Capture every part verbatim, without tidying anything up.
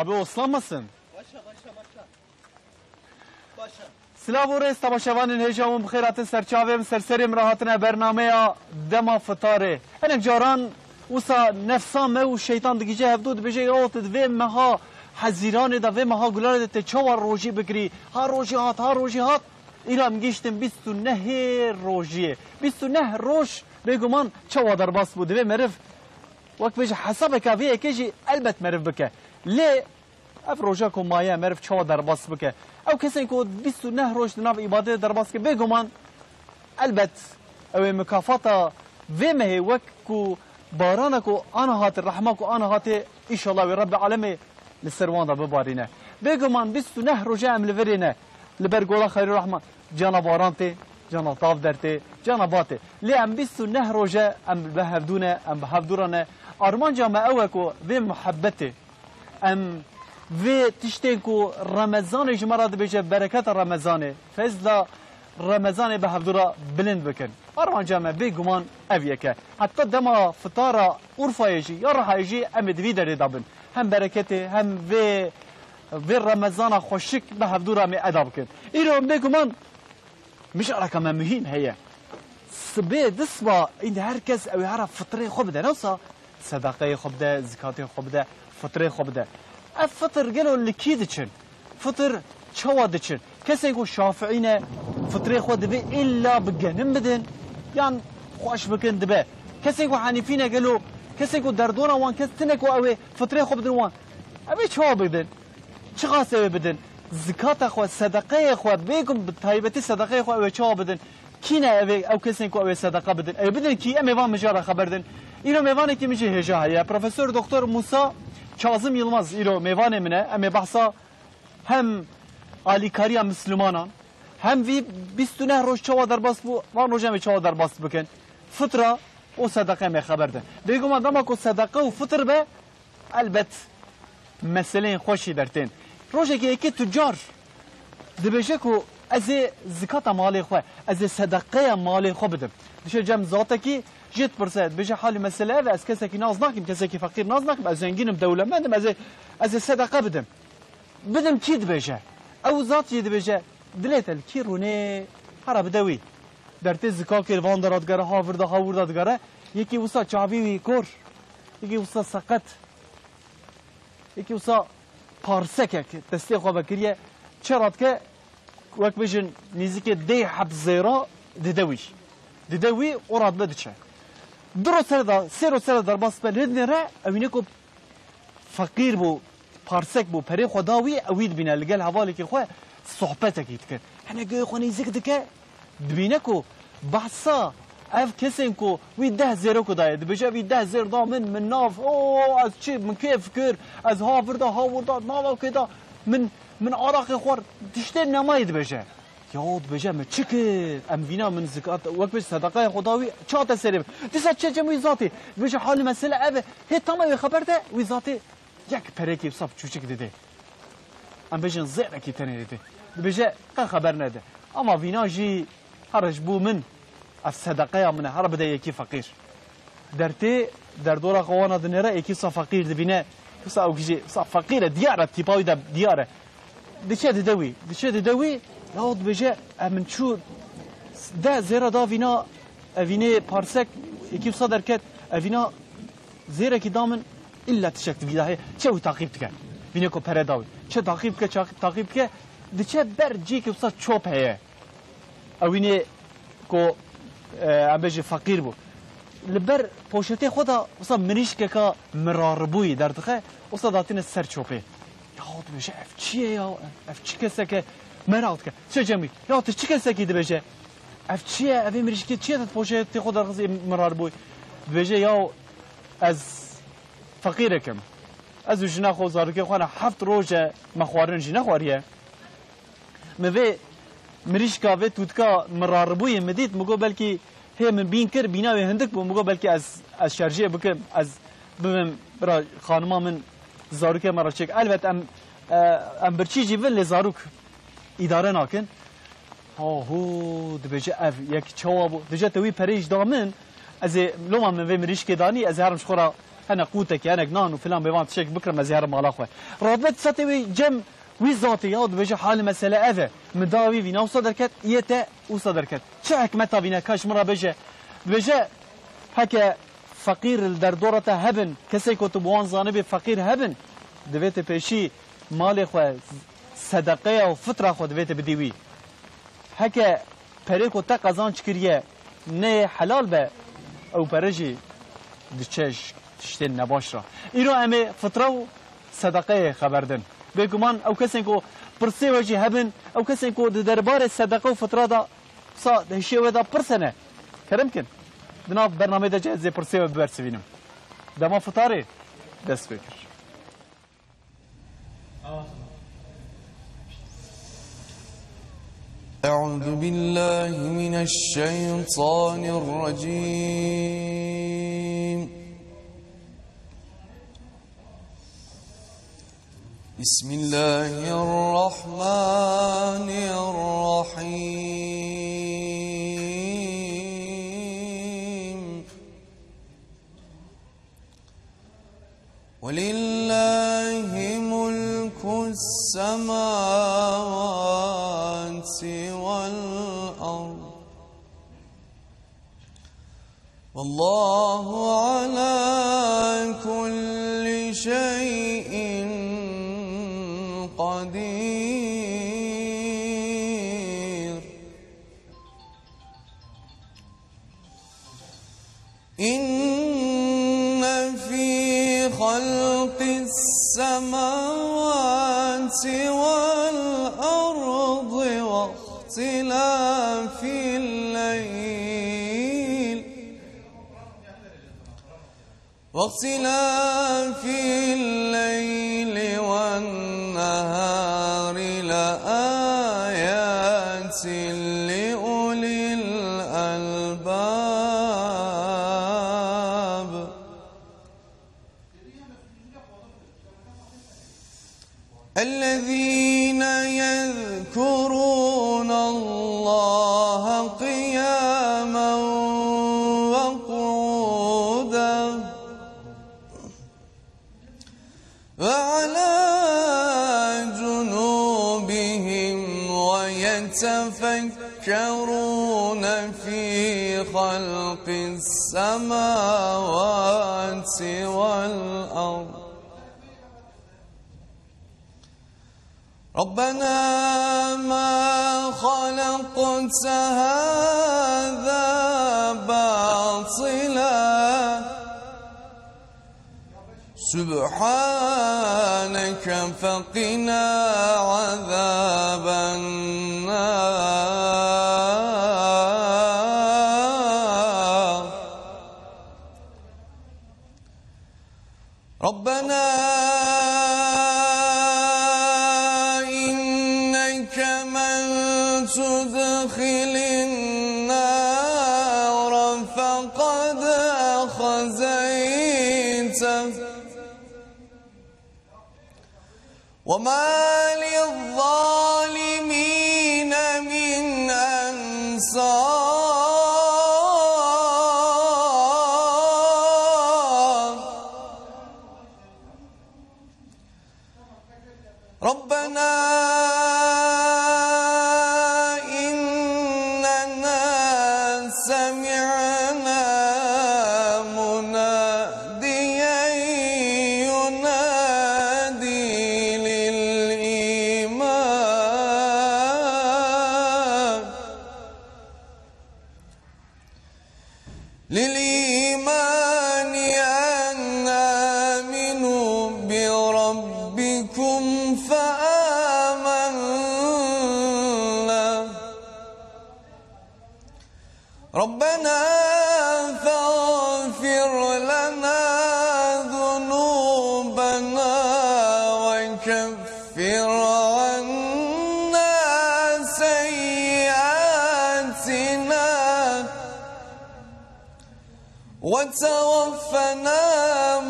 Abi, oslanmasın. Silav û rêz temaşevanên hêja hûn bi xêr hatin ser çavê min, ser serê min re hatine bernameya Dema Fitarê. Hinek caran wisa nefsa me û şeytan digihîje hevdû, dibêje, ya tu di vê meha Hezîranê de, vê meha Gulanê de tê çawa rojî bikirî? Ha rojî hat, ha rojî hat. Îro em gihîştin bîst û nehê rojiyê. Bîst û neh roj bêguman çawa derbas bû? Divê meriv wek bêje hesabeke vê yekê jî elbet meriv bike. Lê ev roja ku maye meriv çawa derbas bike? Ew kesên ku bîst û neh roj di nav îbadetê derbas ke, bêguman elbet ew ê mikafata vê mehê wek ku barana ku ana hatê, rehma ku ana hatê, îşallah wê Rebbê Alemê li ser wan de bibarîne. Bêguman bîst û neh roje em li virê ne, li ber gola Xeyrû Rehman, cana baran tê, cana tav dertê, cana ba tê. Lê em bîst û neh roje em bi hevdû ne, em bi hevdû re ne. Armanca me ew e ku vê muhebbetê, em vê tiştên ku Remezanê ji me re dibêje, bereketa Remezanê, fezla Remezanê bi hevdû re bilind bikin. Armanca me bêguman ev yek e. Heta dema fitara Urfayê jî ya Rihayê jî em ê di vî derê de bin. Hem bereketê hem vê, vê Remezana xweşik bi hevdû re em ê eda bikin. Îro em bêguman mijareke me muhîm heye. Sibê disba îndî her kes ew ê here fitrê xwe bide, ne wisa sedaqeyê xwe bide, zikatê xwe bide, fitrê xwe bide. Ev fitir gelo li kî diçin? Fitir çawa diçin? Kesên ku Şafiî ne, fitrê xwe divê îlla bi genim bidin, yan xweş bikin dibe. Kesên ku Henîfî ne gelo, kesên ku derdora wan kes tune ku ew ê fitrê xwe bidin wan, ew ê çawa bidin? Çiqas ew ê bidin? Zikata xwe, sedeqeyê xwe, bêgum bi taybetî sedeqeyê xwe ew ê çawa bidin? Kî ne ev ê, ew kesên ku ew ê sedeqe bidin? Ew ê bidin kî? Em ê van mijara xeber din. Îro mêvanekî min jî hêja heye. Profesor Doktor Musa Kazım Yılmaz îro mêvanê min e. Em ê behsa hem alîkariya Mislimanan, hem vî bîst û neh roj çawa derbas bû, van roj em ê çawa derbas bikin. Fitra û sedeqe em ê xeber din. Bêguman dema ku sedeqe û fitir be, elbet meseleyên xweş jî dertên. Rojekê yekê tucar dibêje ku ez ê zikata malê xwe, ez ê sedeqeya malê xwe bidim. Diçe cem zatekî jê dipirse, dibêje halî mesele ev e, ez kesekî nas nakim, kesekî feqîr nas nakim, ez zengîn im, dewlemend im, ez ê, ez ê sedeqe bidim. Bidim kî dibêje? Ew zat jî dibêje, dilê te li kî rûnê, hera bide wî. Dertê zikakê li van dera digere, ha vir de, ha wir de digere, yekî wisa çavî wî kor, yekî wisa seqet. Yekî wisa parsekek destê xwe vekiriye, çi radike, wek bêjin nêzîkê dê heb zêra dide wî. Dide wî û radibe diçe. Du roj ser de, sê roj ser de derbas be, lê dinêre, ew îneko feqîr bû, parsek bû, perê xwe da wî, ew wî dibîne, li gel hevalekî xwe sohbetekî dikin. Hene guhê xwe nêzîk dike, dibîne ku behsa ev kesên ku wî deh zêro ku daye, dibêje, "Vî deh zêr da min, min nav, o, ez çi, min kêf kir, ez ha vir da, ha wir da, nava kê da, min, min araqê xwar, tiştê nemayê," dibêje. Ya dibêje, "Me çi kir? Em vîna min zikat, wek bêje sedeqaya xwe da wî, çate serê min." Dîsa çi cem wî zatê, dibêje, "Halî mesele ev e." Hê tam ew ê xeber de, wî zatê yek perekî wisa çûçik didê. Em bêjin zêrekî tenê didê. Dibêje, "Qe xeber nede. Ama vîna jî here ji bo min, ev sedeqeya min e, here bide yekî feqîr." Dertê, derdora xwe wana dinêre, yekî wisa feqîr dibîne. Wisa ew jî, wisa feqîr e, diyar e, tîpa wî de diyar e. Diçe dide wî, diçe dide wî, ya dibêje, "Ev min çû deh zêra da vîna, evînê parsek, yekî wisa derket, evîna zêrekî da min, îlla tiştek di vî de heye." Çe wî taqîb dike. Vînê ku pere da wî. Çe taqîb dike, çaqî-, taqîb dike, diçe ber cîkê wisa çop heye. Ewînê ku, e, em bêjin feqîr bû. Li ber poşetê xwe de wisa mirîşkeka miraribûyî derdixe, wisa datîne ser çopê. Ya dibêje, "Ev çi ye ya? Ev, ev çi keseke?" Meraq dike. Çe cem wî, "Ya tu çi kesekî?" dibêje. "Ev çi ye? Ev ê mirîşkê çi ye tu poşetê xwe derxistî miraribûyî?" Dibêje, "Ya ez feqîrek im. Ez û jina xwe û zarokê xwe ne heft roj e me xwarin jî nexwariye." Min vê mirîşka, vê tûtka miraribûyê min dît, min got, "Belkî hê min bîn kir, bîna wê hindik bû." Min got, "Belkî ez, ez şerjiyê bikim, ez bibim bira xanima min, zarokê me re çêk." Elbet em, e, em birçî jî bin, lê zarok îdare nakin. Aho, dibêje, "Ev yek çawa bû?" Dije, "Te wî perê jî da min, ez ê loma min vê mirîşkê danî, ez ê herim ji xwe re Hinek qûtekî, hinek nan û filan bêvan tiştek bikrim, ez ê herim mala xwe. Rabet setê wê cem wî zatê ya dibêje halê mesele ev e. Min da wî vîna wisa derket, yê te wisa derket. Çi hikmeta vîne ka ji min re bêje? Dibêje, heke feqîr li derdora te hebin, kesê ku tu bi wan zanibî feqîr hebin, divê tu pêşî malê xwe, sedeqeya û fitra xwe divê tu bidî wî. Heke perê ku te qezanc kiriye neyê helal be, ew pere jî diçe ji tiştên nebaş re. Îro em ê fitra û sedeqeyê xeber din. Bêguman ew kesên ku pirsê we jî hebin, ew kesên ku di derbarê sedeqe û fitra de sa hişê we de pirs hene, kerem kin. Di nav bernameyê de jî ez ê pirsê we bibersivînim. Dema fitarê dest pê kir. أعوذ بالله من الشيطان الرجيم. بسم الله الرحمن الرحيم. ولله ملك السماوات والأرض، والله على كل شيء قدير. إن في خلق السماوات والأرض واختلاف الليل، واختلاف الليل والنهار لآيات لأولي الألباب. الذين يذكرون الله قياما وقعودا وعلى جنوبهم ويتفكرون في خلق السماوات والأرض. ربنا ما خلقت هذا باطلا سبحانك فقنا عذاب النار. ربنا إنك من تدخل النار فقد أخزيته، وما للظالمين من أنصار. ربنا إننا سمعنا مناديا ينادي للإيمان للإيمان أن آمنوا بربكم فآمنا. ربنا فاغفر لنا ذنوبنا وكفر عنا سيئاتنا وتوفنا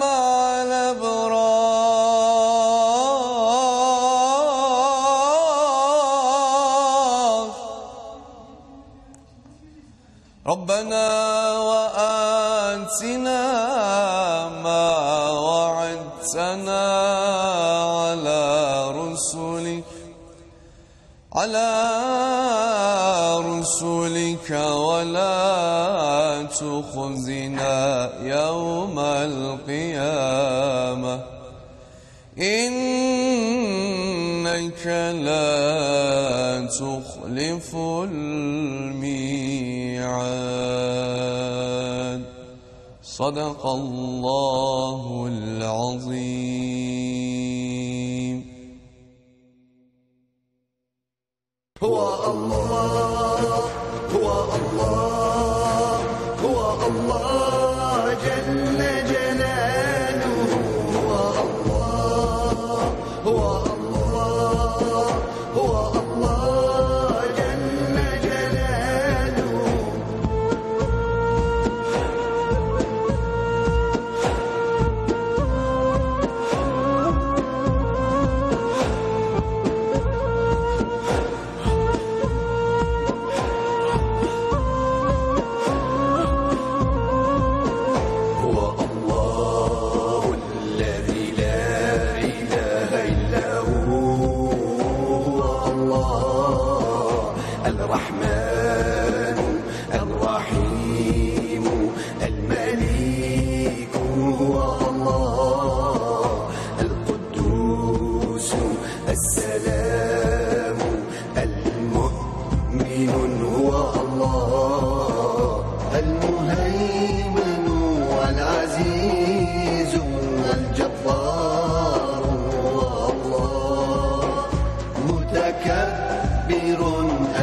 مع الأبرار. ربنا وآتنا ما على رسلك، على رسلك ولا تخزنا يوم القيامة، إنك لا تخلف الميعاد. صدق الله العظيم. هو الله، هو الله، هو الله جل جلاله. هو الله، هو الله، هو الله جل جلاله. هو الله الذي لا إله إلا هو. هو الله الرحمن الرحيم الملك. هو الله القدوس السلام المؤمن. هو الله المهيمن العزيز الجبار. هو الله متكبر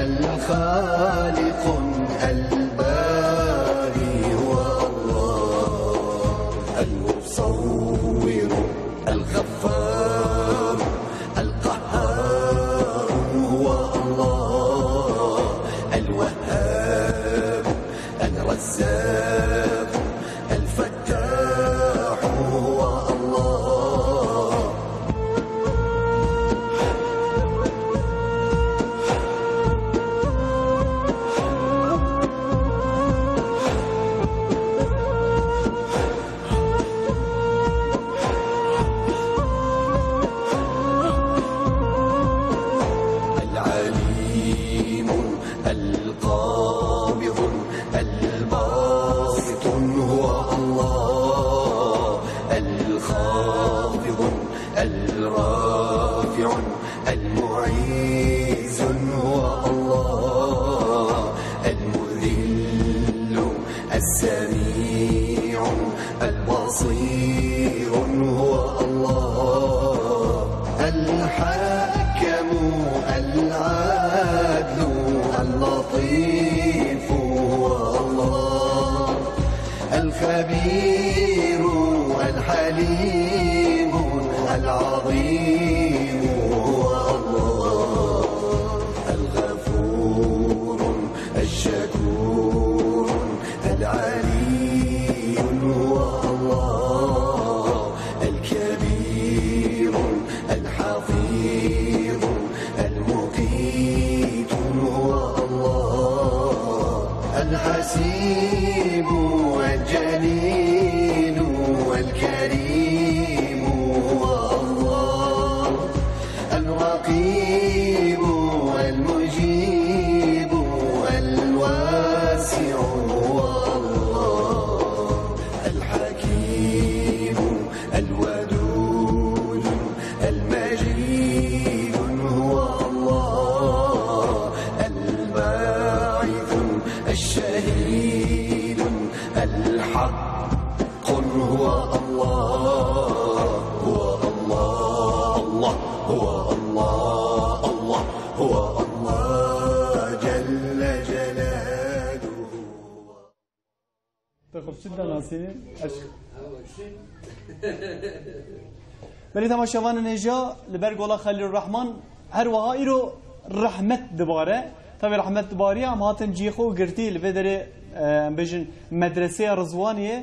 الخالق الباري. هو الله المصور الغفار القهار. هو الله الوهاب الرزاق الفتاح. هو الله. العليم القابض الباسط هو الله، الخافض الرافع المعز هو الله، المذل السميع البصير هو الله، الحكم العدل اللطيف هو الله، الخبير الحليم العظيم هو الله، الغفور الشكور العلي هو الله، الكبير الحفيظ المقيت هو الله، الحسيب الجليل الكريم هو الله، الرقيب المجيب الواسع هو الله، الحكيم الودود المجيد هو الله، الباعث الشهيد الحق هو الله، هو الله، الله، هو الله، الله، هو الله جل جلاله. Te xwe çi denasînî? Eş-, Belê temaşevanên hêja, li ber gola Xelîlurrehman her wiha îro rehmet dibare. Tabî rehmet dibariya, em hatin cihê xwe û girtî li vê derê, e, em bêjin medreseya Rizwaniyê,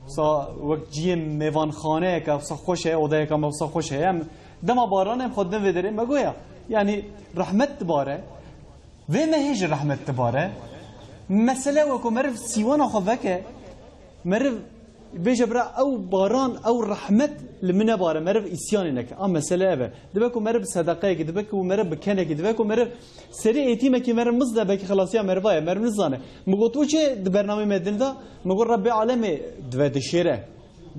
wisa wek cihê mêvanxaneyeke, wisa xweş e, odeyeke me wisa xweş heye. Em dema baranê em xwe din vê derê me goya. Yanî rehmet dibare. Vê mehê jî rehmet dibare. Mesele weko meriv sîwana xwe veke, meriv Bêje bira, ew baran, ew rehmet li min nebare, meriv îsyanê neke. A mesele ev e. Dibe ku meriv bi sedeqeyekî, dibe ku meriv bi kenekî, dibe ku meriv serê êtîmekî meriv miz de, belkî xelasiya meriva ye, meriv nizane. Min got, û çi di bernameyê me din de? Min got, Rebbê Alemê dive dişêre.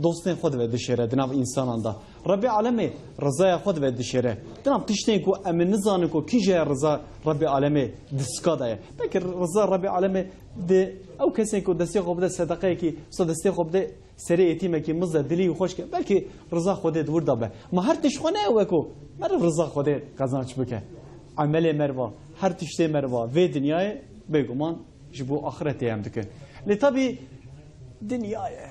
Dostên xwe dive dişêre di nav însanan de. Rebbê Alemê rizaya xwe dive dişêre. Di nav tiştên ku em ê nizanin ku kîje ye riza Rebbê Alemê di sika de ye. Belkî riza Rebbê Alemê di ew kesên ku destê xwe bide sedeqeyekî, wisa destê xwe bide serê êtîmekî miz de, dilî wî xweş ke, belkî riza Xwedê di wir de be. Ma her tişt xwe ne ew e ku meriv riza Xwedê qezanç bike. Emelê meriva, her tiştê meriva vê dinyayê bêguman ji bo axretê em dikin. Lê tabî dinya ye.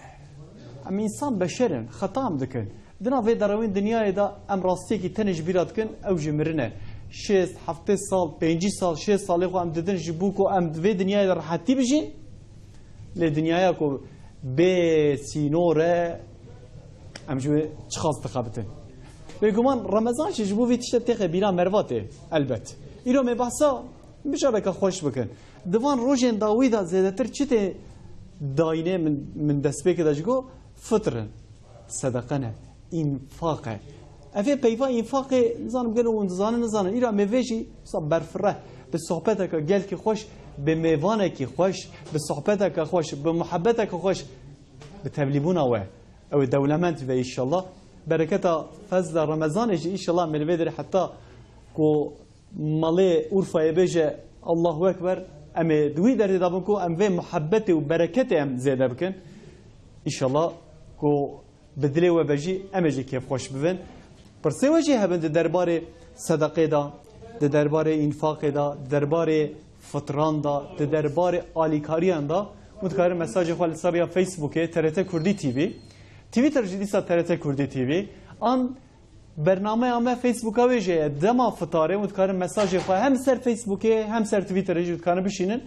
Em însan beşer in, xeta em dikin. Di nav vê derewên dinyayê de em rastiyekî tenê ji bîra dikin, ew jî mirin e. Şêst, heftê sal, pêncî sal, şêst salê xwe em didin ji bo ku em di vê dinyayê de rehetî bijîn. Lê dinyaya ku bê sînor e, em ji wê çiqas dixebitin. Bêguman Remezan jî ji bo vî tiştê têxe bîra meriva tê, elbet. Îro me behsa mijareke xweş bikin. Di van rojên dawî de zêdetir çi tê dayînê min, min destpêkê de ji go fitr in. Sedeqe ne, înfaq e. Ev ê peyva înfaqê, nizanim gelo hûn dizanin, nizanin. Îra mêvê jî wisa berfireh, bi sohbeteke gelkî xweş, bi mêvanekî xweş, bi sohbeteke xweş, bi muhebbeteke xweş, bi tevlîbûna we. Ew ê dewlemend be înşallah. Bereketa fezla Remezanê jî înşallah em ê li vê derê heta ku malê Urfayê bêje Allahu Ekber, em ê di wî derê de bin ku em vê muhebbetê û bereketê em zêde bikin. Înşallah ku bi dilê we be jî, em ê jî kêfxweş bibin. Pirsê we jî hebin di derbarê sedeqê de, di derbarê înfaqê de, di derbarê fitran de, di derbarê alîkariyan de. Hûn dikarin mesajê xwe li ser ya Facebookê, T R T Kurdî T V, Twitter jî dîsa T R T Kurdî T V, an bernameya me Facebooka wê jî ye. Dema fitarê hûn dikarin mesajê xwe hem ser Facebookê hem ser Twitterê jî dikarin bişînin.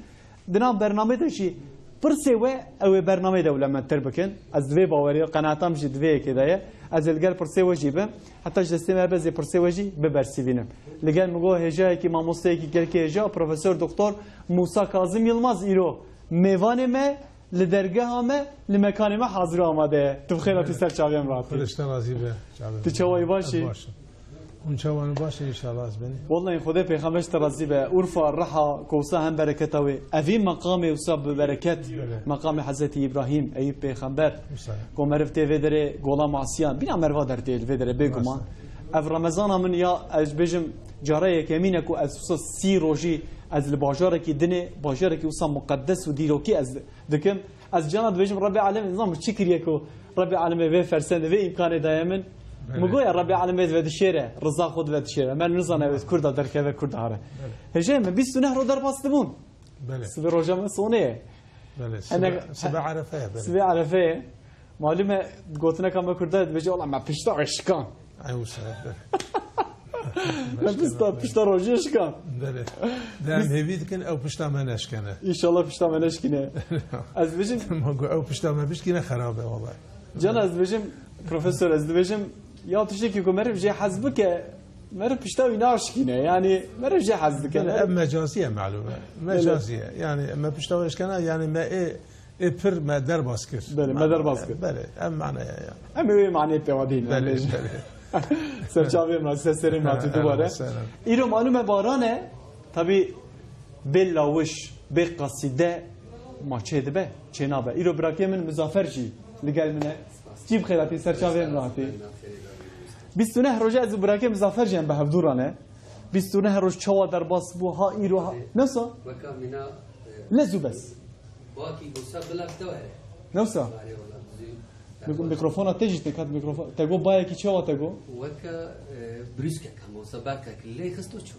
Di nav bernamê de jî pirsê we ew ê bernameyê dewlemendtir bikin. Ez di vê bawerî, qenaetam jî di vê yekê de ye. Ez ê li gel pirsê we jî bim. Heta ji destê me be zê pirsê we jî bibersivînim. Li gel min got hêjayekî, mamosteyekî gelkî hêja, Profesor Doktor Musa Kazım Yılmaz îro mêvanê me li dergeha me, li mekanê me hazir û amade ye. Tu bi xêr hatî ser çavê em rahatî. Xwedê ji te razî be, çavê Tu min. Çawa yî, baş î? Ez baş im. Hûn çawa ne, baş in înşallah ez benî. Wellahî Xwedê pêxember ji te razî be. Urfa, Riha, ku wisa hem bereketa wê. Evî meqamê wisa bi bereket. Belê. Meqamê Hezretî Îbrahîm, Eyûb pêxember. Wisa. Ku meriv tê vê derê gola masiyan. Bîna meriva dertê li vê derê bêguman. Wisa. Ev Remezana min ya, ez bêjim, cara yekemîn e ku ez wisa sî rojî ez li bajarekî dinê, bajarekî wisa muqeddes û dîrokî ez dikim. Ez cana dibêjim, Rebbê Alemê, nizam çi kiriye ku Rebbê Alemê vê fersendê, vê îmkanê daye min. Belê. Min goya Rebbê Alemê dive dişêre, riza xwe dive dişêre. Mer nizane wê kurda derkeve, kurda hare. Belê. Hêjayê min bîst û neh roj derbas dibûn. Belê. Sibê roja me sonê ye. Belê. Hene-, sibe, sibe Erefe ye, belê. Sibê Erefe ye. Malûm e, gotineka me kurda dibêje, "Wela me pişta wê şikan." Ay wisa, belê. Me pişta, pişta rojê şikan. Belê. De em hêvî dikin ew pişta me neşkene. Înşallah pişta me neşkîne. Ez dibêjim Ma got ew pişta me bişkîne xerab e wele. Can ez dibêjim, profesor, ez dibêjim, ya tiştekî ku meriv jê hez bike, meriv pişta wî naşkîne. Yanî meriv jê hez dike. Belê, ev mecazî ye, malûm e. Belê. Mecazî ye. Yanî me pişta wê eşkena, yanî me ê Ê pir me derbas kir. Belê, me derbas kir. Belê, ev manaya ye. Em ê wê manê pêwa dîn, Belê, belê. Ser çavê me, ser serê me, tu dubare. Ehlên we sehlen. Îro malûm e baran e, tabî bê lawiş, bê qasîde ma çê dibe, çê nabe. Îro birakê min Muzaffer jî li gel min e. Cî bi xêr hatî, ser çavê min hatî. Bîst û neh roje ez û birakê Muzaffer jî em bi hevdû re ne. Bîst û neh roj çawa derbas bû, ha îro ha. Newsa? Weka mîna, e, Lez û bes. Bakî gosa bila te were. Newsa? Bare wala dizî. Mik-, mikrofona te jî te kat mikrofon. Te go bayekî çawa te go? Weke, e, brûskek hema wisa berqek lê xist û çû.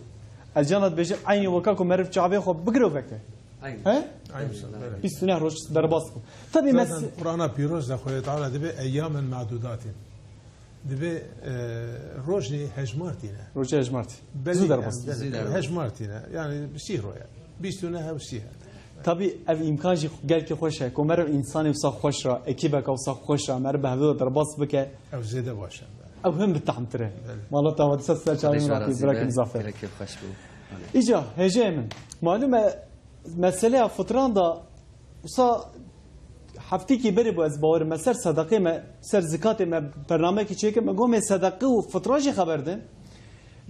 Ez cana dibêjim, eynî weka ku meriv çavê xwe bigire û veke. Eynî. He? Eynî wisa, belê. Bîst û neh roj derbas bû. Tabî mes- Zaten Qur'ana Pîroz de Xwedê Teala dibê eyyamen madudatin. Dibê, e, rojê hejmartî ne. Rojê hejmartî. Belê, Zû derbas. Yanî, belê, Zû derbas. Hejmartî ne. Yanî sî roye. Bîst û neh ew sî he. Tabî ev îmkan jî gelkî xweş e. Ku meriv însanê wisa xweş ra, ekîbeka wisa xweş ra, meriv bi hevdû de derbas bike. Ew zêde baş e. Ew hin bi tehm tir e. Belê. Mala te wadî ser ser çavê min Xwedê razî be, birakî Muzaffer. Gelekî xweş bû. Belê. Îca, hêjeyê min. Malûm e, meseleya fitran da wisa Heftîkî berê bû, ez bawerim, me ser sedeqê me, ser zikatê me bernamekî çêkir, me got me sedeqe û fitra jî xeber din.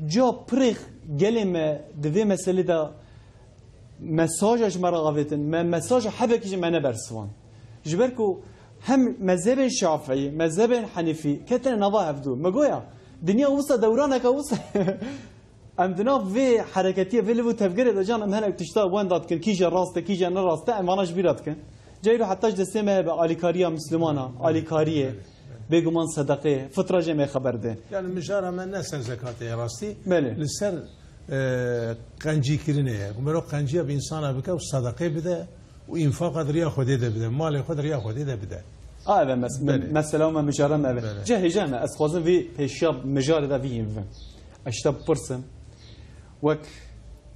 Ca pirêx gelê me di vê meselê de mesaja ji me re avêtin, me mesaja hebekî ji me nebersivan. Ji ber ku hem mezhebên Şafîî, mezhebên Henîfî ketine nava hevdû. Me goya, dinya wisa dewraneke wisa. Em di nav vê hereketiyê, vê liv û tevgerê de can em hinek tişta wenda dikin, kîje rast e, kîje ne rast e, em vana ji bîra dikin. Ceylo heta ji destê me hebe alîkariya Mislimana, alîkariyê, bêguman sedeqê, fitra jê me xeber de. Yani mijara me ne ser zekatê ye rastî. Belê. Li ser, e, qencîkirinê ye. Ku mero qenciya bi insana bike û sedeqê bide û înfaqa di riya Xwedê de bide, malê xwe di riya Xwedê de bide. A, eve mes-, Belê. Mesela me mijara me eve. Belê. Cehê cehme, ez xwazim vî pêşiya mijarê de vî hîn bivim. Ez ji te bipirsim, wek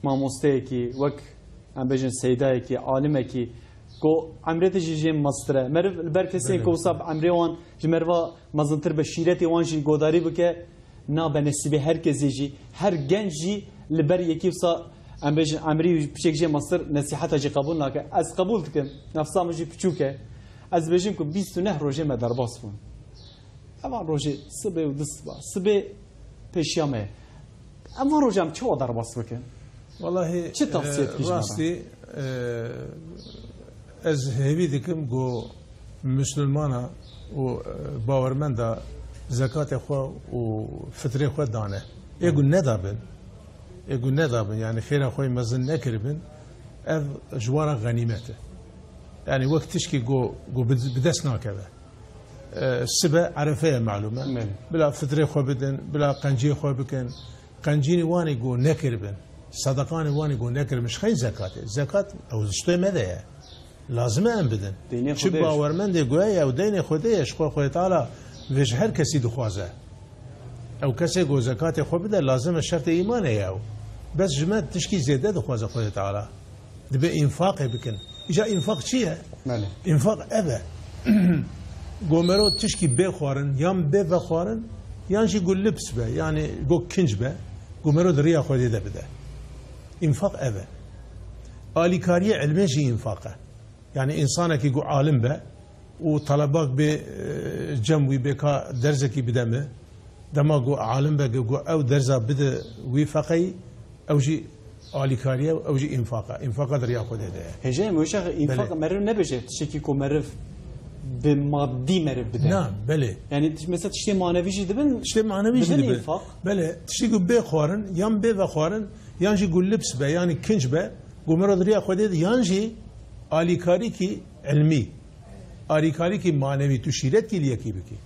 mamosteyekî, wek, em bêjin, seydayekî, alimekî, ku emrê te jî jê mestir e. Meriv li ber kesên Belê. Ku wisa bi emrê wan ji meriva mezintir be, şîretê wan jî godarî bike, nabe nesîbê her kesê jî, her genc jî li ber yekî wisa, em bêjin, emrî piçek jê mestir nesîheta jî qebûl nake. Ez qebûl dikim, nefsa min jî piçûk e. Ez dibêjim ku bîst û neh rojê me derbas bûn. Evan rojê sibê û du siba, sibê pêşiya me ye. Evan roja em çawa derbas bikin? Wallahî, Çi tavsiye e, dikî ji me re? Rastî, e, ez hêvî dikim ku Misilmana û, e, bawermenda zekatê xwe û fitrê xwe dane. Ê ku nedabin, ê ku nedabin, yani xêra xwe mezin nekiribin, ev ji wan re xenîmet e. Yani wek tişkî ku, ku bi, bi dest nakeve. E, sibe Erefe ye, malûm e. Belê. Bila fitrê xwe bidin, bila qenciyê xwe bikin. Qencînî wanî ku nekiribin, sedeqanî wanî ku nekiribin, ji xeyn zekatê. Zekat ew ji tê me de ye. Lazim e em bidin. Deynê Çi Xwedê ye. Bawermendê goya ye, ew deynê Xwedê ye, ji xwe Xwedê Teala vê ji her kesî dixwaze. Ew kesê ku zekatê xwe bide, lazim e şertê îmanê ye ew. Bes ji me tişkî zêde dixwaze Xwedê Teala. Dibe înfaqê bikin. Îca înfaq çi ye? Belê. Înfaq ev e. Gomero tişkî bê xwarin, yan bê vexwarin, yan jî ku lips be, yani ku kinc be, gomero di riya Xwedê de bide. Înfaq ev e. Alîkariyê ilmê jî înfaq e. Yani însanekî ku alim be û telebak bê, e, cem wî bê ka derzekî bide me, dema ku alim be, ku ew derza bide wî feqeyî, ew jî alîkarî ye, ew jî înfaq e. Înfaqa di riya Xwedê de ye. Hêjayê me wê şex înfaq Belê. Meriv nebêje tiştekî ku meriv bi madî meriv bide. Na, belê. Yani tiş-, mesela tiştê manevî jî dibin, Tiştê manevî jî dibin dibe. Înfaq. Belê, tiştî ku bê xwarin, yan bê vexwarin, yan jî ku lips be, yani kinc be, ku meriv di riya Xwedê de, yan jî alîkarîkî ilmî, alîkarîkî manevî, tu şîretkî li yekî bikî.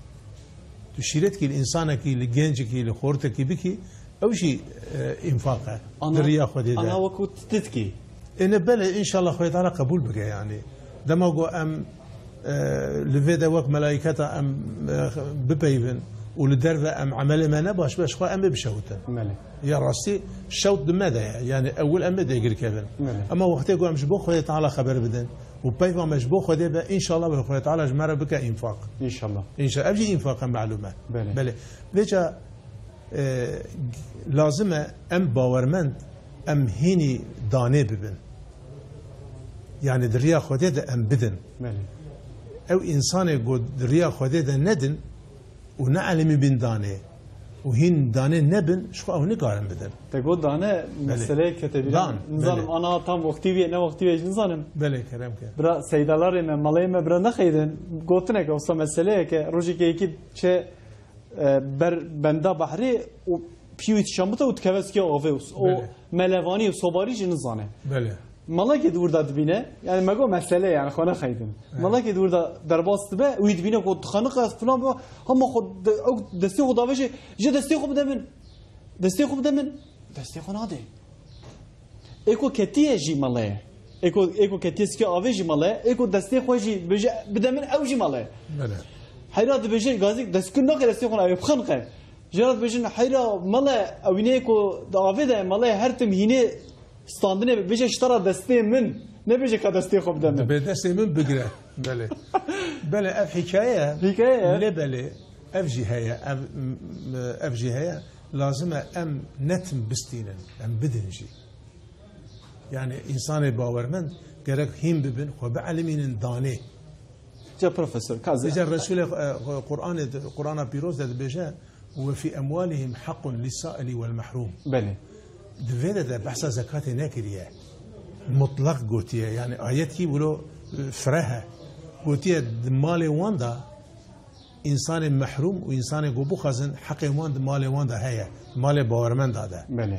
Tu şîretkî li însanekî, li gencekî, li xortekî bikî, ew jî, e, înfaq e. Ana, Di riya Xwedê de. Ana wekû titkî. Ê ne belê, înşallah Xwedê Teala qebûl bike yani. Dema ku em, e, li vê de wek melaîketa em, e, bipeyvin û li derve em emelê me ne baş be, ji xwe em ê bişewtin. Belê. Ya rastî şewt di me de ye. Yani ewil em ê dêgir kevin. Belê. Ema wextê ku em ji bo Xwedê Teala xeber bidin û peyva me ji bo Xwedê be, înşallah be Xwedê Teala ji me re bike înfaq. Înşallah. Înşallah. Ev jî înfaq e, malûm e. Belê. Belê. Vêca, e, lazim e em bawermend, em hînî danê bibin. Yani di riya Xwedê de em bidin. Belê. Ew însanê ku di riya Xwedê de nedin û ne elimî bin danê û hîn danê nebin, ji xwe ew nikarin bidin. Te got dane, Belê. Meseleyê ketebî. Dan, Nizanim belê. Ana tam wextî wî ye, ne wextî wî ye, nizanim. Belê, kerem ke. Bira seydalarê me, maleyê me bira nexeydin. Gotineke, wisa meseleyeke, rojekê yekî çe e, ber benda behrê û piyû îtişan bite û dikeve zikê avê û s-, o Belê. Melevanî û sobarî jî nizane. Belê. Melekê di wir de dibîne, yani me got mesele yani xwe nexeydin. Evet. Melekê di wir de derbas dibe û wî dibîne ku dixeniqe filan be, hema xwe de-, ew destê xwe davêje, ji destê xwe bide min. Destê xwe bide min. Destê xwe nade. Ê ku ketiye jî mele ye. Ê ku, ê ku ketiye zikê avê jî mele ye. Ê ku destê xwe jî dibêje, bide min, ew jî mele ye. Belê. Heyra dibêje, gazî destgir nake destê xwe, ew ê bixeniqe. Jê re dibêjin, heyra mele, ew înê ku di avê de ye, mele ye, her tim hînê standinê be, bêje, ji te re destê min. Nebêje ka destê xwe bide min. Dibê destê min bigire. Belê. Belê, ev hikaye ye. Hikaye ye. Lê belê, ev jî heye. Ev, m-, m-, ev jî heye. Lazim e em ne tim bistînin, em bidin jî. Yani însanê bawermend gerek hîn bibin, xwe bielimînin danê. Ca profesor, ka ze- Îcar Resûlê, e, Qur'anê, Qur'ana Pîroz de dibêje, "Ve fî emwalihim haqqun lis-sa'ili wel-mehrûm." Belê. Di vê de, de behsa zekatê nekiriye. Mutlaq gotiye, yani ayet kî wilo, e, fireh e. Gotiye di malê wan de, însanê mehrûm û însanê ku bixwazin, heqê wan di malê wan de heye. Malê bawermenda de. Belê.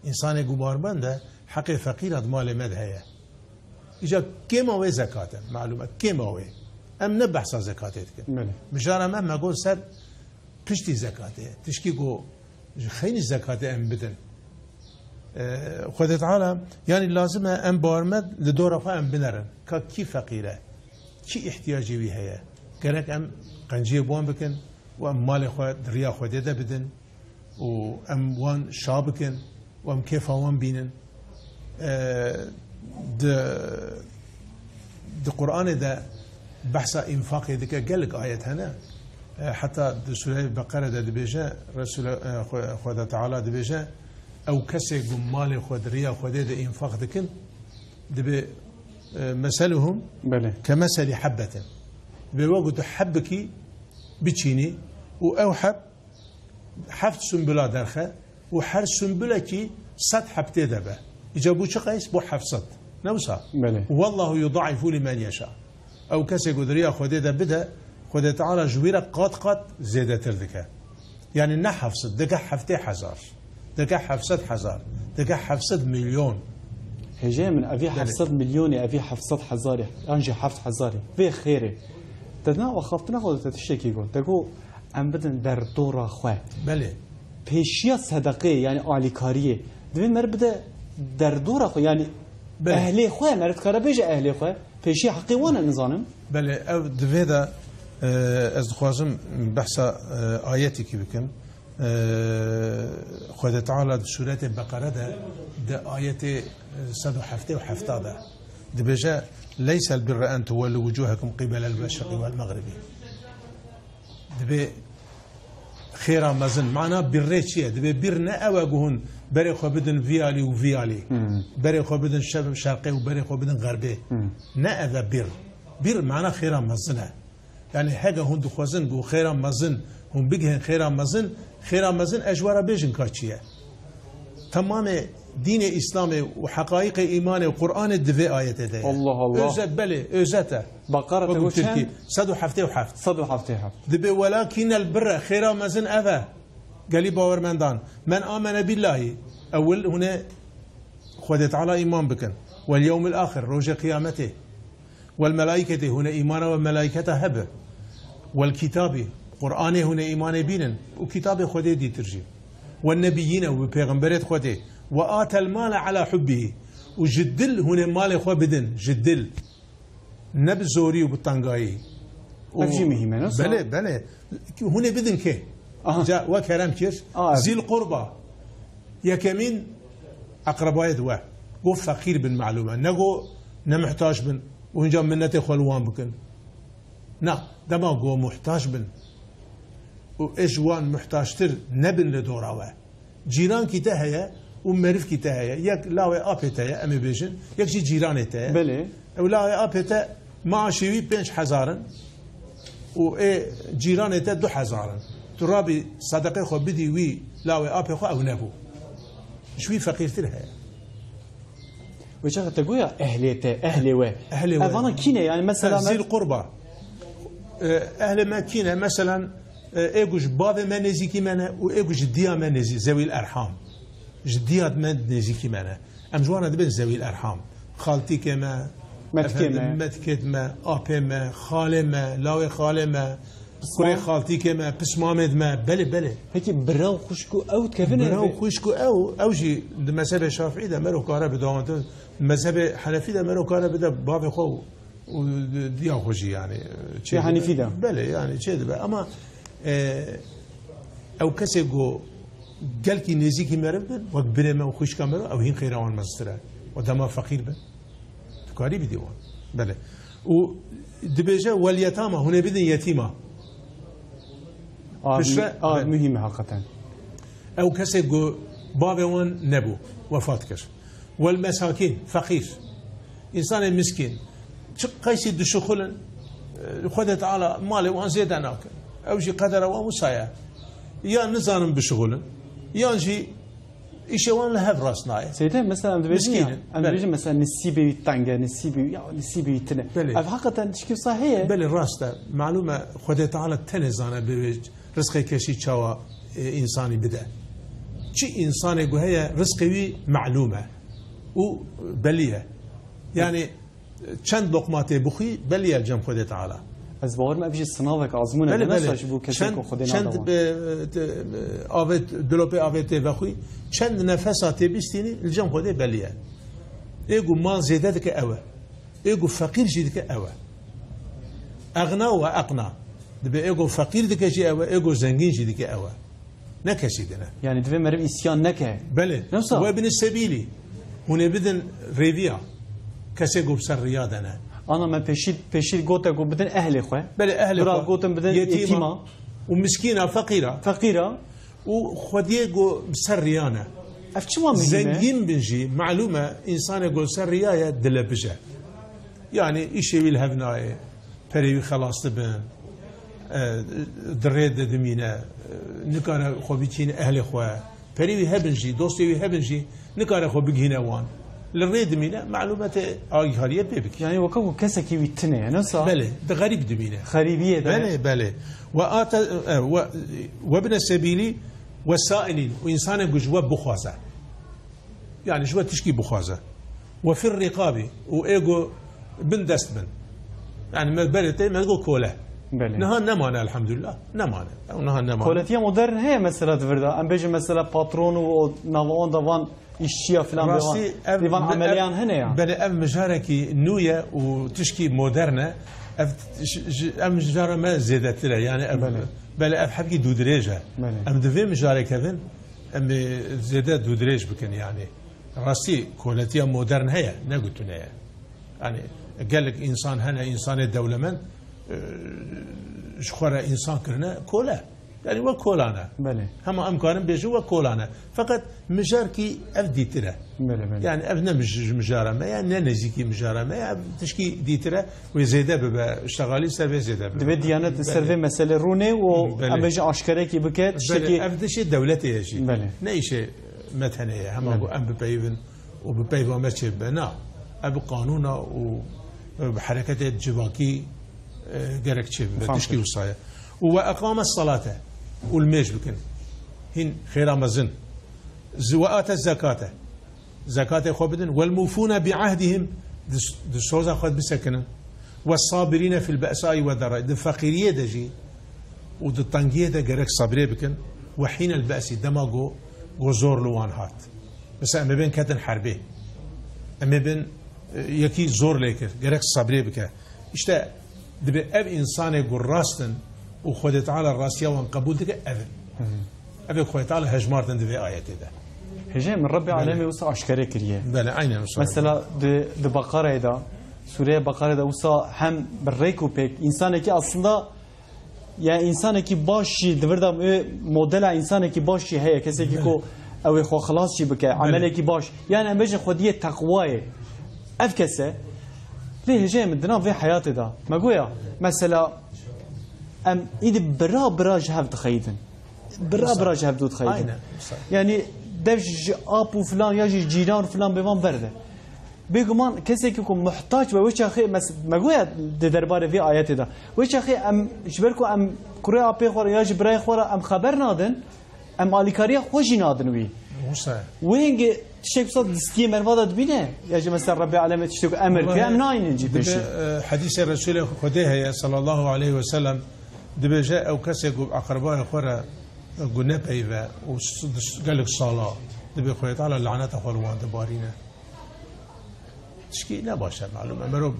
Însanê ku bawermend e, heqê feqîra di malê me de heye. Îca kêma wê zekat e, malûm e, kêma wê. Em ne behsa zekatê dikin. Belê. Mijara me, me got ser piştî zekatê ye. Tişkî ku ji xeynî zekatê em bidin. Ee, Xwedê Teala, yanî lazim e em bawermend li dora xwe em binerin. Ka kî feqîr e? Kî ihtiyacê wî heye? Gerek em qenciyê bi wan bikin û em malê xwe di riya Xwedê de bidin. û em wan şa bikin û em kêfa wan bînin. E, di, di Qur'anê de behsa înfaqê dike, gelek ayet hene. E, heta di Sûreyê Beqere de dibêje, Resûle, e, Xwe-, Xweda Teala dibêje, ew kesê ku malê xwe di riya Xwedê de înfaq dikin, dibê, e, meseluhum Belê. Kemeselî hebbetin. Dibê wek tu hebbekî biçînî û ew heb heft sumbula derxe û her sumbulekî sed heb tê de be. Îca bû çi qeys? Bû heft sed. Ne wisa? Belê. Wallahu yudaifu limen yeşa. Ew kesê ku di riya Xwedê de bide, Xwedê Teala ji wî re qat qat zêdetir dike. Yani ne heft sed, dike heftê hezar. Dike heft sed hezar. Dike heft sed milyon. Hêjayê min, evî Belê. Heft sed milyonê, evî heft sed hezarê, yan jî heft hezarê. Vê xêrê. Te na axaftina xwe de te tiştekî got. Te got, em bidin derdora xwe. Belê. Pêşiya sedeqeyê, yani alîkariyê. Divê meriv bide derdora xwe, yani Belê. Ehlê xwe, meriv dikare bêje ehlê xwe. Pêşiya heqê wan e, nizanim. Belê, ev divê de, e, ez dixwazim behsa, e, ayetekî bikim. E, Xwedê Teala di Sûretê Beqere de, di ayetê, e, sed û heftê û heft de dibêje, "Leysel birre en tuwellu wucuhekum qibelel meşriqi wel mexribi." Dibê xêra mezin. Mana birrê çi ye? Dibê bir ne ew e ku hûn berê xwe bidin vî alî û vî alî. Hmm. Berê xwe bidin şev-, şerqê û berê xwe bidin xerbê. Hmm. Ne ev e bir. Bir mana xêra mezin e. Yani heke hûn dixwazin ku xêra mezin, hûn bigihên xêra mezin, xêra mezin ez ji we re bêjin ka çi ye. Temamê dînê Îslamê û heqaîqê îmanê û Qur'anê di vê ayetê de ye. Allah Allah. Özet, belê, özet e. Beqara Wekî te got Tirkî, çend? Sed û heftê û heft. Sed û heftê û heft. Dibê welakinel birre, xêra mezin ev e. Gelî bawermendan. Men amene billahî. Ewil hûn ê Xwedê Teala îman bikin. Wel yewmil axir, rojê qiyametê. Wel melaîketê, hûn ê îmana we melaîketa hebe. Wel kîtabî, Qur'anê hûn ê îmanê bînin û kîtabê Xwedê dîtir jî. Wel nebiyîne û bi pêxemberêt Xwedê. Ve atel male ala hubbihî. Û ji dil hûn ê malê xwe bidin, ji dil. Ne bi zorî û bi tengayî. Û Ev jî muhîm e, ne? Belê, belê. Hûn ê bidin kê? Aha. Ca we kerem kir. Aa, ev. Zîl qurba. Yekemîn eqrebayê di we. Got feqîr bin, malûm e. Negot ne muhtac bin. Û hinca minnetê xwe li wan bikin. Na, dema got muhtac bin. Û ê ji wan muhtactir nebin li dora we. Cîrankî te heye û merivkî te heye. Yek lawê apê te ye, em ê bêjin. Yek jî cîranê te ye. Belê. Ew lawê apê te maaşê wî pênc hezar in û ê cîranê te du hezar in. Tu rabî sedeqê xwe bidî wî lawê apê xwe, ew nebû. Ji wî feqîrtir heye. Wê çaxa te goya ehlê te, ehlê we. Ehlê we. Evana kî ne? Yani mesela Zîl qurba. E, ehlê me kî ne? Mesela, e, ê ku ji bavê me nêzîkî me ne û ê ku ji diya me nêzî, zewîl erham. Ji diya me nêzîkî me ne. Em ji wan re dibên zewîl erham. Xaltîkê me, Metkê efendim, me. Metkêt me, apê me, xalê me, lawê xalê me, Kurê xaltîkê me, pismamêd me, belê, belê. Pekî bira û xwişk û ew dikevin Bira û xwişk û ew, ew jî di mezhebê Şafîî de mero kare bide, wan tu mezhebê Henefî de mero kare bide bavê xwe û, û diya xwe jî, yani, çê Ya dibe. Henefî de. Belê, yani, çê dibe. Ama, e, ew kesê ku gelkî nêzîkî meriv bin, wek birê me û xwişka meriv, ew hîn xêra wan meztir e. Û dema feqîr bin. Tu karî bidî wan. Belê. Û dibêje, "Wel yetama, hûn ê bidin yetîma." A, Piştre, mi-, a, belê. Muhîm e heqeten. Ew kesê ku bavê wan nebû, wefat kir. Wel mesakîn, feqîr. Însanê miskîn. Çi qeysî dişuxulin, Xwedê Teala malê wan zêde nake. Ew jî qedera wan wisa ye. Ya nizanin bişixulin, yan jî îşê wan li hev rast nayê. Seyde, mesela em dibêjin Miskîn ya, in, em belê. Dibêjin mesela nisîbê wî teng e, nisîbê wî, ya nisîbê wî tune. Belê. Ev heqeten tişkî wisa heye? Belê, rast e. Malûm e, Xwedê Teala tenê zane bi rizqê kesî çawa, e, însanî bide. Çi însanê ku heye, rizqê wî malûm e û belî ye. Yani, çend loqma tê bixwî, belî ye li cem Xwedê Teala. Ez bawer me ev jî sinavek, azmûnek Belê, e, belê. Nasıl ji bo kesên Çend, ku Xwedê çend, nadama? e, te, e, avê, dilopê avê tê vexwî, çend nefesa tê bistînî, li cem Xwedê belî ye. Ê ku mal zêde dike ew e. Ê ku feqîr jî dike ew e. Eɣna we eqna. Dibe ê ku feqîr dike jî ew e, ê ku zengîn jî dike ew e. Ne kesî din e. Yani divê meriv îsyan neke. Belê. Yoksa We bini sebîlî. Hûn ê bidin rêviya. Kesê ku bi ser riya de ne. Ana me pêşî, pêşî gote ku bidin ehlê xwe. Belê, ehlê Bira xwe. Gotin bidin Yetîma. Yetîma. Û miskîna, feqîra. Feqîra. Û xwediyê ku bi ser riya ne. Ev çima muhîm e? Zengîn bin jî, malûm e, însanê ku li ser riya ye, dilebij e. Yani îşê wî li hev nayê, perê wî xelas dibin, e, di rê de dimîne, e, nikare xwe bikîne ehlê xwe. Perê wî hebin jî, dostê wî hebin jî, nikare xwe bigihîne wan. Li rê dimîne, malûmetê agîhariyê pê bike. Yani weke ku kesekî wî tune ye, ne sa? Belê, di xerîb dimîne. Xerîbiyê de. Belê, belê. Ve ate, e, ve, ve bine sebîlî ve sailîn. Û însanê ku ji we bixwaze. Yani ji we tişkî bixwaze. Ve fir riqabî. Û ê ku bin dest bin. Yani me berê tê me go kole. Belê. Niha nemane elhamdülillah. Nemane. Ew niha nemane. Koletiya modern heye mesela di vir de. Em bêjin mesela patron û o nava wan de van îşçiya filan bê van. Rastî ev Bê van me-, emeliyan ev, hene ya. Belê ev mijarekî nû ye û tişkî modern e. Ev ş-, ş-, ev mijara me zêdetir e. Yani ev, Belê. Belê ev hebkî dûdirêj e. Belê. Em di vê mijarê kevin, em ê zêde dûdirêj bikin yani. Rastî koletiya modern heye, ne gotine ye. Yani gelek însan hene, însanê dewlemend, e, ji xwe re însan kirine kole. Yani wek kolan e. Belê. Hema em karin bêjin wek kolan e. Feqet mijarkî ev dîtir e. Belê, belê. Yani ev ne mij-, mijara me ye, ne nêzîkî mijara me ye, ev tişkî dîtir e. Wê zêde bibe, ştexalî ser vê zêde bibe. Divê Diyanet li ser Belê. Vê meselê rûnê û Belê. Em bêjin aşkerekî bike, Belê, tiştekî ev tişê dewletê ye jî. Belê. Ne îşê me tenê ye. Hema Belê. Ku em bipeyivin û bi peyva me çêbibe. Na. Ev bi qanûna û, e, bi hereketê civakî, e, gerek çêbibe. Fam Tişkî kir. Wisa ye. Û ve eqame salate. Û li mêj bikin. Hîn xêra mezin. Zi-, ve ate zekate. Zekatê xwe bidin. Vel mufûne bi ehdihim. Di, di soza xwe bisekinin. Ve sabirîne fil be'sai ve darai. Di feqîriyê de jî û di tengiyê de gerek sabrê bikin. Ve hînel be'sî. Dema go, go zor li wan hat. Mesela em ê bên ketin herbê. Em ê bên, e, yekî zor lê kir. Gerek sabrê bike. İşte dibe ev insanê ku rast in û Xwedê Teala rastiya wan qebûl dike, ev in. Hı hı. Ev ê Xwedê Teala hejmartin di vê ayetê de. Hêjê min Rebbê Belê. Alemê wisa aşkere kiriye. Belê, aynen wisa. Mesela di, di Beqareyê de, Sûreya Beqareyê de wisa hem bi rêk û pêk, insanekî aslında Yani, însanekî baş jî, di vir de wê modela însanekî baş jî heye, kesekî Belê. Ku ew ê xwe xilas jî bike, Belê. Emelekî baş. Yani, em bêjin xwediyê teqwayê. Ev kes e. Lê hêjeyê min di nav vê heyatê de. Me goya, mesela, em îdî bira bira ji hev dixeyidin. Bira Wisa. Bira ji hev dixeyidin. Aynen, wisa. Yani, dev ji ap û filan ya jî cîran filan bêvan berde. Bêguman kesekî ku muhtaç be, wê çaxê mes-, me goya di derbarê vê ayetê de. Wê çaxê em, ji ber ku em kurê apê xwe re ya jî birayê xwe re em xeber nadin, em alîkariya xwe jî nadin wî. Wisa. Wê hingê tiştek wisa distiyê meriva de dibîne, ya jî mesela Rebbê Alemê tiştek ku emir kiriye, em Wallahî nayînin cî dibe, pêşî. E, hedîsê Resûlê Xwedê heye, sallallahu aleyhi ve sellem, dibêje, ew kesê ku eqrebaya xwe re, e, ku nepeyive û s-, s-, gelek sala, dibê Xwedê Teala laneta xwe li wan dibarîne. Tişkî ne baş e, malûm e. Merov,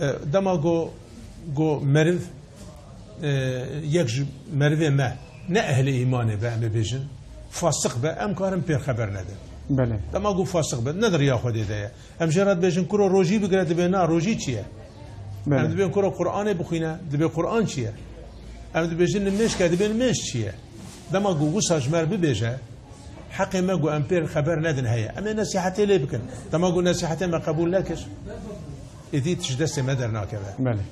e, dema go, go meriv, e, yek ji merivê me ne ehlê îmanê be, em ê bêjin, fasiq be, em karin pê xeber nedin. Belê. Dema go fasiq be, ne di riya Xwedê de ye. Em jê re dibêjin, kuro rojî bigire, dibê na, rojî çi ye? Belê. Em dibên kuro Qur'anê bixwîne, dibê Qur'an çi ye? Em dibêjin nimêj ke, dibê nimêj çi ye? Dema go wisa ji me re bibêje, Heqê me ku em pê xeber nedin heye. Em ê nesîhetê lê bikin. Dema ku nesîhetê me qebûl nekir, êdî tişt destê me dernakeve. Belê.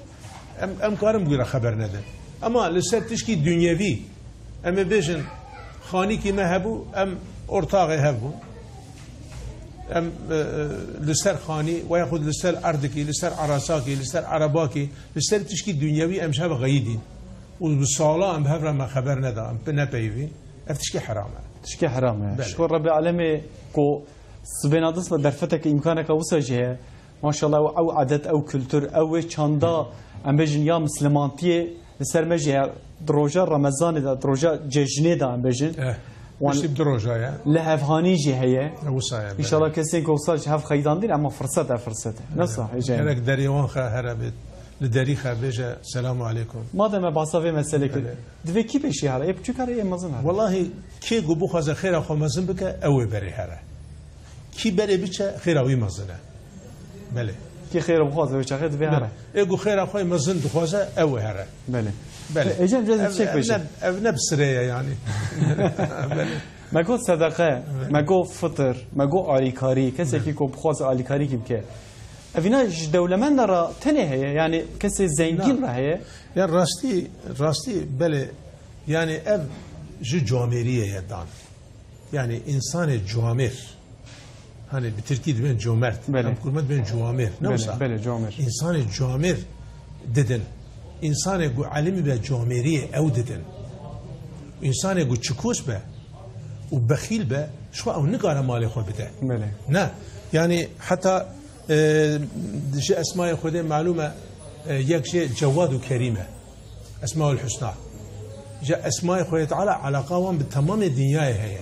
Em, em karin bi wî re xeber nedin. Ema li ser tişkî dunyevî, em ê bêjin, xanîkî me hebû, em ortaxê hev bûn. Em, e, e, li ser xanî, we yaxud li ser erdikî, li ser erasakî, li ser erebakî, li ser tişkî dunyevî em ji hev xeyidîn. Û bi sala em bi hev re me xeber neda, em nepeyivîn. Ev tişkî heram e. Tişkî heram e. Belê. Ji xwe Rebê Alemê ku sibêna dist ve derfeteke îmkaneke wisa jî heye. Maşallah, ew, ew adet, ew kultur, ew wê çanda, em bêjin, ya mislimantiyê li ser me jî heye. Di roja Remezanê de, di roja cejnê de, em bêjin. Eh, Wan piştî bi du roja ye. Li hevhanî jî heye. E, wisa ye, belê. Înşallah kesên ku wisa ji hev xeyidandîn, ema firset e, firset e. Ne Eh, sah, hêja ye. Gerek derê wan xe here bê, li derî xe bêje, "Selamu aleykum." Madem me behsa vê meselê kir, Belê. Divê kî pêşî here? Ê biçûk here, ê mezin here? Wellahî, kê ku bixwaze xêra xwe mezin bike, ew ê berê here. Kî berê biçe, xêra wî mezin e. Belê. Kî xêra bixwaze, wê çaxê divê Belê. Here. Ê ku xêra xwe mezin dixwaze, ew ê here. Belê. Belê. E, Ecem, biraz Ev, çek ev beşe. Ne, ev ne bi sirê ye yani. Belê. Me got sedeqe, Evet. me got fitir, me got alîkarî, kesekî Evet. ku bixwaze alîkarî kî bike. Evîna ji dewlemenda re tenê heye, yani kesê zengîn Na. re heye. Ya rastî, rastî belê, yani ev ji camêriyê ye dan. Yani insanê camêr. Hani bi tirkî dibên comert. Belê. Em kurmet dibên camêr. Ne Belê, wisa? belê, camêr. Însanê camêr didin. Însanê ku elimî be camêriyê ew didin. Însanê ku çikos be û bexîl be, ji xwe ew nikare malê xwe bide. Belê. Ne. Yani heta, e, ji esmayê Xwedê malûm e, e, yek jê Cewad û Kerîm e. Esmaul Husna. Ji esmayê Xwedê Teala eleqa wan bi temamê dinyayê heye.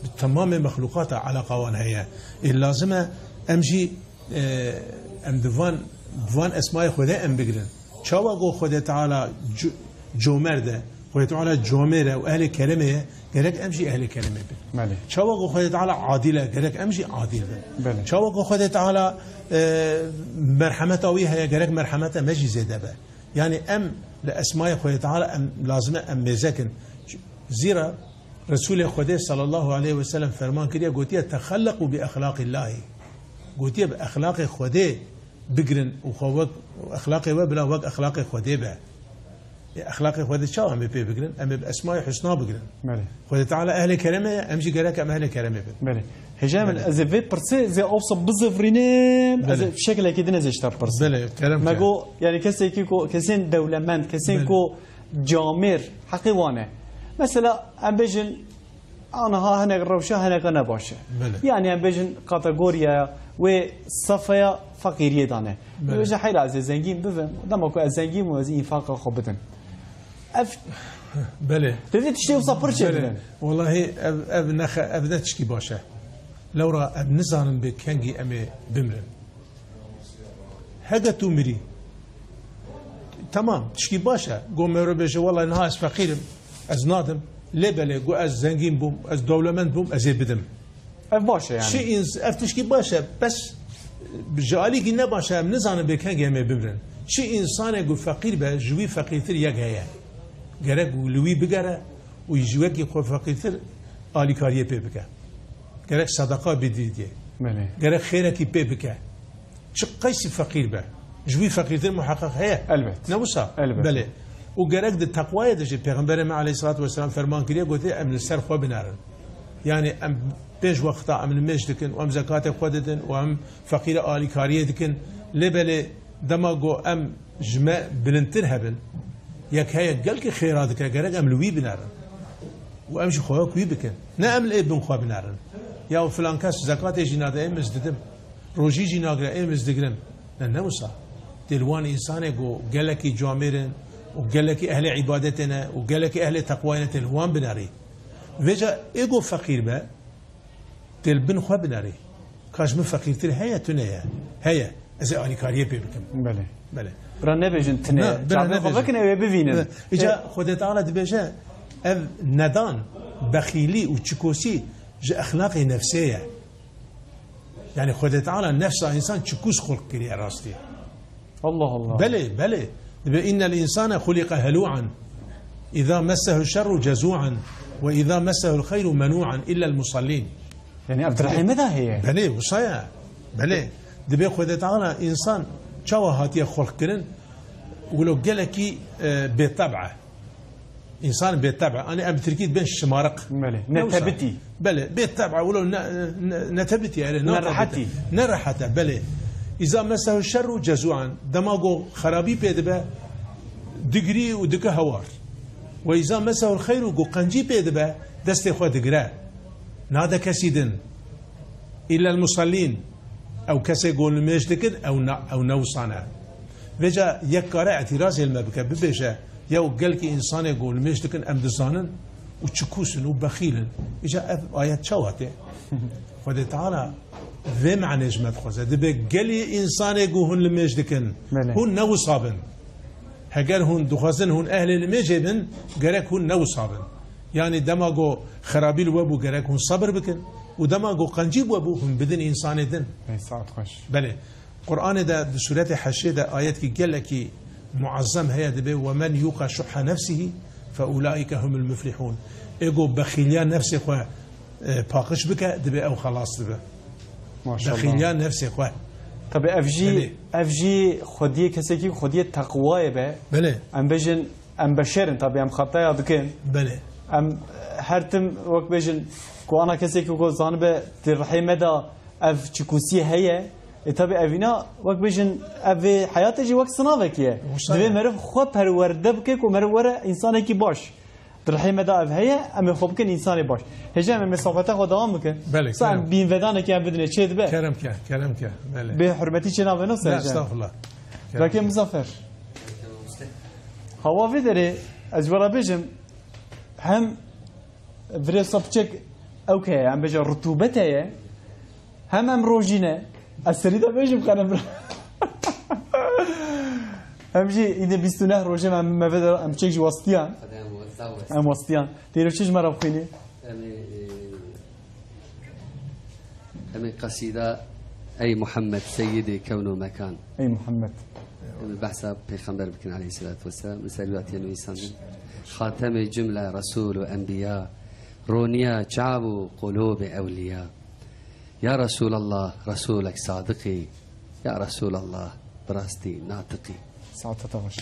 Bi temamê mexlûqata eleqa wan heye. Ê lazim e em jî, e, em di van, bi van esmayê Xwedê em bigrin. Çawa ku Xwedê Teala c-, comerd e, Xwedê Teala camêr e û ehlê keremê ye, gerek em jî ehlê keremê bin. Belê. Çawa ku Xwedê Teala adil e, gerek em jî adil bin. Belê. Çawa ku Xwedê Teala, e, merhemeta wî heye, gerek merhemeta me jî zêde be. Yani em li esmayê Xwedê Teala em lazim e em mêze kin. Zira Resulê Xwedê sallallahu aleyhi ve sellem ferman kiriye, gotiye, "Texelleqû bi exlaqillahî." Gotiye, "Bi exlaqê Xwedê bigrin û xwe wek, exlaqê we bila wek exlaqê Xwedê be." E, exlaqê Xwedê çawa em ê pê bigrin? Em ê bi esmayê husna bigrin. Belê. Xwedê Teala ehlê keremê ye, em jî gerek em ehlê keremê bin. Belê. Hêja min, Belê. ez ê vê pirsê, ez ê awsa bizivrînim, ez ê Belê. fişeklekî din ez ê ji te pirsim. Belê, kerem Me ke. got, yani kesekî ku, kesên dewlemend, kesên Belê. ku camêr, heqê wan e. Mesela, em bêjin, aniha hinek rewşa hineke ne baş e. Belê. Yani, em bêjin kategoriya wê sefeya feqîriyê dane. Belê. Bêje, "Heyla ez ê zengîn bibim, dema ku ez zengîn bûm, ez înfaqa xwe bidim." Ev Belê. Divê tiştê wisa pir çê Belê. bibin. Wallahî ev, ev nexe-, ev ne tişkî baş e. Lewra em nizanin bê kengî em ê bimrin. Heke tu mirî. Temam, tişkî baş e. Go mero bêje, "Wallahî niha ez feqîr im, ez nadim." Lê belê, go ez zengîn bûm, ez dewlemend bûm, ez ê bidim. Ev baş e yani. Çi ins-, ev tişkî baş e, bes ji alîkî ne baş e, em nizanin bê kengê em ê bimrin. Çi însanê ku feqîr be, ji wî feqîrtir yek heye. Gerek li wî bigere û ji wekî xwe feqîrtir alîkariyê pê bike. Gerek sedeqa bidî dê. Belê. Gerek xêrekî pê bike. Çi qeysî feqîr be. Ji wî feqîrtir muheqeq heye. Elbet. Ne wisa? Elbet. Belê. Û gerek di teqwayê de jî Pêxemberê me aleyhissalatu vesselam ferman kiriye, gotiye, "Em li ser xwe binerin." Yani em pênc wexta em nimêj dikin û em zekatê xwe didin û em feqîre alîkariyê dikin. Lê belê dema ku em ji me bilindtir hebin, yek heye gelkî xêra dike, gerek em li wî binerin. Û em jî xwe wek wî bikin. Ne em li ê bin xwe binerin. Ya filan kes zekatê jî nade, ê min ez didim. Rojî jî nagire, ê min ez digirim. Ne, ne wisa. Tê li wan însanê ku gelekî camêr in û gelekî ehlê îbadetê ne û gelekî ehlê teqwayê ne, tê li wan binerî. Vêca ê ku feqîr be, tê li bin xwe binerî. Ka ji min feqîrtir heye, tune ye. Heye. Ez ê alîkariyê pê bikim. Belê. Belê. Bira nebêjin tune. Na, bira Çavê xwe nebêjin. vekin, ew ê bivînin. Îca E- Xwedê Teala dibêje, ev nedan, bexîlî û çikosî ji exlaqê nefsê ye. Yani Xwedê Teala nefsa însan çikûs xulq kiriye rastî. Allah Allah. Belê, belê. Dibe, "Innel insane xuliqe helû'an. İza messehu şerru cezû'an. Ve iza messehul xeyru menû'an illel musallîn." Yani ev di rehê me de heye. Belê, wisa ye. Belê. Dibe Xwedê Teala însan çawa hatiye xulq kirin? Wilo gelekî, e, bêteb e. Însan bêteb e. Anî em bi tirkî dibên şimariq. Belê. Ne wisa. Netebitî. Belê, bêteb e. Wilo ne, ne, netebitî, erê, nerehetî. Nerehet e, belê. Îza mesehu şerru cezuan. Dema go xerabî pê dibe, digirî û dike hewar. Ve îza mesehul xeyru, go qencî pê dibe, destê xwe digire. Nade kesî din. Îllel musallîn. Ew kesê go nimêj dikin, ew na-, ew ne wisa ne. Vêca yek kare îtîrazê li me bike, bibêje, ya û gelkî însanê ku nimêj dikin em dizanin û çikûs in û bexîl in. Îca ev ayet çawa tê? Xwedê Teala vê manê ji me dixwaze. Dibe gelî însanê ku hûn nimêj dikin, Belê. hûn ne wisa bin. Heger hûn dixwazin hûn ehlê nimêjê bin, gerek hûn ne wisa bin. Yanî dema ku xerabî li we bû, gerek hûn sebir bikin û dema ku qencî bi we bû, hûn bidin însanê din. Ey saet xweş. Belê. Qur'anê de di sûretê Heşrê de ayetkî gelekî muazzem heye, dibe, "Ve men yuqa şuhha nefsihi fe ulaike humul muflihun." Ê go bexîliya nefsê xwe, e, paqij bike, dibe ew xelas dibe. Maşallah. Bexîliya nefsê xwe. Tabi ev jî, Belê. ev jî xwediyê kesekî xwediyê teqwayê be. Belê. Em bêjin, em beşer in, tabi em xetaya dikin. Belê. Em her tim wek bêjin ku ana kesekî ku zanibe di rihê me de ev çikûsiyê heye. E, tabi evîna wek bêjin ev vê heyatê jî wek sinavekî ye. Wisa Divê ye. meriv xwe perwerde bike ku meriv were însanekî baş. Di rihê me de ev heye, em ê xwe bikin însanê baş. Hêja em ê mesafeta xwe dewam bikin. Belê, Sa kerem. em bînvedanekî em bidinê çê dibe. Kerem ke, kerem ke. Belê. Bê hurmetî çê navê nasıl Ne, hêja? estağfurullah. Kerem. Rakê Muzaffer. Hawa vê derê ez ji we re bêjim, hem virê sapçek ew ke heye, em bêje rutubet heye, hem em rojî ne. Ez serî de bêjim xenem. Hem jî îdê bîst û neh rojê me, me vê de em çek jî westiyan. Em westiyan. Têro çi ji me re bixwînî? Em ê, e, em ê qesîda Ey Muhammed Seyyidê Kewn û Mekan. Ey Muhammed. Em ê behsa Pêxember bikin aleyhisselatu vesselam. Min serî watiye nivîsandin. Xatemê cumle Resul û Enbiya. Roniya çav û qulûbê ewliya. Ya Resulallah, Resulek sadiqî. Ya Resulallah, bi rastî natiqî. Saeta te baş.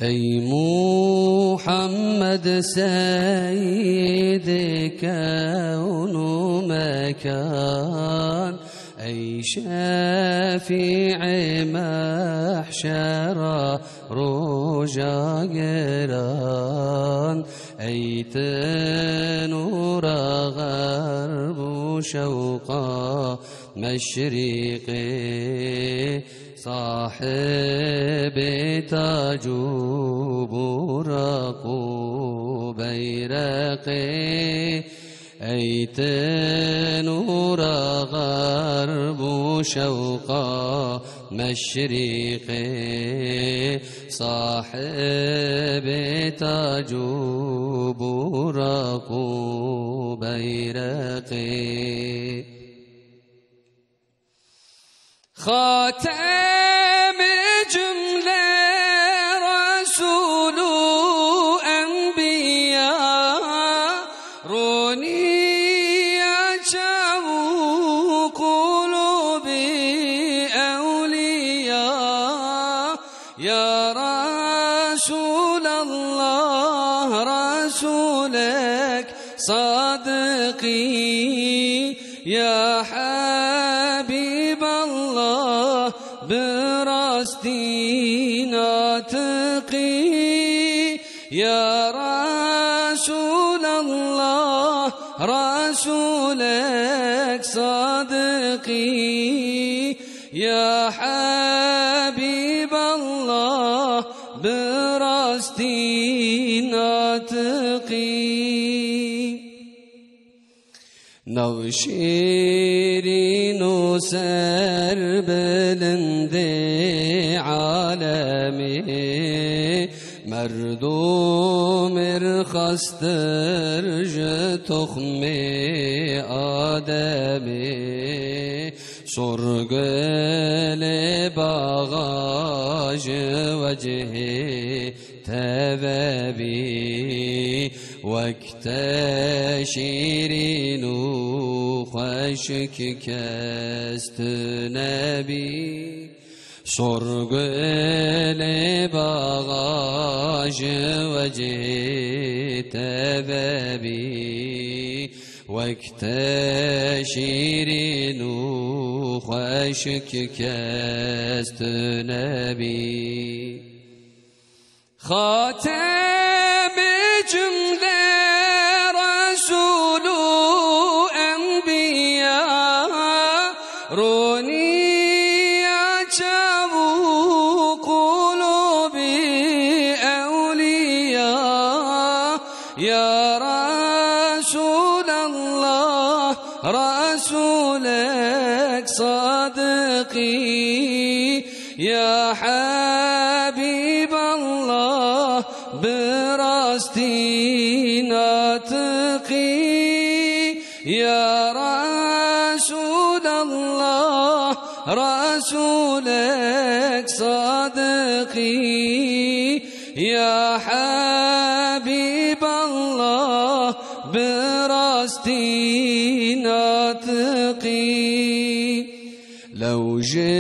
Ey Muhammed Seyyidê kewn û mekan, ey şefî'ê mehşera roja giran, ey ti nûra xerb û şewqa meşrîqê, sahibê tac û buraq û beyreqê, ey ti nûra xerb û şewqa meşrîqê, sahibê tac û buraq û beyreqê. Xatemê cumle Resul û Enbiya, roniya çav û qulûbê ewliya. Ya Resulallah, Resulek sadiqî, ya Habiballah, bi rastî natiqî. Ya Resulallah, Resulek sadiqî, ya Habiballah, bi rastî natiqî. Nav şîrîn û serbilindê alemê, merdûmê rixastir ji toxmê Ademê. Sorgulê baxa ji wecihê te vebî, wek te şîrîn û Xweşik kes tu nebî, sorgulê baxa ji wecihê te vebî. Wek te şîrîn û xweşik kes tu nebî. Xatemê cumle Resul û Enbiya, roniya çav û qulubî ewliya. Ya Resulallah, Resulek sadiqî, ya Habiballah, bi rastî natiqî. Ya Resulallah, Resulek sadiqî, ya Habiballah, bi rastî natiqî. Lew ji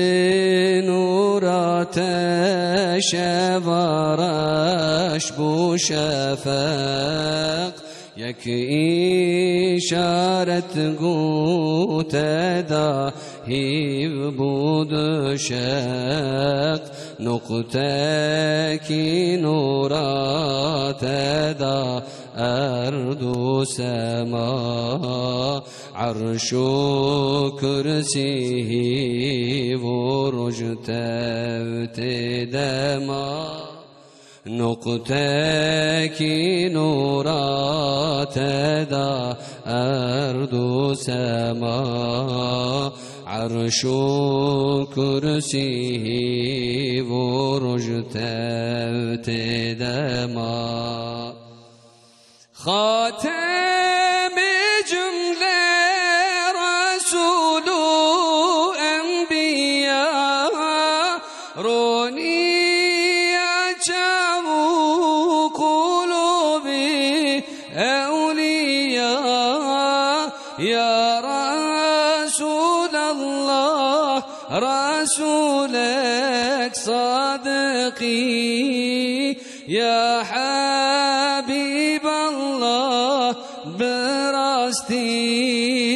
nûra te şeva reş bû şefeq, yek îşaret gû te da hîv bû du şeq. Nuqtekî nûra te da erd û sema, erş û kursî hîv û roj tev tê dema. Nuqtekî nûra te da erd û sema, erş û kursî hîv û roj tev tê dema. Xatemê cumle Resul û Enbiya, roniya çav û qulubî ewliya. Ya Resulallah, Resulek sadiqî, ya Habiballah, bi rastî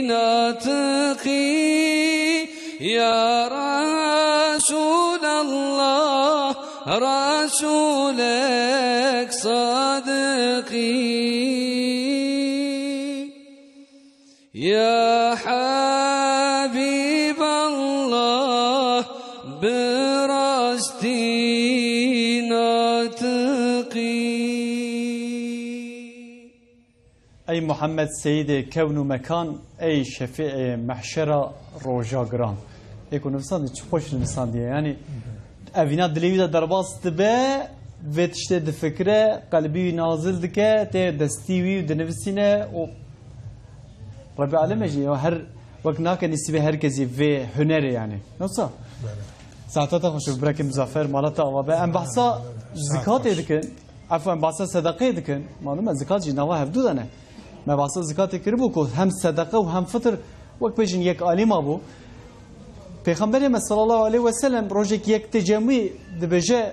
natiqî. Ya Resulallah, Resulek sadiqî. Ya Habiballah, bi rastî natiqî. Ey Muhammed Seyîdê kewn û mekan, ey şefîê mehşera roja giran. Ê ku nivîsandî çi xweş nivîsandiye. Yanî evîna dilê wî de derbas dibe, vê tiştê difikire, qelbî wî nazil dike, tê destî wî û dinivîsîne û Rebî Alemê jî ya her wek nake nisîbê her kesî vê hunerê yanî. Nasıl? Saeta te xweş, birekî Muzaffer, mala te ava be. Em behsa zikatê dikin. Efwen, bahsa sedeqeyê dikin. Malum e, zikat jî nava hevdû de ne. Me bahsa zikatê kiribû ku hem sedeqe û hem fitir wek bêjin yek alî mabû. Pêxemberê me sallallahu aleyhi ve sellem rojek yek tê cem wî dibêje,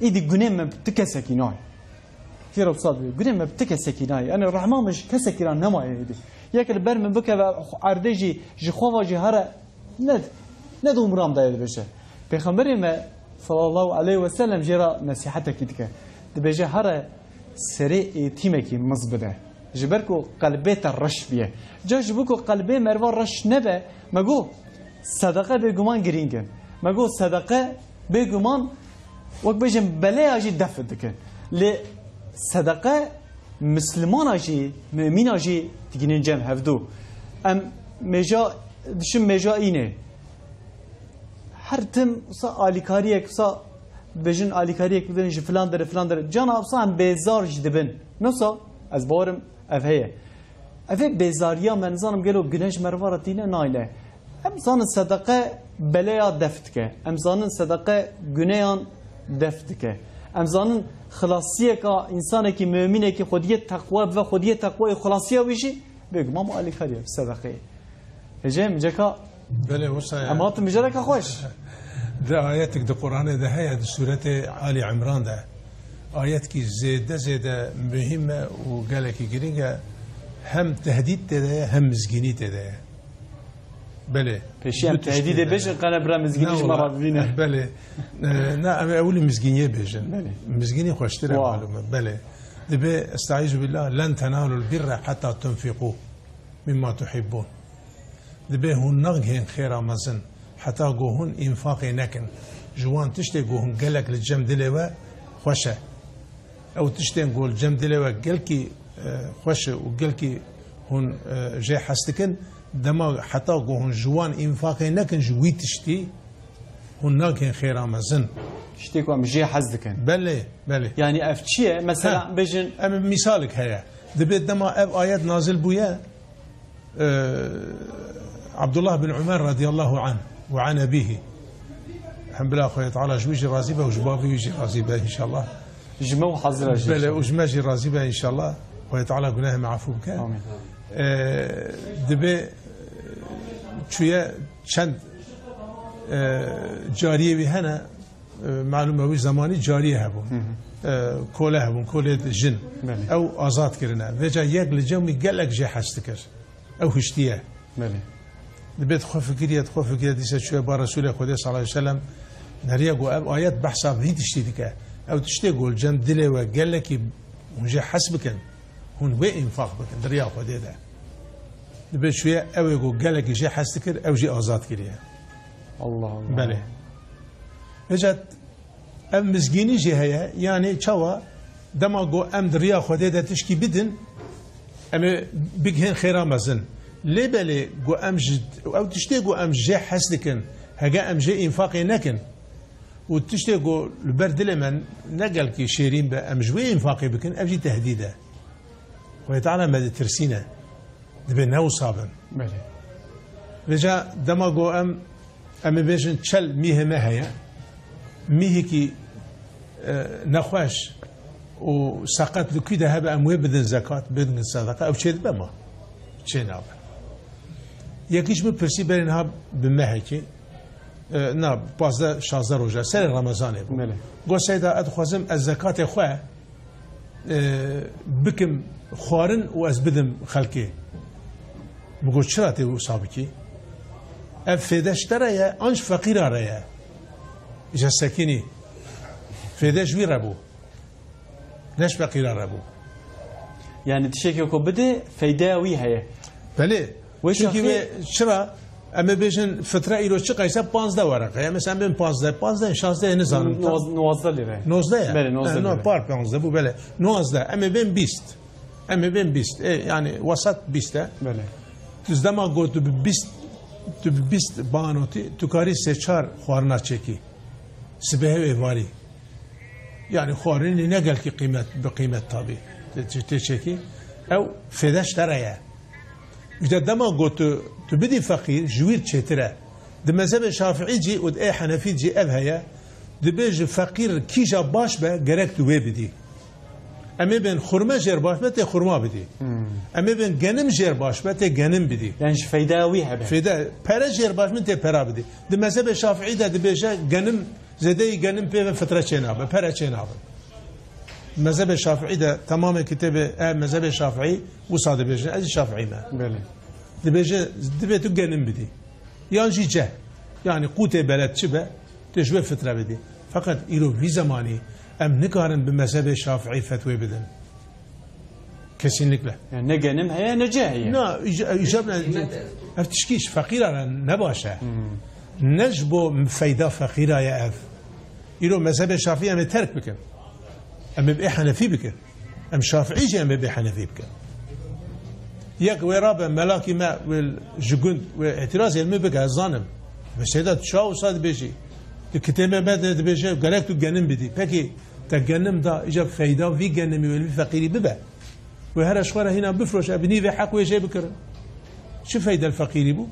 îdî gunê me bi ti kesekî nayê. Hîra wisa dibê, gunê me bi ti kesekî nayê. Yani rehma min ji kesekî ra nemaye îdî. Yek li ber min bikeve erdê jî, ji xwe ve jî here Ne, ne di umran de ye dibêje. Pêxemberê me sallallahu aleyhi ve sellem jê re nesîhetekî dike. Dibêje here serê êtîmekî miz bide. Ji ber ku qelbê te reş biye. Ca ji bo ku qelbê merva reş nebe, me got sedeqe bêguman girîng in. Me got sedeqe bêguman wek bêjin beleya jî def dike. Lê sedeqe Mislimana jî, mumîna jî digihînin cem hevdû. Em mêja, dişin mêja înê. Her tim wisa alîkariyek, wisa dibêjin alîkariyek bidin ji filan derê, filan derê. Cana wisa em bêzar jî dibin. Nosa ez bawerim ev heye. Ev ê bêzariya me nizanim gelo gune ji merva re tîne nayne. Em zanin sedeqe beleya def dike. Em zanin sedeqe guneyan def dike. Em zanin xilasiyeka însanekî, mumînekî xwediyê teqwa bibe, xwediyê teqwayê xilasiya wî jî bêguman bi alîkariya bi sedeqeyê. Hêjê, mijeka Belê, wisa ye. Em hatin mijareka xweş. Di ayetek di Qur'anê de heye, di sûretê Ali Imran de. Ayetkî zêde zêde muhîm e û gelekî girîng e. Hem tehdîd tê de ye, hem mizgînî tê de ye. Belê. Pêşî em Du tiştê tehdîdê de bêjin, ye. Qene bira mizgînî Ne ji me wala. re bibîne. Belê. E, na, em ê ewilî mizgîniyê bêjin. Belê. Mizgînî xweştir e, Wa. malûm e. Belê. Dibê, estaizu billah, "Len tenalul birre heta tunfiqû mimma tuhibbûn." Dibê hûn nagihên xêra mezin, heta ku hûn înfaqê nekin. Ji wan tiştê ku hûn gelek li cem dilê we xweş e. Ew tiştên ku li cem dilê we gelkî, e, xweş e û gelkî hûn, e, jê hez dikin, dema heta ku hûn ji wan înfaqê nekin, ji wî tiştî hûn nagihên xêra mezin. Tiştê ku em jê hez dikin. Belê, belê. Yani ev çi ye? Mesela Ha, bêjin em misalek heye. Dibê dema ev ayet nazil bûye, e, Abdullah bin Umer radiyallahu anh ve an ebîhî. Elhamdülillah, Xwedê Teala ji wî jî razî be û ji bavê wî jî razî be înşallah. Ji me û hazira jî Belê, înşallah. û ji me jî razî be înşallah. Xwedê Teala gunehê me afû bike. Amîn. E, dibê çûye çend, e, cariyê wî hene, e, malûm e wî zemanî cariyê hebûn. Hı hı. E, kole hebûn, kolê jin. Belê. Ew azad kirine. Vêca yek li cem wî gelek jê hez dikir. Ew hiştiye. Belê. Dibê dixwe fikiriye, dixwe fikiriye, dîsa çûye ba Resûlê Xwedê sallallahu aleyhi ve sellem, neriya ku ev ayet behsa vî tiştî dike. Ew tiştê ku li cem dilê we gelekî hûn jê hez bikin, hûn wê înfaq bikin di riya Xwedê de. Dibê çûye ew ê ku gelekî jê hez dikir, ew jî azad kiriye. Allah Allah. Belê. Vêca Ev mizgînî jî heye, yanî çawa dema ku em di riya Xwedê de tişkî bidin, em ê bigihên xêra mezin. Lê belê ku em ji, ew tiştê ku em jê hez dikin, hege em jê înfaqê nekin û tiştê ku li ber dilê me ne gelkî şêrîn be, em ji wê înfaqê bikin, ev jî tehdîd e. Xwedê Teala me ditirsîne. Dibê ne wisa bin. Belê. Vêca dema ku em, em ê bêjin çel mîhê me heye, mîhekî, e, nexweş û seqet li kû de hebe, em wê bidin zekat, bidin sedeqa, ew çê dibe ma? Çê nabe. Yekî ji min pirsî berê niha bi mehekê, e, na, pazdeh şazdeh roja, serê Remezanê bû. Belê. Got, Seyda, ez dixwazim ez zekatê xwe e, bikim xwarin û ez bidim xelkê. Min got, çira tê wisa bikî? Ev fêde ji te re ye, an ji feqîra re ye? Îca sekinî. Fêde ji wî re bû. Ne ji feqîra re bû. Yani tiştekê ku bidê, feydeya wî heye. Belê. Wê Çunkî şexsî wê çira, em ê bêjin fitre îro çi qeyse panzdeh wereqe ye. Mesela em bên panzdeh, panzdeh, şazdeh nizanim tam. Noz-, nozdeh lîre. Nozdeh ye? Belê, nozdeh He, no, lîre. Par panzdeh bû, belê. Nozdeh, em ê bên bîst. Em ê bên bîst. E, yani wesat bîst e. Belê. Tu dema got tu bi bîst, tu bi bîst banotî, tu karî sê çar xwarina çêkî. Sibehê û êvarî. Yani xwarinî ne gelkî qîmet, bi qîmet tabî. Tê, tê, tê çekî. Ew fêde ji te re ye. Îşte dema got tu, tu bidî feqîr, ji wî çêtir e. Di mezhebê Şafiî cî û di ê Henefî cî ev heye. Dibêje feqîr kîja baş be, gerek tu wê bidî. Em ê bên xurme jêr baş be, tê xurma bidî. Hmm. Em ê bên genim jêr baş be, tê genim bidî. Yani ji feydeya wî hebe. Feyde, pere jêr baş be, tê pera bidî. Di mezhebê Şafiî de dibêje genim Zêdeyî genim pê ve fitre çênabe, pere çênabe. Mezhebê Şafiî de temamê kitêbê, e, mezhebê Şafiî wisa dibêjin, ez jî Şafiî me. Belê. Dibêje, dibê tu genim bidî. Yan jî ceh. Yani qûtê beled çi be, tu ji wê fitre bidî. Feqet îro vî zemanî em nikarin bi mezhebê Şafiî fetwê bidin. Kesinlikle. Yani ne genim heye ne ceh heye. Na, îca-, îcab ne, Kıymet ev. Ev tişkî ji feqîra re ne baş e. Hmm. Ne ji bo feyda feqîra ye ev. Îro mezhebê Şafî em ê terk bikin. Em ê bê Henefî bikin. Em Şafî jî em ê bê Henefî bikin. Yek wê rabe melakî me wê ji gund wê îtirazê min bike, ez zanim. Bi seyda tu çawa wisa dibêjî? Di kitêbê me de dibêje gerek tu genim bidî. Pekî te genim da, îca feyda vî genimî wê li vî feqîrî bibe. Wê here ji xwe re hîna bifroşe, bi nîvê heq wê jê bikirin. Çi feyde li feqîrî bû?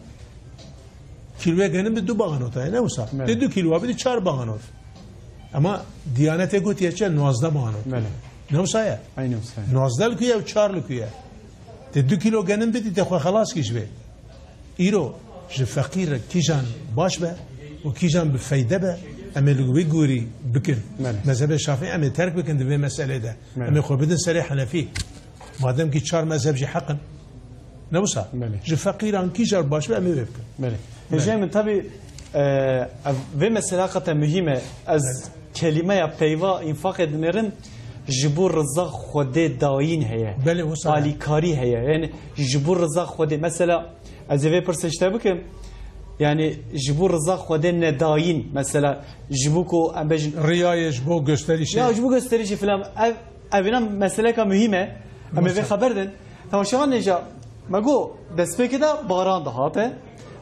Kîloyê genim bi du bahanot heye, ne wisa? Evet. Tê du kîlowa bidî çar bahanot. Ama Diyanetê gotiye çi? Nuwazdeh bahanot. Belê. Ne wisa ye? Aynı wisa ye. Nuwazdeh li ku ye û çar li ku ye? Tê du kîlo genim bidî, tê xwe xelas kî ji vê. Îro ji feqîr re kîjan baş be û kîjan bi feyde be, em ê li wî gorî bikin. Belê. Mezhebê Şafî em ê terk bikin di vê meselê de. Belê. Em ê xwe bidin serê Henefî. Madem kî çar mezheb jî heq in. Ne wisa? Belê. Ji feqîran kîjan baş be em ê wê bikin. Belê. Belê. Hêjayê min, tabî, e, ev, vê mesela qete muhîm e. Ez Belê. Kelîmeya peyva înfaqê dinêrim, ji bo riza Xwedê dayîn heye. Belê, wisa ye. Alîkarî heye. Yani ji bo riza Xwedê. Mesela, ez ê vê pirsê ji te bikim. Yani ji bo riza Xwedê nedayîn. Mesela ji bo ku em bêjin Riyayê, ji bo gösterîşê. Ya ji bo gösterîşê filan. Ev, ev ina meseleka muhîm e. Em ê vê Wisa. Xeber din. Temaşevan nêja, me got, destpêkê de baran dihate.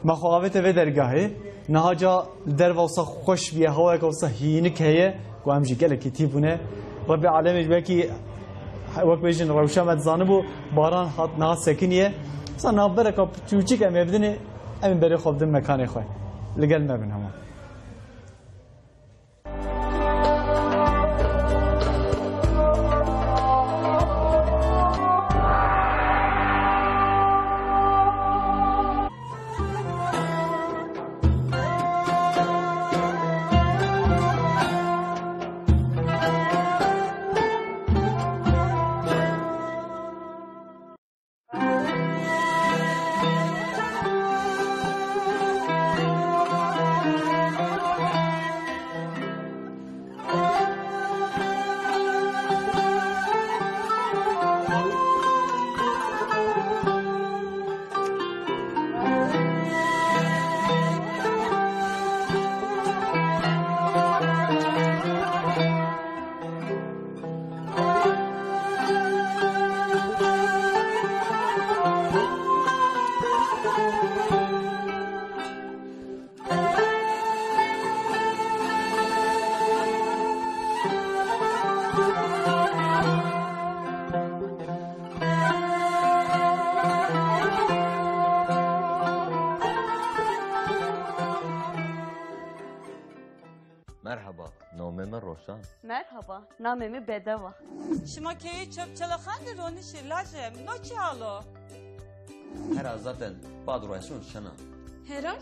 Me xwe avête vê dergahê. Niha ca li derve wisa xweş bûye, hewayeke wisa hînik heye. Ku em jî gelekî tî bûne. Rebbê alemê ji belkî, wek bêjin, rewşa me dizanibû, baran hat niha sekiniye. Wisa navbereka çûçik em ê bidinê, em ê berê xwe bidin mekanê xwe. Li gel me bin hema. Merhaba, namê min Roşan. Merhaba, namê min Bedewa. Şima keyê çöp çalıxan de ronişî, lajê min, no çi hal o? Hera zaten bad roşun şena. Hera?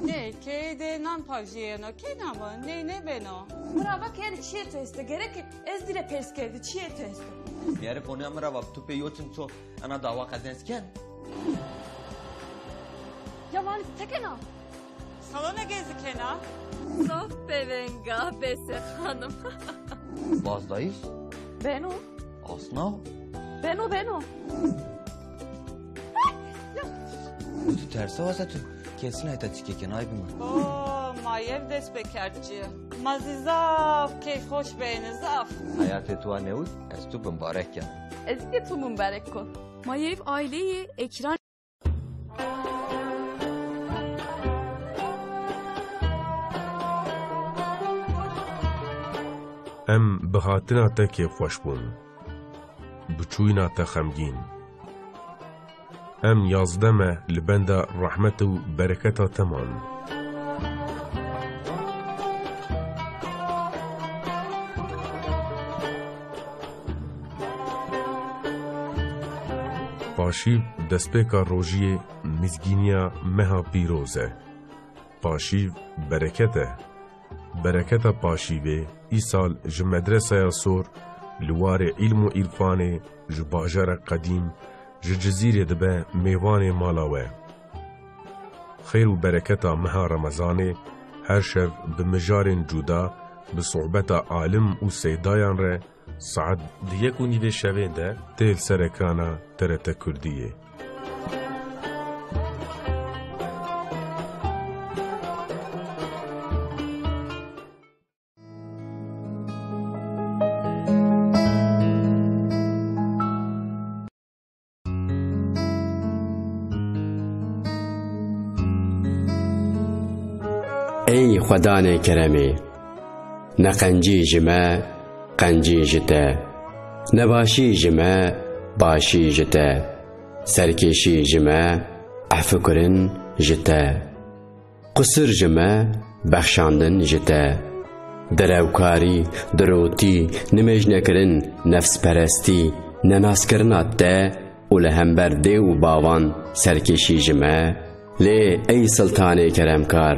Nê, keyê de nan pavjiyeno, key nabo, ney nebeno. Mira bak yani çiyê tu este, gerek ez dile pers kerdi, çiyê tu este. Diyarê konuya mira bak, tu pê yoçin ço, ana dawa qezenç ken. Ya mani tekena. Salona gezikena. Zaf pevenga bese hanım. Bazdayış? Beno. Asnav? Beno, beno. Tu terse wasa tu kesin ayta çikeke nay bima. Oo, mayev dest bekertçi. Ma zî zaf keyf hoş beyni zaf. Hayatê tu a newid, ez tu bimbarek ken. Ez de tu bimbarek kon. Mayev aileyê ekran Em bi hatina te kêfxweş bûn. Bi çûyîna te xemgîn. Em yazdeh me li benda rehmet û bereketa te man. Paşîv destpêka rojiyê mizgîniya meha pîroz e. Paşîv bereket e. Bereketa paşîvê îsal ji Medresaya Sor li warê îlm û îrfanê ji bajara qedîm ji Cizîrê dibe mêvanê mala we. Xêr û bereketa meha Remezanê her şev bi mijarên cuda, bi sohbeta alim û seydayan re saet di yek û nîvê şevê de tê li ser ekrana T R T Kurdiyê. Ey Xwedanê keremê, ne qencî ji me, qencî ji te. Nebaşî ji me, başî ji te. Serkêşî ji me, efikirin ji te. Qusir ji me, bexşandin ji te. Direwkarî, dirotî, nimêjnekirin, nefsperestî, nenaskirina te û li hember dê û bavan serkêşî ji me, Lê ey Siltanê keremkar,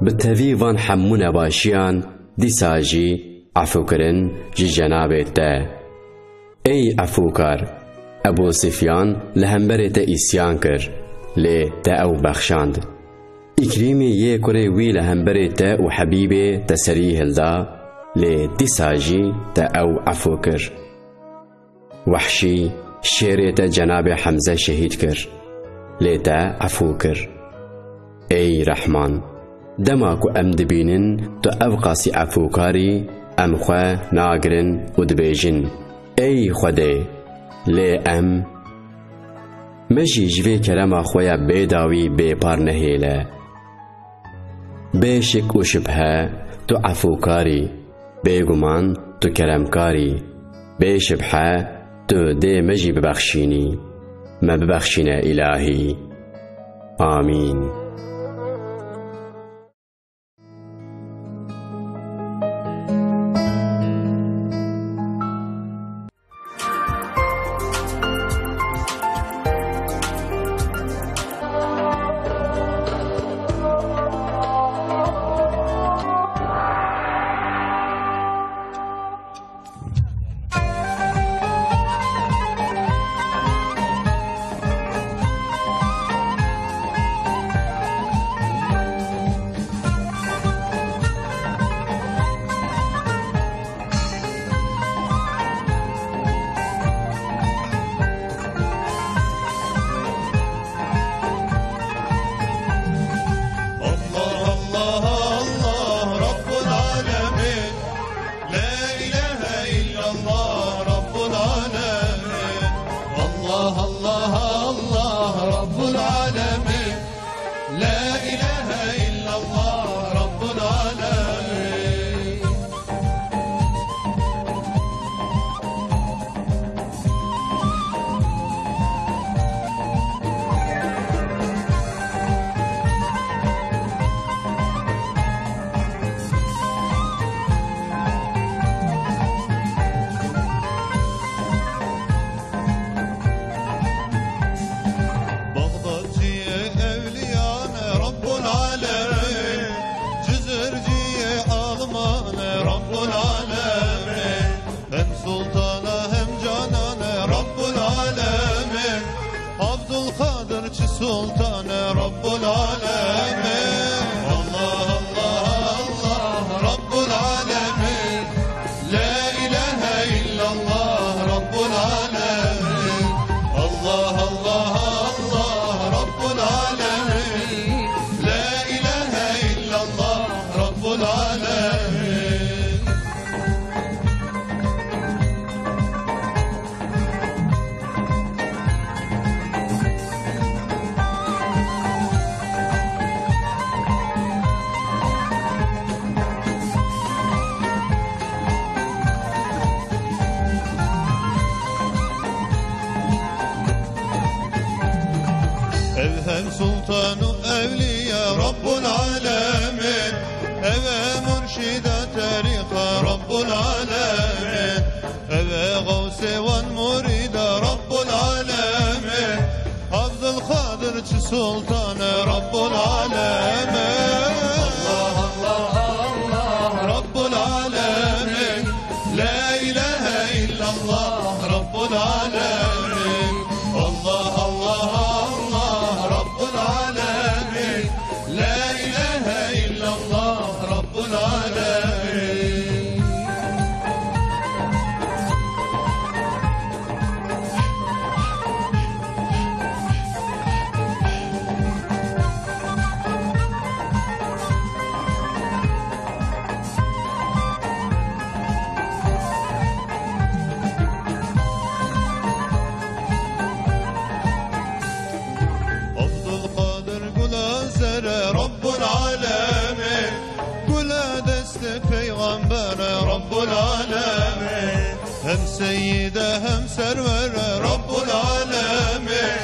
bi tevî van hemû nebaşiyan dîsa jî efûkirin ji cenabê te. Ey efûkar, Ebû Sifyan li hemberê te îsyan kir, lê te ew bexşand. Îkrîmî yê kurê wî li hemberê te û Hebîbê te serî hilda, lê dîsa jî te ew efû kir. Wehşî şêrê te cenabê Hemze şehîd kir, lê te efû kir. Ey Rehman, dema ku em dibînin tu ev qasî efûkar î, em xwe nagirin û dibêjin, Ey Xwedê, lê em, me jî ji vê kerema xwe ya bêdawî bêpar nehêle. Bê şik û şibhe, tu efûkar î, bêguman tu keremkar î. Bê şibhe, tu dê me jî bibexşînî. Me bibexşîne, Îlahî. Amîn. الله، الله، الله، رب العالمين. لا إله إلا الله، رب العالمين. الله، الله، الله، رب العالمين. لا إله إلا الله، رب العالمين. بغدادچیە ئەولیانە رب العالمین، جزرجیە ئاڵمانە رب العالمین، هەم سوڵتانە هەم جانانە رب العالمین، عبدالقادر چ سوڵتانە رب العالمین. الله، الله، الله، رب العالمين. لا إله إلا الله رب العالمين. الله، الله، الله، رب العالمين. لا إله إلا الله رب العالمين. Ev hem sultan û ewliya Rabbul Alemin, ev e murşida terîqa Rabbul Alemin. Ev e Xewsê wan murîda Rabbul Alemin. Abdulkadir çi sultan e Rabbul Alemin. Allah, Allah, Allah, Rabbul Alemin. La ilahe illallah Rabbul Alemin. Allah, Allah, Allah, Rabbul Alemin. La ilahe illallah Rabbul Alemin. Abdulkadir gula sere Rabbul Alemin. Gula destê peyxamber e Rabbul Alemin. Hem seyyid e hem serwer e Rabbul Alemin.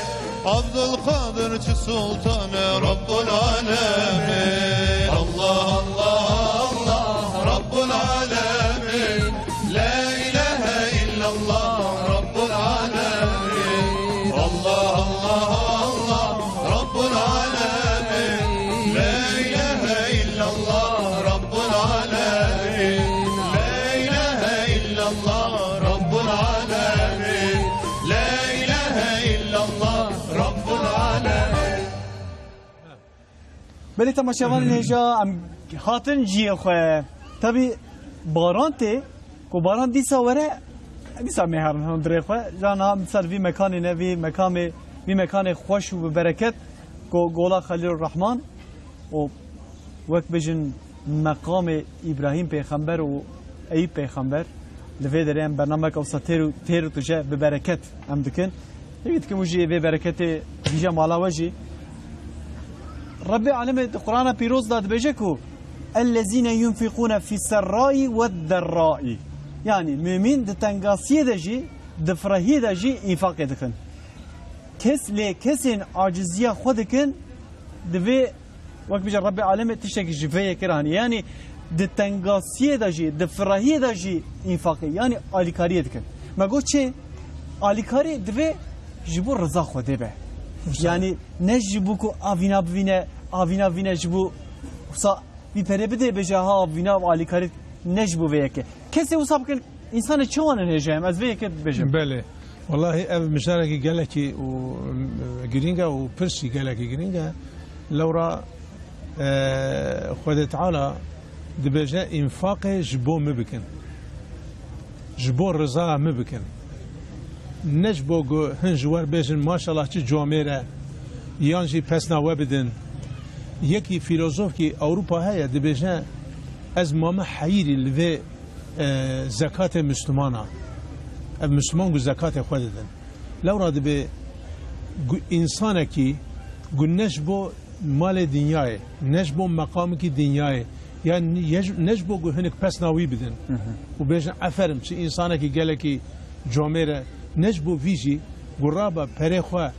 Abdulkadir çi sultan e Rabbul Alemin. Allah, Allah, Allah, Rabbul Alemin. La ilahe illallah Rabbul Alemin. Allah, Allah, Allah, Rabbul Alemin. Belê temaşevanên hêja, em hatin cihê xwe. Tabî baran tê, ku baran dîsa were, dîsa em ê herin hundirê xwe. Ca niha em ser vî mekanê ne, vî mekamê, vî mekanê xweş û bi bereket, ku Gola Xelîlurrehman û wek bêjin meqamê Îbrahîm Pêxember û Eyûb Pêxember, li vê derê em bernameka wisa têr û, têr û tije bi bereket em dikin. Hêvî dikim û jî vê bereketê hîje mala we jî. Rebbê Alemê di Qur'ana Pîroz de dibêje ku, "Ellezîne yunfiqûne fî serrayî we derrayî." Yanî, mumîn di tengasiyê de jî, di firehiyê de jî înfaqê dikin. Kes, lê kesên aciziya xwe dikin, divê, wek bêje, Rebbê Alemê tiştekî ji vê yekê re haniye. Yanî, di tengasiyê de jî, di firehiyê de jî înfaqê, yanî alîkariyê dikin. Me got çi? Alîkarî divê ji bo riza Xwedê be. Wisa. Yanî ne ji bo ku a vîna bivîne, a vîna bivîne ji bo wisa vî perê bidê bêje ha vîna alîkarî, ne ji bo vê yekê. Kesê wisa bikin, însanê çi wanin hêja em? Ez vê yekê dibêjim. Belê. Wellahî ev mijarekî gelekî û, e, girîng e û pirsî gelekî girîng e. Lewra, e, Xwedê Teala dibêje, "Înfaqê ji bo min bikin. Ji bo rizaya min bikin." Ne ji bo ku hin ji wer bêjin, "Maşallah, çi comêr e," yan jî pesna we bidin. Yekî fîlozofkî Ewropa heye, dibêje, "Ez mame heyîrî li vê, e, zekatê Mislimana." Ev Misliman ku zekatê xwe didin. Lewra dibê ku însanekî ku ne ji bo malê dinyayê, ne ji bo meqamekî dinyayê, ya n-, ye ji, ne ji bo ku hinek pesna wî bidin Hı hı. û bêjin, "Eferim, çi însanekî gelekî comêr e." Ne ji bo vî jî ku rabe perê xwe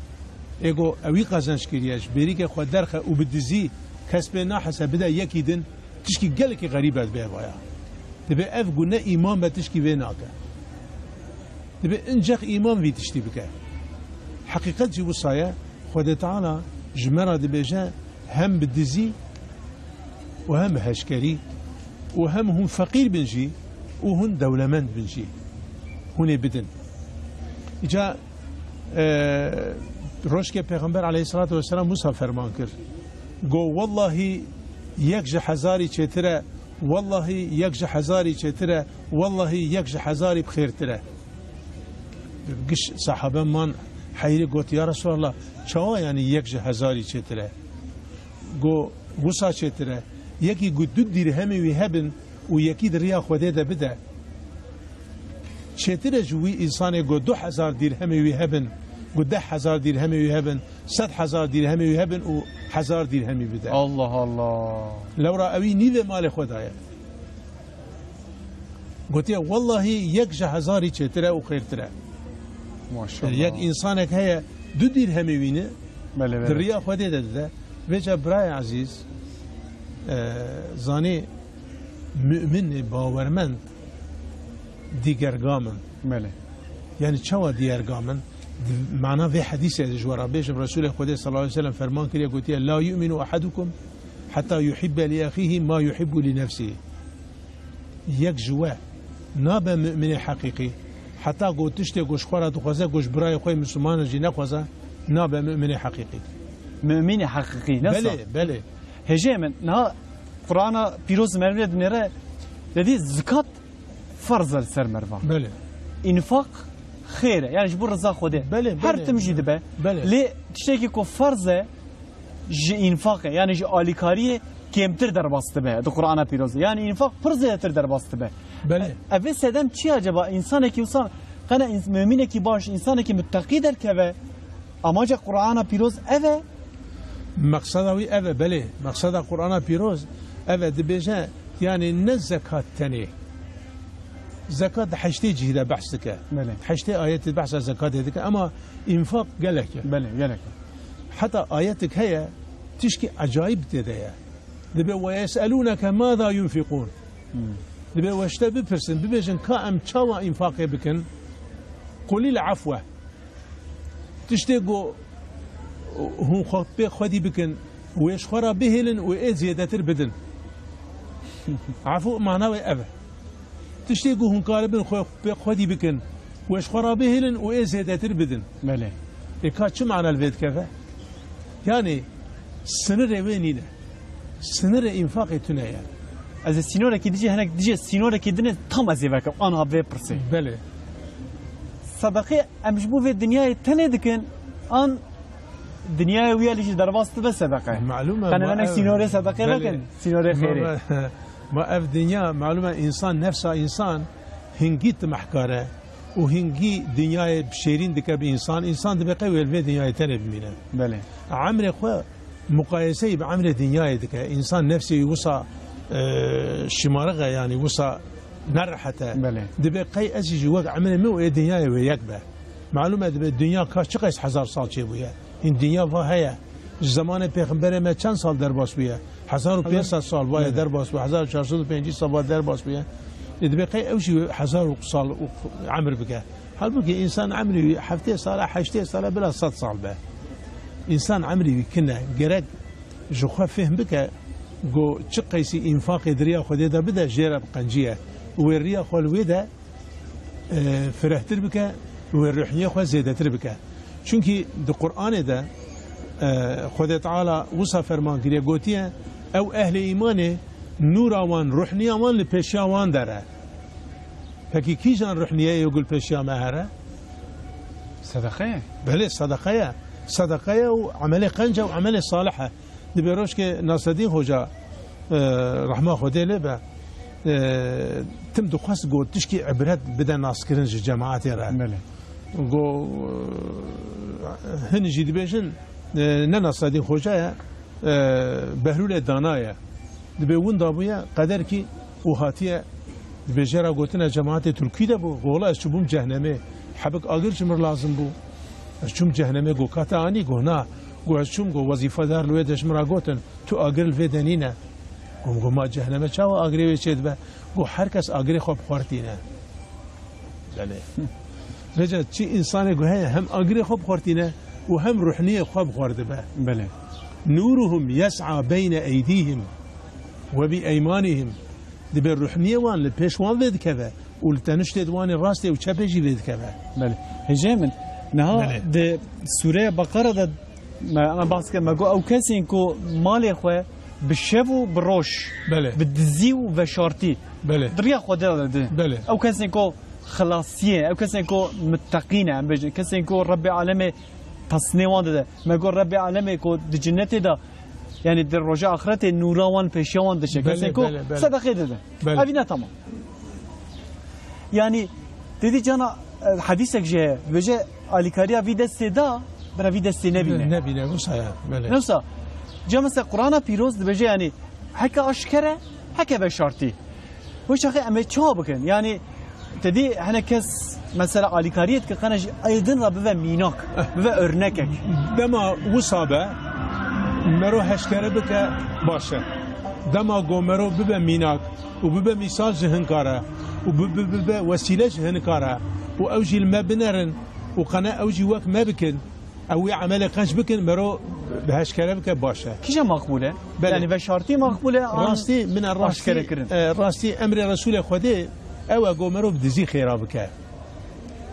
ê ku ewî qezenc kiriye, ji bêrîkê xwe derxe û bi dizî kes pê nahese bide yekî din, tişkî gelekî xerîb e dibê vaya. Dibê ev ku ne îman be tişkî vê nake. Dibê incex îman vî tiştî bike. Heqîqet jî wisa ye, Xwedê Teala ji me re dibêje, hem bi dizî û hem bi heşkerî û hem hûn feqîr bin jî û hûn dewlemend bin jî. Hûn ê bidin. Îca, e, rojkê Pêxember aleyhisselatu vesselam wisa ferman kir. Go, "Wellahî yek ji hezarî çêtir e, wellahî yek ji hezarî çêtir e, wellahî yek ji hezarî bi xêrtir e." Giş sahabe man heyrî, got, "Ya Resulallah, çawa yanî yek ji hezarî çêtir e?" Go, "Wisa çêtir e. Yekî ku du dîrhemê wî hebin û yekî di riya Xwedê de bide. Çêtir e ji wî însanê ku du hezar dîrhemê wî hebin, ku deh hezar dîrhemê wî hebin, sed hezar dîrhemê wî hebin û hezar dîrhemî bide." Allah Allah. Lewra ewî nîvê malê xwe daye. Gotiye, "Wellahî yek ji hezarî çêtir e û xêrtir e." Maşallah. Yanî yek însanek heye, du dîrhemê wî ne, Belê, belê. di riya Xwedê de dide. Vêca birayê ezîz, e, zanî, mu'minê bawermend dîgergam in. Belê. Yanî çawa dîgergam in? Di mana vê hedîsê ji we re bêjim, Resûlê Xwedê sallallahu aleyhi ve sellem ferman kiriye, gotiye, "La yu'minu ahadukum hatta yuhibbe li ahihi ma yuhibbu li nefsihi." Yek ji we nabe mu'minê heqîqî, heta ku tiştê ku ji xwe re dixwaze, ku ji birayê xwe Misliman jî nexwaze, nabe mu'minê heqîqî. Mu'minê heqîqî, ne Belê, sa? belê. Hêjê min, niha Qur'ana Pîroz merivê dinêre, dedî, zikat ferz e li ser mervan. Belê. Înfaq xêr e, yani ji bo reza Xwedê. Belê, Her belê. tim jî dibe. Belê. Lê tiştekî ku ferz e, ji înfaqê, yani ji alîkariyê kêmtir derbas dibe di Qur'ana Pîroz de. Yani înfaq pir zêdetir derbas dibe. Belê. E, evê sedem çi acaba? Însanekî wisa, qene ins-, mumînekî baş, însanekî mutteqî derkeve, amaca Qur'ana Pîroz ev e. Meqseda wî ev e, belê. Meqseda Qur'ana Pîroz ev e, dibêje, yani ne zekat tenê. Zekat di heştê cihî de behs dike. Belê. Heştê ayetê behsa zekatê dike, ama înfaq gelek e. Belê, gelek e. Heta ayetik heye, tişkî ecayîb tê de ye. Dibe, "Ve yes'elûneke mâzâ yunfiqûn." Hmm. Dibe, "We ji te bipirsin, bibêjin ka em çawa înfaqê bikin? Qulil afwe." Tiştê ku hûn xwe pê xwedî bikin, wê ji xwe re bihêlin û ê zêdetir bidin. Afû mana wê ev e. Tiştê ku hûn karibin xwe pê xwedî bikin, wê ji xwe re bihêlin û ê zêdetir bidin. Belê. Ê ka çi mana li vê dikeve? Yani, sinirê wê nîne. Sinirê înfaqê tune ye. Ez ê sînorekî dijî, hinek dijî sînorekî din ê tam ez ê vekim, anha vê pirsê. Belê. Sedeqê em ji bo vê dinyayê tenê dikin, an dinyaya wî ya li jî derbas dibe sedeqe? Malûm e, Qene ma hinek ev, sînorê sedeqê belê. Vekin, sînorê Ma xêrê. Ma, ma ev dinya, malûm e, însan, nefsa însan hingî timehkar e û hingî dinyayê bi şêrîn dike bi însan. Însan dibe qey wê li vê dinyayê tenê bimîne. Belê. Emrê xwe muqayeseyî bi emrê dinyayê dike. Însan nefsê wî wisa, e, şimarix e, yanî wisa nerehet e. Belê. Dibe qey ez jî wek emrê min û ê dinyayê wê yek be. Malûm e, dibe dinya ka çiqas hezar sal çêbûye. Hîn dinya va heye. Ji zemanê pêxemberê me çend sal derbas bûye? Hezar û pênc sed sal vaye. Belê. Derbas bûye. Hezar û çar sed û pêncî sal va derbas bûye. Ê, dibe qey ew jî hezar û sal û emir bike. Halbûkî însan emrî wî heftê sal e, heştê sal e, bila sed sal be. Însan emrî wî kin e. Gerek ji xwe fêhm bike, ku çi qeysî înfaqê di riya Xwedê de bide, jê re bi qencî ye. Wê riya xwe li wê de, e, firehtir bike, wê ruhniyê xwe zêdetir bike. Çunkî di Qur'anê de, e, Xwedê Teala wisa ferman kiriye, gotiye, ew ehlê îmanê nûra wan, ruhniya wan li pêşiya wan der e. Pekî kîjan ruhniyeyê ku li pêşiya me here? Sedeqe ye. Belê, sedeqe ye. Sedeqe ye û emelê qenc e û emelê salih e. Dibê rojkê Nasreddîn Xoca, e, rehma Xwedê lê be, e, tim dixwest got tişkî ibret bide naskirin ji cemaetê re. Belê. Go, e, hin jî dibêjin, e, ne Nasreddîn Xoca ye, e, Behlûlê Dana ye. Dibê winda bûye, qederkî û hatiye, dibê jê re gotine cemaetê tu li kî de bû? Go wela ez çûbûm cehnemê. Hebik agir ji min lazim bû. Ez çûm cehnemê, go ka te anî? Go na. Go ez çûm, go wezîfedar li wê de ji min re gotin, tu agir li vê de nîne. Go, go ma cehneme çawa agirê wê çêdibe? Go her kes agirê xwe bi xwe re tîne. Belê. Vêca çi însanê ku heye hem agirê xwe bi xwe re tîne û hem ruhniyê xwe bi xwe re dibe. Belê. Nûruhum yes'a beyne eydîhim ve bi eymanihim. Dibe ruhniyê wan li pêş wan vê dikeve û li teniştê di wan ê rastê û çepê jî vê dikeve. Belê. Hêjayê min, niha Belê. Di sûreya Beqara de me, me behs kir, me got, ew kesên ku malê xwe bi şev û bi roj, Belê. Bi dizî û veşartî, Belê. Di riya Xwedê de didin. Belê. Ew kesên ku xilasiyê, ew kesên ku mitteqî ne, em bêjin, kesên ku Rebbê Alemê pesnê wan dide. Me got, Rebbê Alemê ku di cinetê de, yanî di roja axretê nûra wan pêşiya wan diçe. Belê, Kesên ku belê, belê. Sedeqê didin. Belê. Evî ne tamam. Yanî, te dî cana, e, hedîsek jî heye. Dibêje, alîkariya vî destê da, bira vî destê nebîne. Ne-, nebîne, wisa ya, belê. Ne wisa. Ca mesela Qur'ana Pîroz dibêje, yanî, heke aşkere, heke veşartî. Wê çaxê em ê çawa bikin? Yanî, te dî hinek kes mesela alîkariyê dike, qene ji ê din re bive mînak, bive örnekek. Dema wisa be, mero heşkere bike baş e. Dema go mero bibe mînak, û bibe mîsal ji hinka re û bi-, bi-, bibe wesîle ji hinka re û ew jî li me binerin û qene ew jî wek me bikin, ew wê emelê qenc bikin, mero bi heşkere bike baş e. Kîja maqbûl e? Belê. Yanî veşartî maqbûl e, an Rastî, min e rastî, aşkerekirin? E, rastî emrê Resûlê Xwedê ew e, go mero bi dizî xêra bike.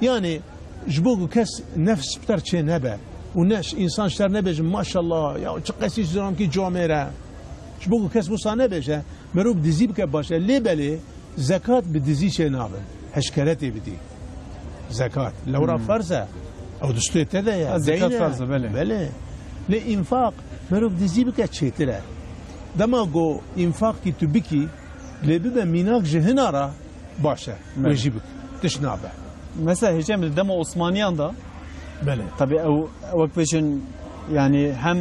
Yanî ji bo ku kes nefs bi te re çê nebe û ne, însan ji te re nebêje, maşallah, ya çi qesî ji ziramkî camêr e. Ji bo ku kes wisa nebêje, Mero bi dizî bike baş e. Lê belê zekat bi dizî çê nabe. Heşkere tê bidî. Zekat. Lewra Hmm. ferz e. Ew distê te de ye. Ha, zekat Deyne. Ferz e, belê. Belê. Lê înfaq, mero bi dizî bike çêtir e. Dema go înfaq kî tu bikî, lê bibe mînak ji hina re baş e. Belê. Wê jî bik. Tiş nabe. Mesela hêjê min di dema Osmaniyan de, Belê. Tabii ew, wek bêjin, yani hem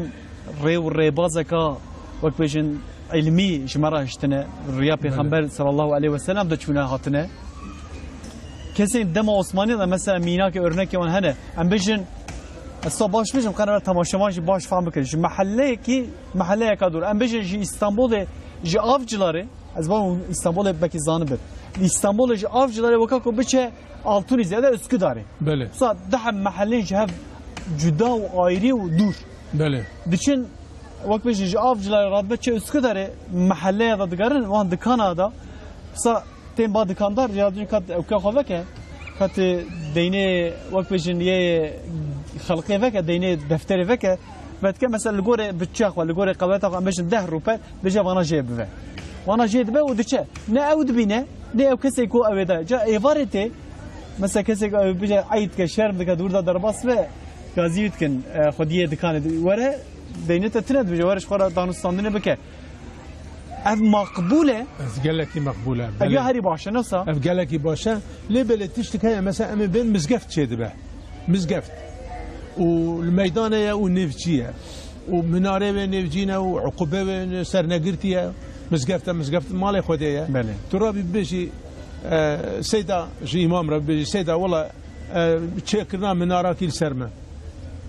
rê û rêbazeka, wek bêjin, ilmî ji me re hiştine, riya Pêxember Belê. Sallallahu aleyhi ve sellem de çûne hatine. Kesên dema Osmanî de mesela mînakê, örnekê wan hene. Em bêjin, ez sa baş bêjim, qene temaşevan jî baş fam bikin. Ji mehelleyekî, mehelleyeka dûr. Em bêjin ji Îstanbulê, ji Avcılarê, ez barim Îstanbulê belkî zanibin. Îstanbulê ji Avcılarê weka ku biçe Altunize ya da Üsküdarê. Belê. Sa daha mehellên ji hev cuda û ayrî û dûr. Belê. Diçin, wek bêjin, ji Avcılarê radibe çi Üsküdarê, mehelleya da digerin, wan dikana da. Sa tên ba dikandar, ya dû kat ewka xwe veke, kat deynê, wek bêjin, yê xelqê veke, deynê defterê veke, Vedike mesela li gorê bütçeya xwe, li gorê qeweta xwe, em bêjin deh rûpel, bêje vana jê bive. Vana jê dibe û diçe. Ne ew dibîne, ne ew kesê ku ew ê de. Ca êvarê tê, mesela kesê ku ew bêje eyb dike, şerm dike, di wir de derbas be, gazî wî dikin, e, xwediyê dikanê di-, were, deynê te tune dibêje, were ji xwe re danûstandinê bike. Ev maqbûl e. Ez gelekî meqbûl e, Ev belê. Ya herî baş e, ne wisa? Ev gelekî baş e. Lê belê tiştik heye, mesela em ê bên mizgeft çêdibe. Mizgeft. Û li meydanê ye û nêvçî ye. Û minare wê nêvcî ne û uqube wê sernegirtî ye. Mizgeft e, mizgeft malê Xwedê ye. Belê. Tu rabî bibêjî, e, Seyda, ji îmam re bibêjî, Seyda, wela, e, çêkirina minarakî li ser me.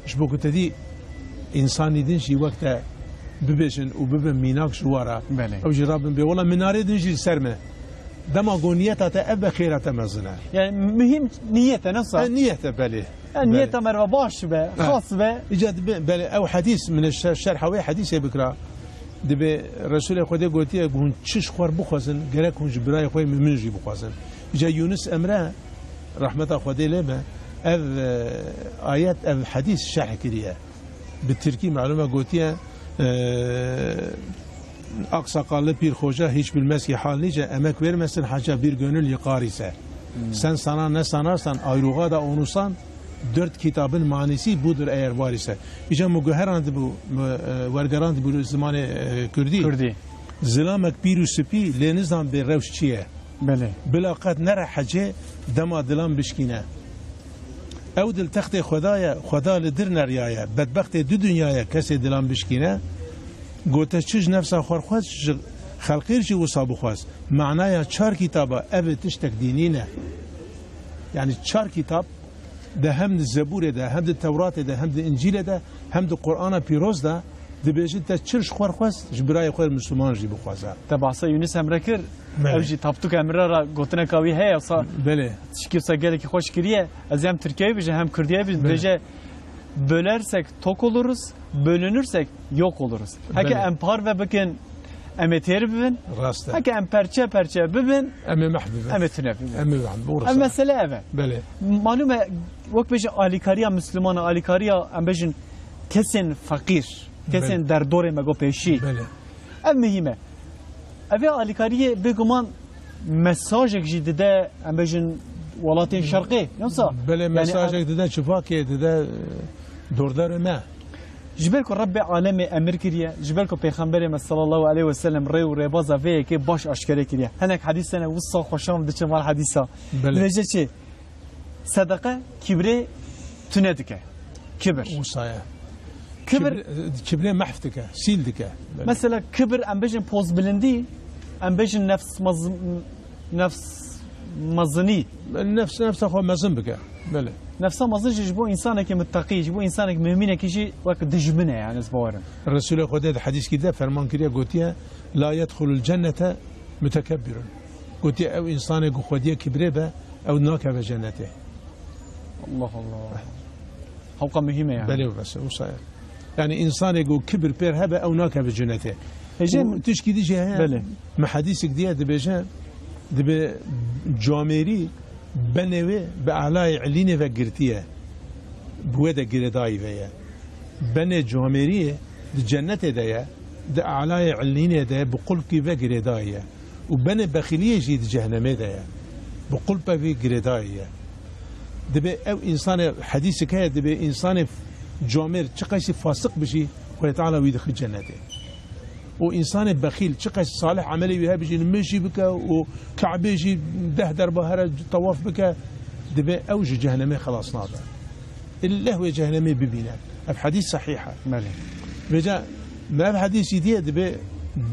Ji bo ku te dî însanî din jî wek te bibêjin û bibin mînak ji wa re. Belê. Ew jî rabin bê, wela minarê din jî li ser me. Dema ku niyeta te ev be, xêra te mezin e. Yani muhîm niyet e, ne wisa? E, niyet e, belê. Yani Belê. Niyeta merve baş be, Ha. Xas be. Îca dibe, belê, ew hedîs, min şer-, şerha wê hedîsê bikira. Dibê Resûlê Xwedê gotiye ku hûn çi ji xwe re bixwazin, gerek hûn ji birayê xwe yê mumin jî bixwazin. Îca Yûnis Emre, rehmeta Xwedê lê be, ev, e, ayet, ev hedîs şerh kiriye. Bi tirkî malûm e gotiye, e, Aksakallı Pîr Xoca hiç bilmez ki hal nice, emek vermesin haca bir gönül yıkar ise. Hmm. Sen sana ne sanarsan, ayrığa da unusan, dört kitabın manisi budur eğer var ise. Îca min guherandibû, min, e, wergerandibû zimanê, e, kurdî. Kurdî. Zilamek pîr û spî lê nizan bê rewş çi ye. Belê. Bila qet nere hecê dema dilan bişkîne. Ew dil textê Xweda ye, Xweda li dir neriyaye. Bedbextê du dinya ye, kesê dilan bişkîne. Gote çi ji nefsa xwe xwest, ji xelqêr jî wisa bixwaz. Manaya çar kitaba, ev ê tiştek dînî ne. Yani çar kitab de hem di Zeburê de, hem di Tewratê de, hem di Încîlê de, hem di Qur'ana Pîroz de dibêjin te çi ji xwe xwest, ji birayê xwe Misliman jî bixwaze. Te bahsa Yunus Emre kir, Belê. Ew jî taptuk Emre ra gotineka wî heye, wisa Belê. Tişkî wisa gelekî xweş kiriye. Ez hem Tirkiyeyê bijim, hem Kurdiyeyê bijim. Belê. Dibêje, bölersek tok oluruz, bölünürsek yok oluruz. Heke Belê. Em parve bikin, em ê têr bibin. Rast e. Heke em perçe perçe bibin, Em ê mehv bibin. Em ê tune bibin. Em ê mehv bibin. Ev mesele ev e. Belê. Malûm e, wek bêje alîkariya Mislimana, alîkariya, em bêjin, kesên feqîr, kesên Belê. Derdorê me go pêşî. Belê. Ev muhîm e. Ev ê alîkariyê bêguman mesajek jî dide, em bêjin, welatên şerqê, ne wisa? Belê, Yani, mesajek dide, çivakê dide, e, dordarê me. Ji ber ku Rebbê alemê emir kiriye, ji ber ku Pêxemberê me sallallahu aleyhi ve sellem rê û rêbaza vê yekê baş aşkere kiriye. Hinek hedîs hene, wisa xweşan diçin van hedîsa. Belê. Dibêje çi? Sedeqe kibrê tune dike. Kibir. Wisa ye. Kibir. Kibir, kibrê mehf dike, sîl dike. Belê. Mesela kibir, em bêjin pozbilindî, em bêjin nefs mez-, nefs mezinî. Nefs, nefsa xwe mezin bike. Belê. Nefsa mezin jî ji bo însanekî muteqî, ji bo însanekî mumînekî jî wek dijmin e, yani, ez bawerim. Resûlê Xwedê di hedîskî de ferman kiriye, gotiye, "La yedxulul cennete mutekebbirun." Gotiye, ew însanê ku xwediyê kibrê be, ew nakeve cennetê. Allah Allah. Hewqa muhîm e yani. Belê, bes, wisa ye. Yani însanê ku kibir pêr hebe, ew nakeve cennetê. Hêjê Û tişkî dî jî heye. Belê. Me hedîsik diye dibêje, dibe camêrî benê wê bi elayê ilînê ve girtiye. Bi wê de girêdayî ve ye. Benê camêriyê di cennetê de ye, di elayê ilînê de bi qulpkî ve girêdayî ye. Û benê bexîliyê jî di cehnemê de ye. Bi qulpekî girêdayî ye. Dibê ew însanê, hedîsik heye, dibê însanê camêr çiqasî fasiq bijî, Xwedê Teala wî dixî cennetê. Û însanê bexîl çiqasî salih emelê wî hebijî, nimêjî bike û Kabê jî deh derba here tewaf bike, dibê ew ji cehnemê xelas nabe. Leh wê cehnemê bibîne. Ev hedîs sehîh e. Belê. Vêca me ev hedîsî diye, dibê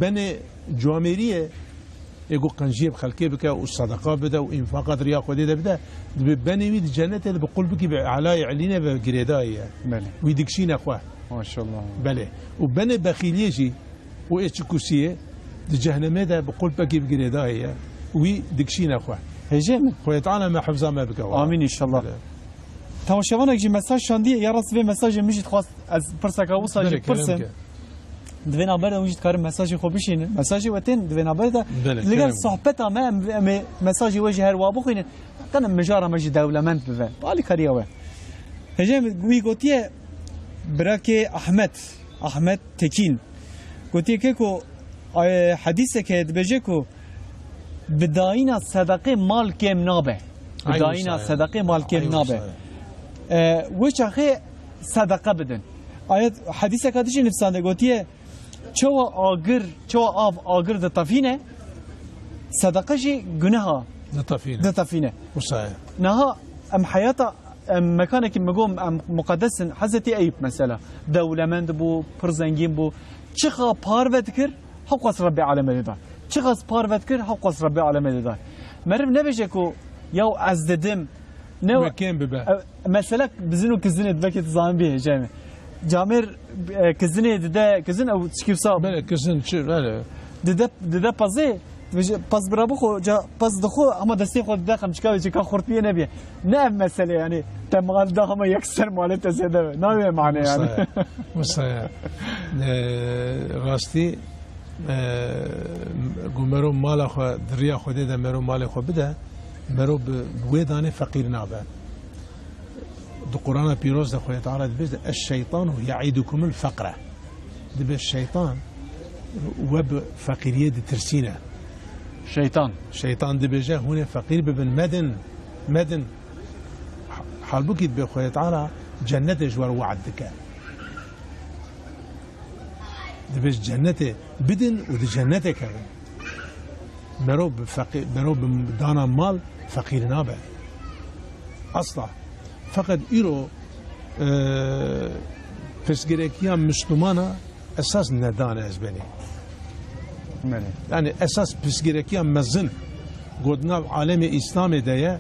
benê camêriyê ê ku qenciyê bi xelkê bike û sedeqa bide û înfaqa di riya Xwedê de bide, dibê benê wî di cennetê de bi qulpikî bi elayê ilînê ve girêdayî ye. Belê. Wî dikişîne xwe. Maşallah. Belê. Û benê bexîliyê jî û ê çikusiyê di cehnemê de bi qulpekî bi girêdayî ye. Wî dikişîne xwe. Hêjê min. Xwedê Teala me hifza me bike. Amîn înşallah. Belê. Temaşevanek jî mesaj şandiye, ya rast vê mesajê min jî dixwast ez pirseka wisa jî Belê, kerem pirsim. Ke. Di vê navber de hûn jî dikarin mesajê xwe bişînin. Mesajê we tên di vê navber de. Belê, Li gel kerem. Sohbeta me em, em ê mesajê we jî her wa bixwînin. Qene mijara me jî dewlemend bibe. Alîkariya we. Hêjê wî gotiye, Birakê Ahmet, Ahmet Tekîn, gotiye ke ku, e, hedîsek heye dibêje ku bi dayîna sedaqê mal kêm nabe. Bi Eyn dayîna wisa ye. sedaqê mal kêm Eyn nabe. wisa ye. E, wê çaxê sedeqe bidin. Ayet, hedîseka dijî nivsande gotiye, çawa agir, çawa av agir ditefîne, sedeqe jî guneha Ditefîne. ditefîne. Wisa ye. Niha em heyata, em mekanekî min got, em muqedes in. Hezretî Eyûb mesela. Dewlemend bû, pir zengîn bû. Çiqa parve dikir, hewqas Rebbê alemê dida. Çiqas parve dikir, hewqas Rebbê alemê dida. Meriv nebêje ku yaw ez didim, ne Wekêm bibe. E, mesela bizin û kizinê, belkî tu zanibî hêjayê me. Camêr, e, kizinê dide, kizin ew tişkî wisa Belê, kizin çi, belê. dide, dide pezê, dibêje, pez bira bixwe, ca pez dixwe, hema destê xwe dide qemçika wê, çika xurt bîye nebiye. Ne ev mesele, yani, te mal da hema yek ser malê te zêde be. Navê mane yani. Wisa ye. Wisa ye. E, rastî, e, ku mero mala xwe, di riya Xwedê de mero malê xwe bide, mero bi, bi wê danê feqîr nabe. Di Qur'ana Pîroz de Xwedê Teala dibêje, "Eş-şeytanu ye'idukumul feqre." Dibe şeytan we bi feqîriyê ditirsîne. Şeytan. Şeytan dibêje, "Hûn ê feqîr bibin, medin, medin." Halbukî dibe Xwedê Teala cennetê ji we re we'd dike. Dibêje cennetê bidin û di cennetê kevin. Mero bi feqî-, mero bi dana mal feqîr nabe. Asla. Feqet îro, e, pirsgirekiya Mislumana esas nedane ez benî. Belê. Yani esas pirsgirekiya mezin ku di nav alemê Îslamê de ye,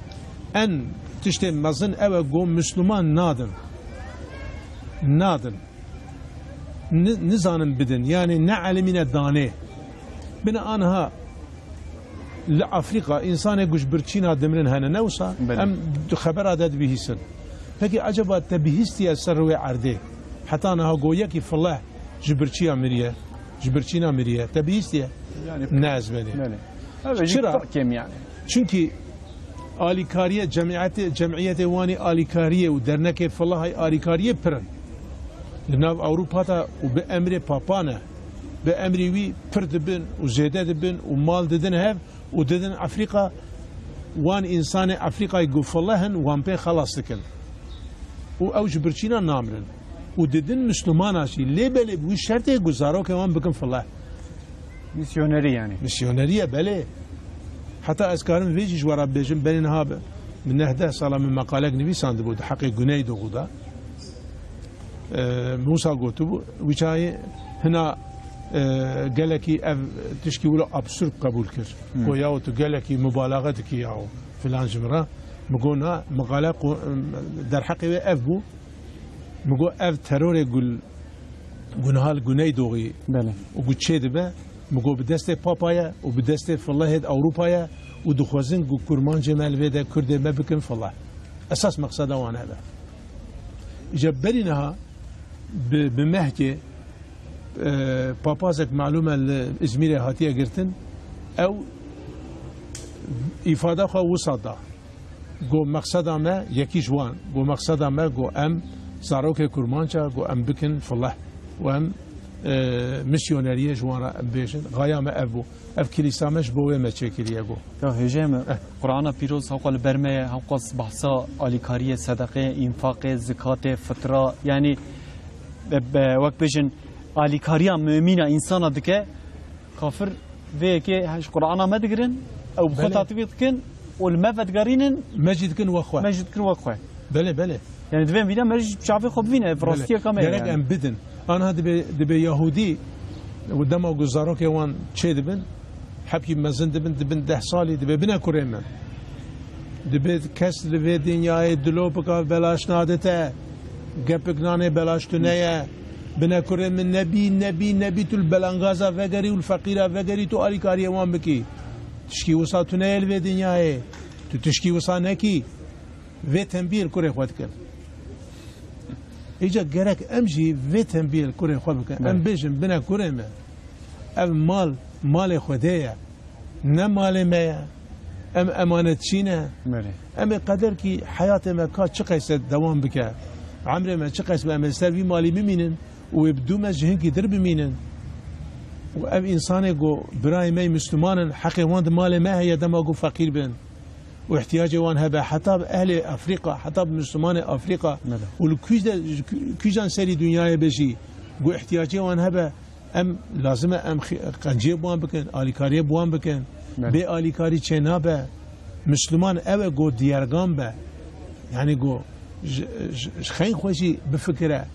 en tiştê mezin ew e ku Misluman nadin. Nadin. Ni-, nizanin bidin. Yani ne elimîne danê. Bine anha li Afrîka însanê ku ji birçîna dimirin hene, ne wisa? Belê. Em di xebera de dibihîsin. Peki acaba te bihîstiye ser rûyê erdê? Heta niha go yekî fileh ji birçîya miriye, ji birçîna miriye. Te bihîstiye? Yani Ne ez benî. Belê. Evet, Çira? Pir kêm yani. Çünkü alîkariyê cemiyetê, cemiyetê wanî alîkariyê û dernekê filahê alîkariyê pir in. Li nav Ewropa de û bi emrê Papa ne. Bi emrê wî pir dibin û zêde dibin û mal didin hev û didin Efrîka. Wan însanê Efrîkayê ku fileh in, wan pê xelas dikin. Û ew ji birçîna namirin. Û didin Mislumana jî. Lê belê bi wî şertê ku zarokê wan bikin fileh. Misyonerî yani. Misyonerî ye, belê. Heta ez karim vê jî ji we re bibêjim, berî niha bi, bi neh deh sala min meqalek nivîsandibû di heqê Güneydoğu de. E, min wisa gotibû, wî çayê hina, e, gelekî ev tişkî wilo absurd qebûl kir. Hmm. Go yaw tu gelekî mubalaxe dikî yaw filan ji min re. Min got na, meqale qo-, derheqê wê ev bû. Min got ev terorê gul Gunha li Guneydoxî Belê. û ku çê dibe, min got bi destê Papa ye û bi destê filehê di Ewropa ye û dixwazin ku Kurmancê me li vê de Kurdê me bikin fileh. Esas meqseda wan ev e. Îca berî niha bi, bi mehkê, e, papazek malûm e li Îzmîrê hatiye girtin, ew îfada xwe wisa da. Go meqseda me, yekî ji wan, go meqseda me, go em zarokê kurmanc e, go em bikin fileh û em, e, misyoneriyê ji wan re em bêjin. Xaya me ev bû. Ev kilîsa me ji bo wê me çêkiriye, go. Ya hêjê me, Eh. Qur'ana Pîroz hewqa li ber me ye, hewqas behsa alîkariyê, sedeqê, înfaqê, zikatê, fitra, yanî be, be, wek bêjin alîkariya mumîna însana dike, Kafir vê yekê ji Qur'ana me digirin, ew bi xwe Belê. tatbîq dikin û li me vedigerînin, Me jî dikin wek xwe. me jî dikin wek xwe. Belê, belê. Yani divê vîna me jî çavê xwe bivîne, ev Belê. rastiyeka me ye Gerek yani. em bidin. Anha dibe, dibe Yahudî û dema ku zarokê wan çê dibin, hepkî mezin dibin, dibin deh salî, dibe bine kurê me. Dibe kes li vê dinyayê dilo bika belaş nadite. Gepik nanê belaş tu neye. Bine kurê min nebî, nebî, nebî tu li belangaza vegerî û li feqîra vegerî tu alîkariyê wan bikî. Tişkî wisa tu neye li vê dinyayê. Tu tişkî wisa nekî. Vê tembiyê li kurê xwe dikin. Îca gerek em jî vê tembiyê li kurê xwe bikin. Belê. Em bêjin bine kurê me. Ev mal, malê Xwedê ye. Ne malê me ye. Em emanetçî ne. Belê. Em ê qeder kî heyatê me ka çi qeyse dewam bike. Emrê me çiqas be, em ê ser vî malî bimînin û wê bi dû me ji hinkî dir bimînin. Û ev însanê ku birayê me yê Misliman in, heqê wan di malê me heye dema ku feqîr bin. Û ihtiyacê wan hebe, heta bi ehlê Afrîka, heta bi Mislimanê Afrîka Belê. û li kûj de, kûjan serî dinyayê be jî, ku ihtiyacê wan hebe, em lazim e em xi-, qenciyê bi wan bikin, alîkariyê bi wan bikin. Belê. Bê alîkarî çê nabe. Misliman ew e ku diyergan be. Yanî ku ji, ji, ji xeyn xwe jî bifikire.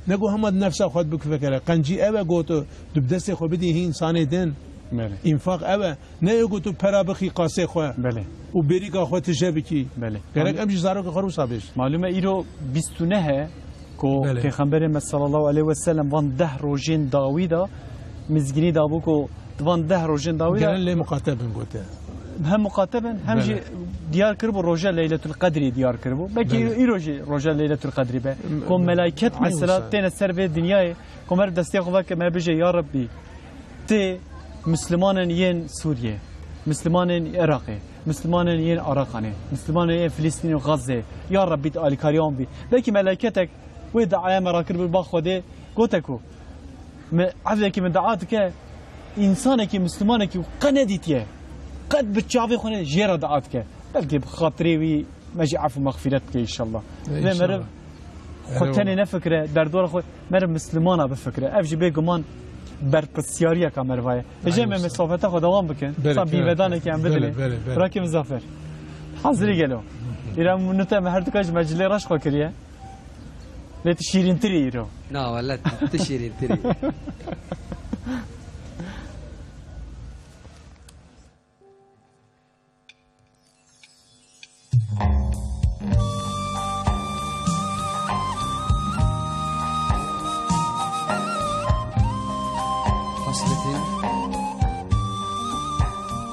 Ne ku hema di nefsa xwe bifikire. Qencî ew e ku tu, tu bi destê xwe bidî hî însanê din. Belê. Înfaq ew e. Ne yê ku tu pera bixî qasê xwe Belê. û bêrîka xwe tije bikî. Belê. Gerek Malûm- em jî zarokê xwe wisa bêjin. Malûm e îro bîst û neh e ku Belê. Pêxemberê me sallallahu aleyhi ve sellem van deh rojên dawî de mizgînî dabû ku di van deh rojên dawî de Gelen lê muqate bin gote. hem muqate bin hem Belê. jî diyar kiribû roja Leyletul Qedrî diyar kiribû. Belkî Belê. îro jî roja Leyletul Qedrî be. M-, Ku m-, melaiket aynı mesela wisa. têne ser vê dinyayê ku me destê xwe veke me bije ya Rabbî. Tê Mislimanên yên Sûriyê, Mislimanên Iraqê, Mislimanên yên Arakanê, Mislimanên yên Filistînê û Gazze, ya Rebbî tu alîkariya wan bî. Belkî meleketek wê diaya me rakiribû ba Xwedê, gote ku, me, evdekî min dua dike, însanekî, Mislimanekî qe nedîtiye, qet bi çavê xwe ne, jê re dua dike. Belkî bi xatirê wî Me jî efû mexfîret bike înşallah. E, Vê înşallah. meriv xwe Erê tenê wala. nefikire, derdora xwe meriv Mislimana bifikire. Ev jî bêguman berpirsiyariyeka meriva ye. Hêjê Aynen me wisa. sohbeta xwe dewam bikin. Belê, Sa belê, bîvedanekî em belê, bidinê. belê, belê. Rakî Muzaffer. Hazirî gelo. Îra nute me her duka ji mecilê reş xwe kiriye. Lê tu şîrîntirî îro. Na, wele tu, tu şîrîntirî. Hasretin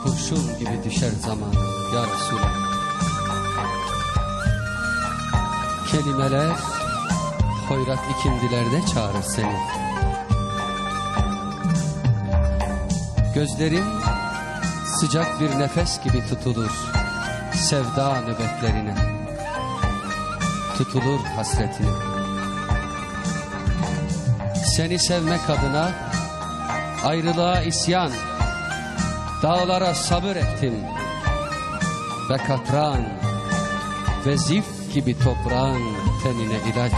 kurşun gibi düşer zamanında ya Resulallah. Kelimeler hoyrat ikindilerde çağırır seni. Gözlerim sıcak bir nefes gibi tutulur sevda nöbetlerine. Tutulur hasretine. Seni sevmek adına ayrılığa isyan, dağlara sabır ettim ve katran ve zif gibi toprağın tenine ilaç.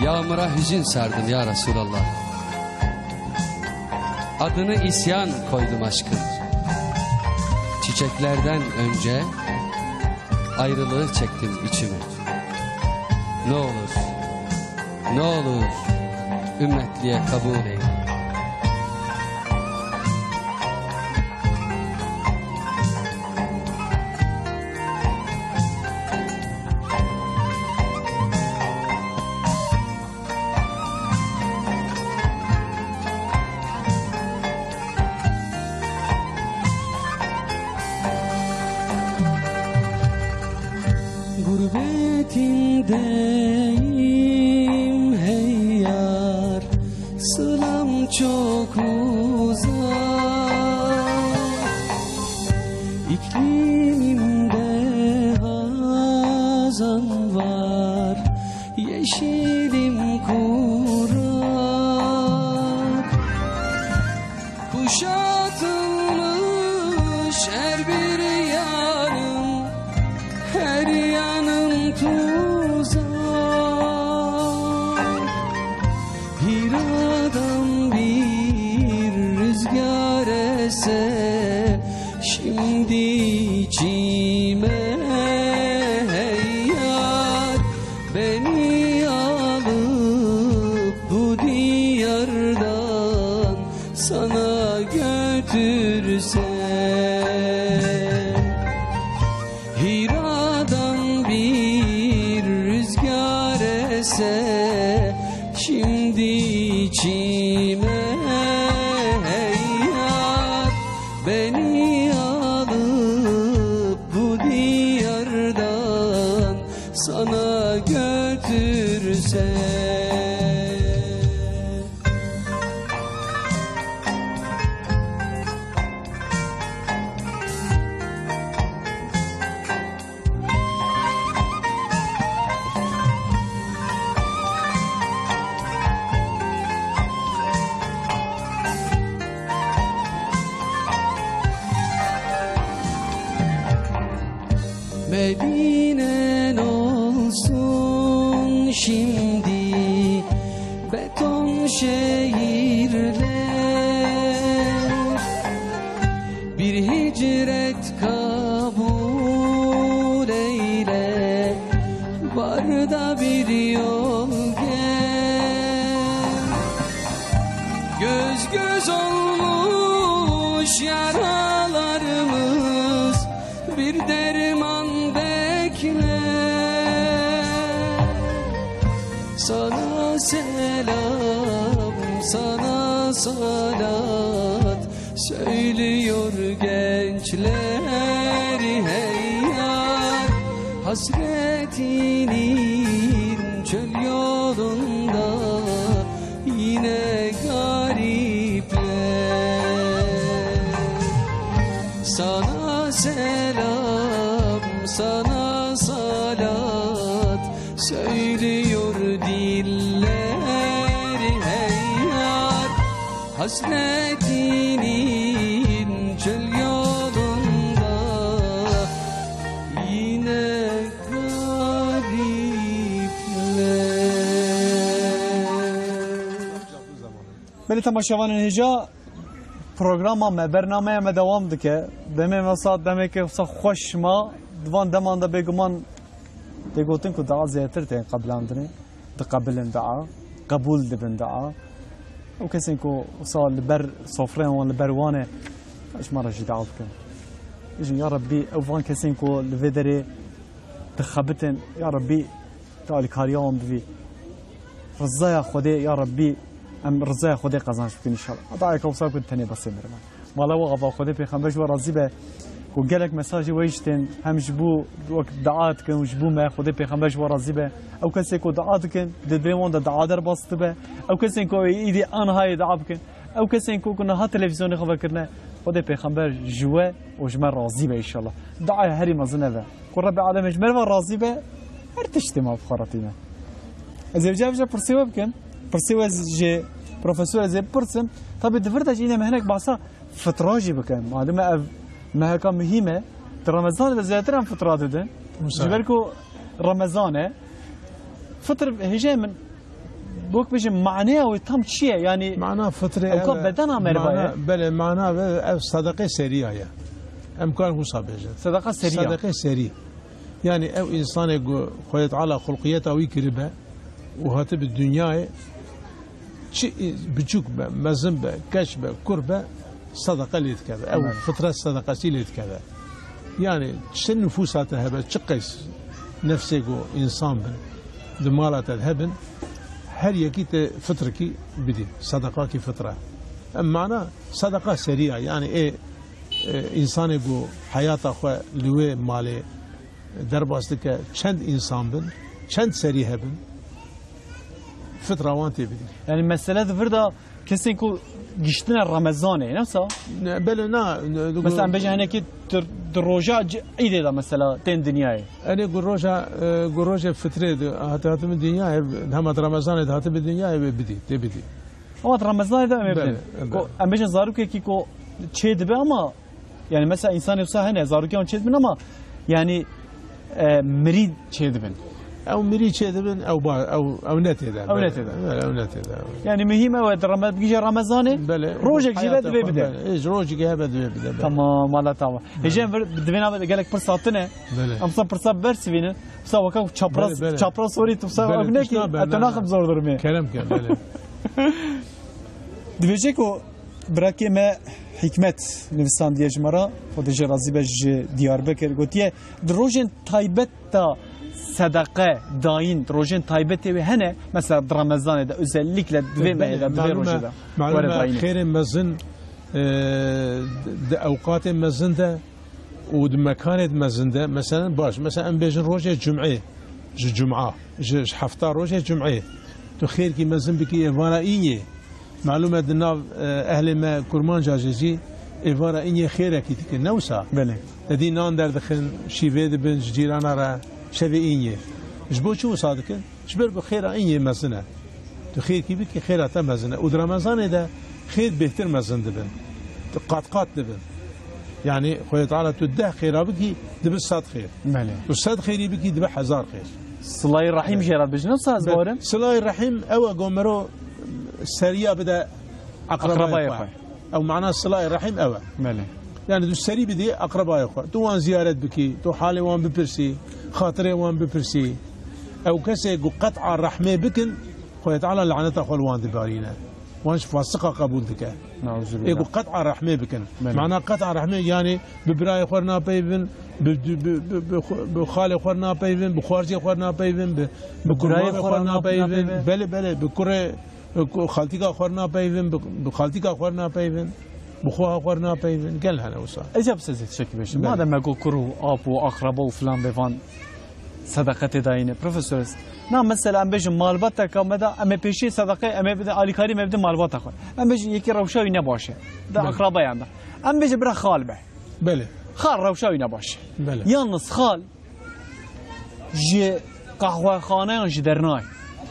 Yağmura hüzün sardım ya Resulallah. Adını isyan koydum aşkın. Çiçeklerden önce ayrılığı çektim içime. Ne olur, ne olur ümmetliğe kabul eyle. Gurbetindeyim hey yar, sılam çok uzak. İklimimde hazan var, yeşilim kurak. Kuşatılmış her bir yanım, her yanım tuzak. Hiradan bir rüzgar ese şimdi içime, hey yar, beni alıp bu diyardan sana götürse. Hiradan bir rüzgar ese şimdi içime, hey yar, beni alıp bu diyardan sana götürse. Evinen olsun şimdi beton şehirler. Bir hicret kabul eyle, var da bir yol gel. Göz göz olmuş yaralarımız, bir derman bekle. Sana selam, sana salat, söylüyor gençler hey yar. Hasretinin çöl yolunda yine garipler. Sana selam, sana salat, söylüyor diller hey yar. Hasretinin çöl yolunda yine garipler. Belê temaşevanên hêja, programa me, bernameya me dewam dike. Demê me saet demeke wisa xweş ma. Di van deman de bêguman tê gotin ku dua zêdetir tên qebilandinê. Diqebilin dua, qebûl dibin dua. Ew kesên ku wisa li ber sofreyan wan, li ber wan e, ji me re jî dua bikin. Bijin, ya Rebbî, ew van kesên ku li vê derê dixebitin, ya Rebbî, tu alîkariya wan bivî. Rizaya Xwedê, ya Rebbî, em rizaya Xwedê qezenc bikin înşallah. Heta eka wisa ku tenê besê merivan. Mala we ava Xwedê pêxember ji we razî be. Ku gelek mesajê we jî tên, hem ji bo wek dua dikin û ji bo me, Xwedê pêxember ji we razî be. Ew kesê ku dua dikin, di dilê wan de dua derbas dibe. Ew kesên ku êdî anhayê dua bikin. Ew kesên ku, ku niha televîzyonê xwe vekirine, Xwedê pêxember ji we û ji me razî be înşallah. Duaya herî mezin ev e. Ku Rebbê Alemê ji me re razî be, her tiştê ma bi xwe re tîne. Ez ê vêca vêca pirsê we bikim. Pirsê we ji profesor ez ê bipirsim. Tabî di vir de jî yine me hinek behsa fitra jî bikin. Malum e ev meheka muhîm e. Di Remezanê de zêdetir em fitra didin. Wisa. Ji ber ku Remezan e. Fitr hêjayê min, wek bêjim, maneya wê tam çi ye? Yanî Mana fitrê ew ka ev e, bedena meriva mana, ye. Belê, mana ve ev sedeqê seriya ye. Em karin wisa bêjin. Sedeqa seriya. Sedeqê serî. Yanî ew însanê ku Xwedê Teala xulqiyeta wî kiribe û hatibi dinyayê, çi biçûk be, mezin be, keç be, kur be, sedeqe lê dikeve. Ew Belê. Fitret sedeqesî lê dikeve. Yanî çi nifûsa te hebe, çi qeys nefsê ku însan bin, di mala te de hebin, her yekî te fitrekî bidî, sedeqakî fitre. Em mana sedeqa seriya, yanî ê, e, însanê ku heyata xwe li wê malê derbas dike, çend însan bin, çend serî hebin, fitra wan tê bidî. Yanî mesele di vir de kesên ku giştine Remezanê, ne wisa? Ne, belê na, ne, du- Mesela em bêjin hinekî tu, tu roja c-, îdê de mesela tên dinyayê. Enê ku roja, e, ku rojê fitrê de hati, hatibin dinyayê, hema di Remezanê de hatibin dinyayê wê bidî, tê bidî. Ama di Remezanê de em ê Belê, bidin. belê. Ku em bêjin zarokekî ku çê dibe ama Yani mesela însanê wisa hene, zarokiyan çêdibin ama yani, e, mirî çêdibin. Ew mirî çêdibin, ew ba-, ew, ew ne tê de. Ew ne tê de. Belê, ew ne tê de. Yani muhîm ew e, di Reme-, gije Remezanê, Belê, rojek jî be heyata divê xwe, bide. belê. Hiç rojekê hebe divê bide, belê. Tamam, Allah tamam. Belê. Hêjên vir, divê navê gelek pirs hatine. Belê. Em wisa pirsa bersivînin. Wisa weka çapraz, Belê, belê. çapraz sorî tu wisa Belê, ew nekî, tişna be, et ne, naxim ne. zor durumê. Kerem ke, belê. Divêje ku Birakê me Hikmet nivisandiye ji me re, Xwedê jê razî be, ji Diyarbekir, gotiye, di rojên taybet de sedeqe dayîn, di rojên taybetê wê hene, mesela di Remezanê de, özellikle di vê Belê, mehê de, di vê malum e, rojê de, malum were e, dayînê. Xêrê mezin, e, di ewqatê mezin de, û di mekanê di mezin de, meselen, baş, mesela, em bêjin rojê cumê, ji cuma, ji, ji hefta rojê cumê, tu xêrkî mezin bikî êvara înyê. Malum e, di nav, e, ehlê me kurmanca jê jî êvara înyê xêrekî dikin, ne wisa? Belê. Te dî nan derdixin, şîvê dibin ji cîrana re, şevê înyê. Ji bo çi wisa dikin? Ji ber ku xêra înyê mezin e. Tu xêrkî bikî, xêra te mezin e. Û di Remezanê de xêr bêhtir mezin dibin. Tu qat qat dibin. Yani Xwedê Teala tu deh xêra bikî, dibe sed xêr. Belê. Tu sed xêrî bikî, dibe hezar xêr. Silayê Rehîm jê re dibêjin, wisa ez Be-, bawerim? Silayê Rehîm ew e, go mero seriya bide akrabayê Akrabayê xwe. xwe. Ew mana silayê Rehîm ew e. Belê. Yani tu serî bidî akrabayê xwe. Tu wan ziyaret bikî, tu halê wan bipirsî, xatirê wan bipirsî. Ew kesê ku qet'a rehmê bikin, Xwedê Teala laneta xwe li wan dibarîne. Wan ji fasiqa qebûl dike. Ê ku qet'a rehmê bikin. Belê. Mana qet'a rehmê, yani bi birayê xwe napeyvin, bi, bi, bi, bi, bi xwe-, bi xalê xwe napeyvin, bi xwarzê xwe napeyvin, bi, bi Bi birayê kurmamê xwe xwe nap-, napeyvin. napeyvin. Belê, belê, bi kurê, ku-, xaltîka xwe napeyvin, bi, bi xaltîka xwe napeyvin, bi xweha xwe napeyvin. Gel hene wisa. Ecab siz tiştekî bêjin. Belê. Madem me got kur û ap û akraba û filan bêvan sedeqetê dayîne. Profesor, na mesela em bêjin malbateka me de, em ê pêşî sedeqe, em ê bide alîkarî me bide malbata xwe. Em bêjin yekî rewşa wî ne baş e. De Belê. akrabayan de. Em bêjin bira xal be. Belê. Xal rewşa wî ne baş e. Belê. Yalnız xal ji qehwexaneyan jî dernayê.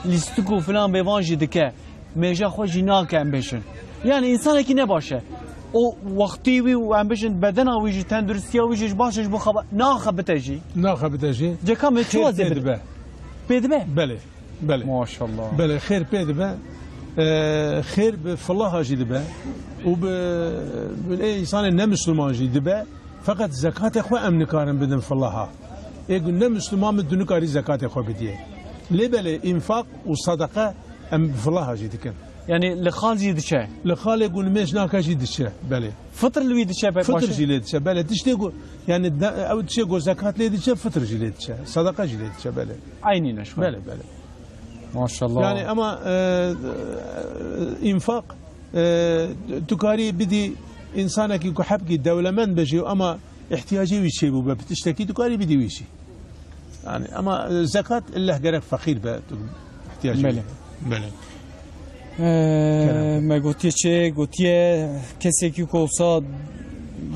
Lîstik û filan bêvan jî dike. Mêja xwe jî nake em bêjin. Yani însanekî ne baş e. O wextî wî û em bêjin bedena wî jî, tenduristiya wî jî, ji baş e ji bo xeba-, naxebite jî. Naxebite jî. Ceka me çi Xêr wazê pê bide? dibe. Pê dibe? Belê. Belê. Maşallah. Belê, xêr pê dibe. Ee, xêr bi filaha jî dibe. Û bi, bi ê însanê ne Müslüman jî dibe. Feqet zekatê xwe em nikarin bidin filaha. Ê ku ne Müslüman min tu nikarî zekatê xwe bidiyê. Lê belê, înfaq û sadaka em bi filaha jî dikin. Yani li xal jî diçe? Li xalê ku nimêj nake jî diçe, belê. Fitr li wî diçe be-, Fitr baş e? jî lê diçe, belê. Tiştê ku, yani da-, ew tiştê ku zekat lê diçe, fitr jî lê diçe. Sadaka jî lê diçe, belê. Eynî ne şo. Belê, belê. Maşallah. Yani ama, e, e, înfaq, e, tu karî bidî însanekî ku hebkî dewlemend be jî ama ihtiyacê wî çêbû be, bi tiştekî tu karî bidî wî jî. Yani ama, e, zekat illeh gerek feqîr be, tu ihtiyacê Belê. wî. Belê. Ee, Kerem. me gotiye çi? Gotiye kesekî ku wisa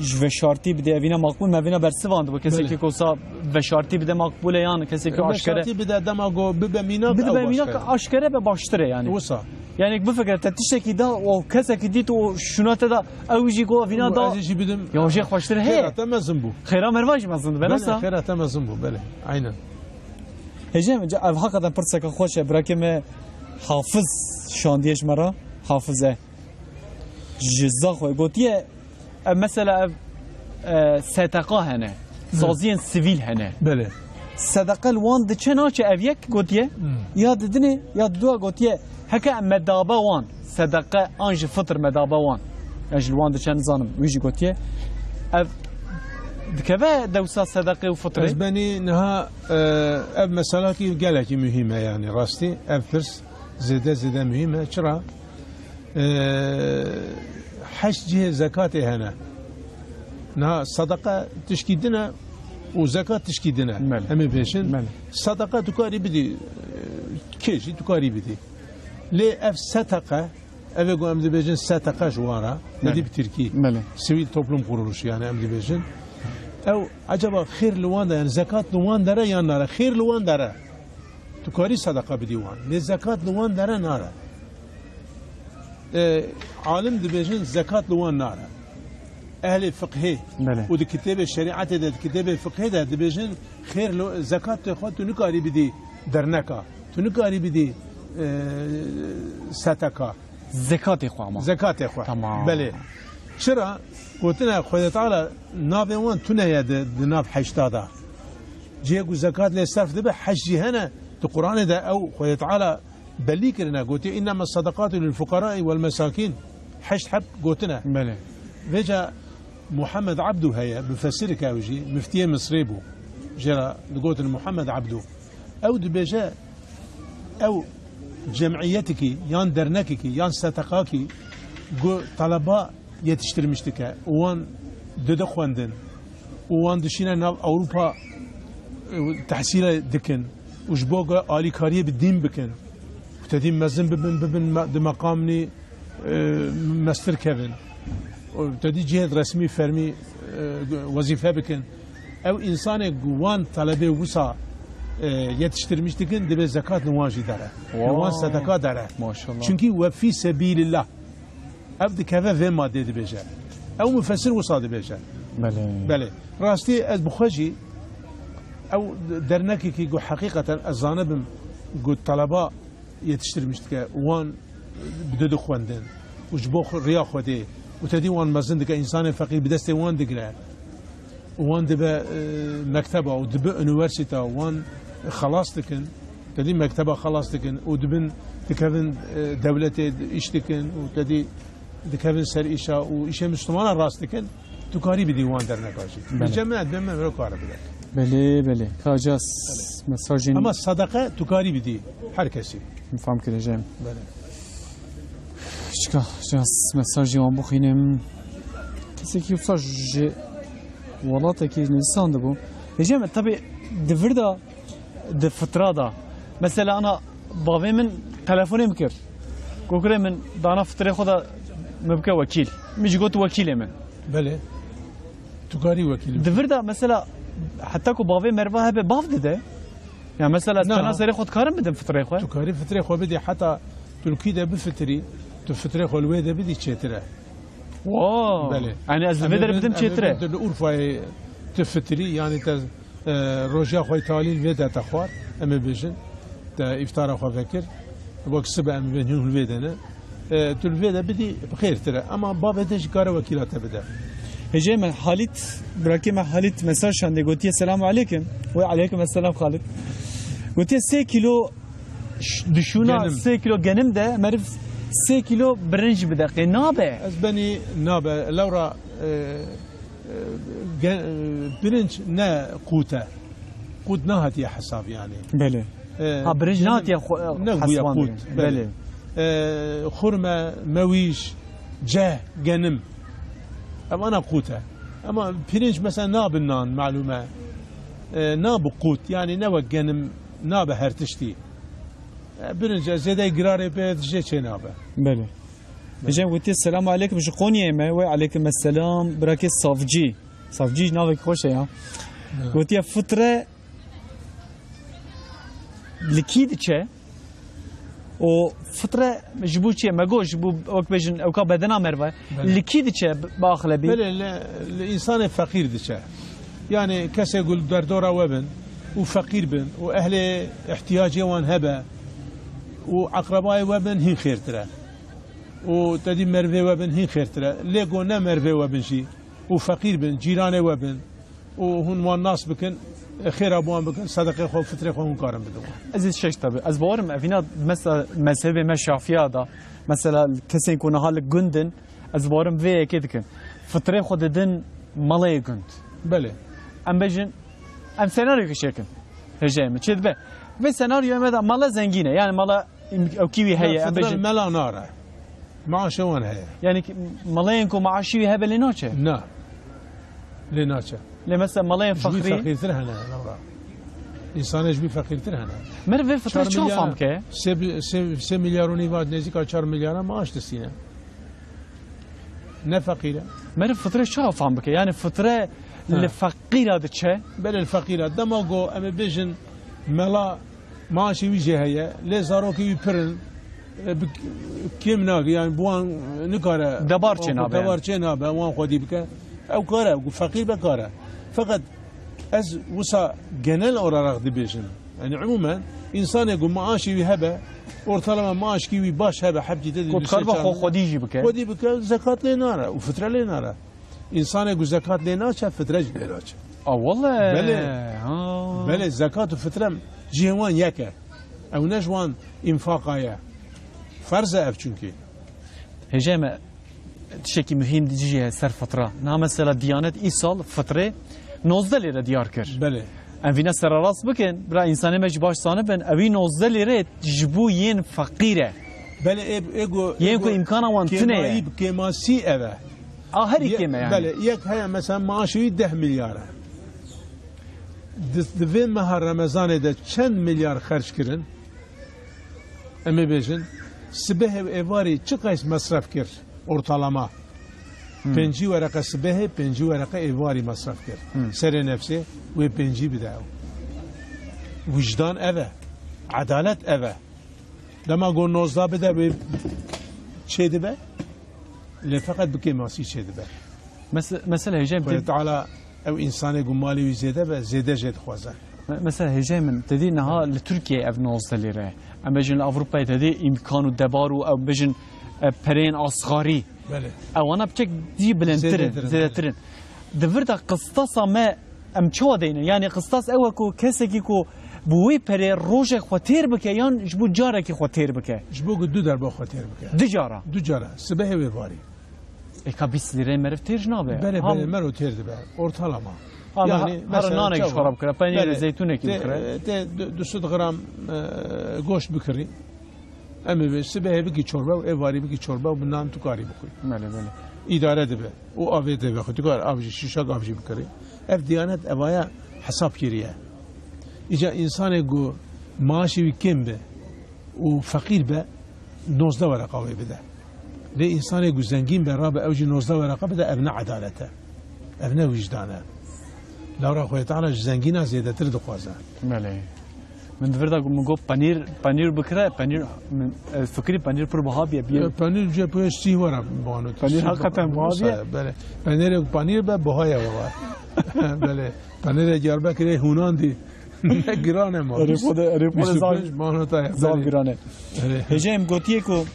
ji veşartî bide, evîna makbûl, me evîna bersivandibo. Kesekî Belê. ku wisa veşartî bide makbûl e yan kesekî aşkere Veşartî bide dema ku bibe mînak, Bibe ew mînak başka. aşkere be baştir e yani. Wisa. Yani bifikre te tiştekî da, o kesekî dît o şuna te da, ew jî ku evîna da. Ez jî bidim. Ya jê xweştir heye. Xêra te mezin bû. Xêra merva jî mezin dibe, Belê, nasa? xêra te mezin bû, belê. Aynen. Hêjê min, ev hakikaten pirseke xweş e. Birakê me Hafiz şandiye ji me re. Hafiz e. Ji Zaxoyê gotiye, ev mesela ev, e, S T K hene. Hı. Saziyên sivîl hene. Belê. Sedeqe li wan diçe naçe ev yek gotiye. Hı. Ya didinê ya diduwa gotiye. Heke em medabe wan, sedeqe an jî fitr medabe wan. Ya ji li wan diçe nizanim, wî jî gotiye. Ev dikeve dewsa sedeqê û fitrê? Ez benî niha, e, ev meselakî gelekî muhîm e, yani rastî. Ev pirs zêde zêde muhîm e. Çira? E, heşt cihê zekatê hene. Niha sedeqe tişkî din e û zekat tişkî din e. Belê. Em ê bêjin. Belê. Sedeqe tu karî bidî, e, kê jî tu karî bidî. Lê ev seteqe, ev ê ku em dibêjin seteqe ji wan re, Belê. nedî bi tirkî. Belê. Sivîl toplum kuruluşu yani em dibêjin. Ew, acaba xêr li wan de, yani zekat li wan dere yan nare? Xêr li wan dere. Tu karî sedeqa bidî wan. Lê zekat li wan dere nare. E, alim dibêjin zekat li wan nare. Ehlê fiqhê Belê. û di kitêbê şerîetê de, di kitêbê fiqhê de dibêjin xêr li, zekatê xwe tu nikarî bidî derneka. Tu nikarî bidî, e, seteka. Zekatê xwe ama. Zekatê xwe. Tamam. Belê. Çira? Gotine Xwedê Teala navê wan tune ye di, di nav heşta de. Cihê ku zekat lê serf dibe heşt cî hene. Di Quranê de ew Xwedê Teala belî kirine. Gotiye, "Innema sadakatu lil fuqarai vel mesakîn." Heşt heb gotine. Belê. Vêca Muhammed Abdû heye, mufessirek ew jî, miftiyê Misrê bû. Jê re digotin Muhammed Abdû. Ew dibêje, ew cem'iyetekî, yan dernekekî, yan setekakî ku taleba yetiştirmiş dike û wan dide xwendin û wan dişîne nav Ewropa, e, tehsîle dikin û ji bo ku alîkariyê bi dîn bikin û tedî mezin bibin, bibin me-, di meqamnî e, mestir kevin. Û te dî cihê resmî fermî, e, wezîfe bikin. Ew însanê ku wan talebê wisa, e, yetiştirmiş dikin, divê zekat li wan jî dere. Li wan Wow. sedeka dere. Maşallah. Çunkî we fî sebîlillah. Ev dikeve vê madê dibêje. Ew mufessir wisa dibêje. Belê. Belê. Rastî ez bi xwe jî ew dernekekî ku heqîqeten ez zanibim ku taleba yetiştirmiş dike, wan bi didixwendin û ji bo xwe, riya Xwedê û tedî wan mezin dike, însanên feqîr bi destê wan digire û wan dibe, e, mekteba û dibe unîversîta, wan xelas dikin, tedî mekteba xelas dikin û dibin, dikevin, e, dewletê, îş dikin û tedî dikevin ser îşa û îşê Mislimana rast dikin, tu karî bidî wan derneka jî. Belê. Bi cemaet be me kare bide. Belê, belê. Kacas mesajên Ama sadaka tu karî bidî her kesî. Fam kire Cem. Belê. Çika, cas mesajê wan bixwînim. Kesekî wisa ji welatekî nivîsandibû. Hêjê me, tabi di vir de di fitra de. Mesela ana bavê min telefonê min kir. Gokurê min dana fitrê xwe de min bike wekîl. Min jî got wekîlê min. Belê. Tu karî wekîl bikî. Di vir de mesela heta ku bavê meriva hebe bav dide. Ya mesela ez Na. tena serê xwe dikarim bidim fitrê xwe? Tu karî fitrê xwe bidî heta tu li kî de bifitirî, tu fitrê xwe li wê de bidî çêtir e. Wow. Belê. Yani ez li Em vê ê der bin, bidim em ê çêtir e. bin tu li Urfayê tu fitirî, yani te E, roja xwe talî li vê de te xwar, em ê bêjin, te îftara xwe vekir, wek sibe em ê bêjin hûn li vê de ne. E, tu li vê de bidî, bi xêrtir e. Ema bavê te jî kare wekîla te bide. Hêjê me Halît, birakê me Halît mesaj şandê, gotiye, "Selamu aleykum." We aleykum esselam Halît. Gotiye, "Sê kîlo ş-, dişûna Genim. sê kîlo genim de meriv sê kîlo birinc bide. Qê nabe?" Ez benî nabe. Lewra, e, Ge-, pirinç ne qût e. Qût nehatiye hesab yani. Belê. E, Ha, pirinç genim nehatiye xwe-, ne guya hesabandin. qût, belê. Belê. E, xurme, mewîş, ceh, genim. Em ana qût e. Ama pirinç mesela nabi nan, malûm e. E, nabi qût, yani ne wek genim nabe her tiştî. E, pirinç e, zêde girarê pê jê çê nabe. Belê. Hêjê me gotiye, "Selamu aleykum, ji Qonyayê me." We aleykum esselam, birakê Savcî. Savcî navekî xweş e ya. Evet. Gotiye, "Fitre li kî diçe?" Û fitre ji bo çi ye? Me got, ji bo wek bêjin, ewka bedena meriva ye. Belê. Li kî diçe bi, bi axlebî? Belê, li, li însanê feqîr diçe. Yani kesê ku li derdora we bin û feqîr bin û ehlê ihtiyacê wan hebe û eqrebayê we bin hîn xêrtir e. Û te dî merivê we bin hîn xêrtir e. Lê ku ne merivê we bin jî û feqîr bin, cîranê we bin û hûn wan nas bikin, xêra bi wan bikin, sedeqê xwe, fitrê xwe hûn karin bidin wan. Ez ê şeş tabi. Ez bawerim evîna mesela mezhebê me Şafiya da, mesela kesên ku niha li gund in, ez bawerim vê yekê dikin. Fitrê xwe didin maleyê gund. Belê. Em bêjin, em senaryoyekê çêkin. Hêjayê min çê dibe. Vê senaryoya me de mala zengîn e. Yani mala Im-, ew kî wî heye, em Fitre bêjin. mela nare. Maaşê wan heye. Yani ki, melayên ku maaşî wî hebe lê naçe? Na. Lê naçe. Lê mesela melayên Ji wî feqîr? feqîrtir hene, lewra. Însanê ji wî feqîrtir hene. Meriv vê fitre Çar çawa milyar, fam ke? sê bi-, sê, sê milyar û nîva, nêzîka çar milyara maaş distîne. Ne feqîr e. Meriv fitre çawa fam bike? Yani fitre Ha. li feqîra diçe? Belê li feqîra. Dema ku em ê bêjin mela maaşê wî jê heye, lê zarokê wî pir in, e, bi kêm nake, yani bi wan nikare Debar çê wan nabe, debar yani. çê nabe, wan xwedî bike. Ew kare, ku feqîr be kare. Feqet ez wisa genel olarak dibêjim. Yani umumen, insanê ku maaşê wî hebe, ortalama maaşkî wî baş hebe, heptî te Ku dikare xwe xwedî jî bike. Xwedî bike, zekat lê nare û fitre lê nare. Însanê ku zekat lê naçe, fitre jî lê naçe. A, wele. Belê. Ha. Belê, zekat û fitre cihê wan yek e. Ew ne ji wan înfaqa ye. Ferz e ev çunkî. Hêjayê me, tiştekî muhîm jî ye ser fitra. Niha mesela Diyanet îsal fitrê nozdeh lîre diyar kir. Belê. Em vîna sererast bikin, bira însanê me jî baş zanibin, ewî nozdeh lîre ji bo yên feqîr e. Belê, ê, ê go, Yên ê ku go îmkana wan tune ye. kêmayî, kêmasî ev e. A, herî Ye-, kêm e yani. Belê, yek heye mesela maaşê wî deh milyar e. Di, di vê meha Remezanê de çend milyar xerc kirin? Em ê bêjin, sibehê û êvarî çi qeys mesref kir ortalama? Hmm. Pêncî wereqe sibehê, pêncî wereqe êvarî mesref kir. Hmm. Serê nefsê wê pêncî bide ew. Wijdan ev e. Edalet ev e. Dema got nozda bide wê çê dibe. Lê feqet bi kêmasî çê dibe. Mes-, mesela hêjayê min Xwedê te-, Teala ew însanê ku malê wî zêde be, zêde jê dixwaze. Me-, mesela hêjayê min te dî niha li Tirkiyeyê ev nozdeh lîre ye. Em bêjin li Ewropayê te dî îmkan û debar û ew bêjin, e, pereyên asgarî. Belê. Ewana piçek dî bilindtir in, Zêdetir in, zêdetir in. Di vir de qistasa me em çawa deyne? Yani qistas ew e ku kesekî ku bi wê perê rojek xwe têr bike yan ji bo carekî xwe têr bike? Ji bo ku du derba xwe têr bike. Du cara? Du cara. Sibehê wê varî. Ê ka bîst lîreyê meriv têr jî nabe. Belê, Ha. belê, mero têr dibe. Ortalama. Ha, Yani, ha, mesela, nanekî çawa? xwe bikire, penîrê Belê. zeytûnekî Te, bikire. te du, du sed gram, e, goşt bikirî. Em ê sibehê bikî çorbe û êvarî bikî çorbe û bi nan tu karî bixwî. Belê, belê. Îdare dibe. Û avê dibe xwe. Tu kar av jî, şîşak av jî bikirî. Ev diyanet evaya hesab kiriye. Îca însanê ku maaşê wî kêm be û feqîr be, nozdeh wereqa wê bide. Lê însanê ku zengîn be, rabe ew jî nozdeh wereqa bide, ev ne edalet e. Ev ne wijdan e. Lawra Xwedê Teala ji zengîna zêdetir dixwaze. Belê. Min di vir de min got penîr, penîr bikire, penîr, min, ez fikirî penîr pir biha biye, biye. E, penîr cê pê sî were bano. Penîr hakikaten biha biye. Belê. Penîrê ku penîr be, biha ye baba. Belê. Penîrê Diyarbekirê hûnan dî. Ne giran e ma. Erê xwe de, erê xwe de Bîst û pênc zaf, manota ye. zaf Belê. giran e. Erê. Hêjayê min gotiye ku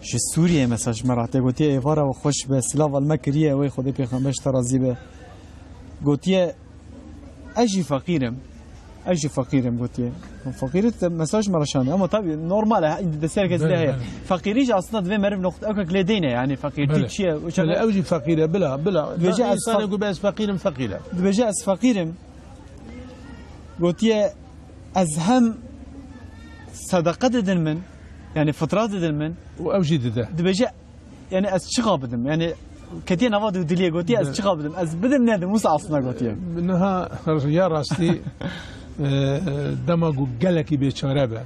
ji Sûriyeyê mesaj me re hatiye, gotiye, "Êvara we xweş be, silav li me kiriye, wê Xwedê pêxember ji te razî be." Gotiye, "Ez jî feqîr im. Ez jî feqîr im," gotiye. Feqîrî te mesaj me re şandiye. Ama tabii normal e, destê her kesî de Belê, heye. belê. Feqîrî jî aslında divê meriv noqt-, ewkek lê deyne, yani feqîrtî Belê. çi ye? Û çaxa Belê, ew jî feqîr e, bila, bila. Dibêje, Dibêje ez insanê feq-, ku be ez feqîr im, feqîr e. dibêje, "Ez feqîr im." Gotiye, "Ez hem sedeqe didin min, yani fitra didin min." Û ew jî dide. Dibêje, "Yani ez çiqa bidim? Yani ketiye nava dûdiliyê gotiye, ez Be- çiqa bidim? Ez bidim nedim?" Wisa aslında gotiye. Niha ya rastî, e, dema ku gelekî bêçare be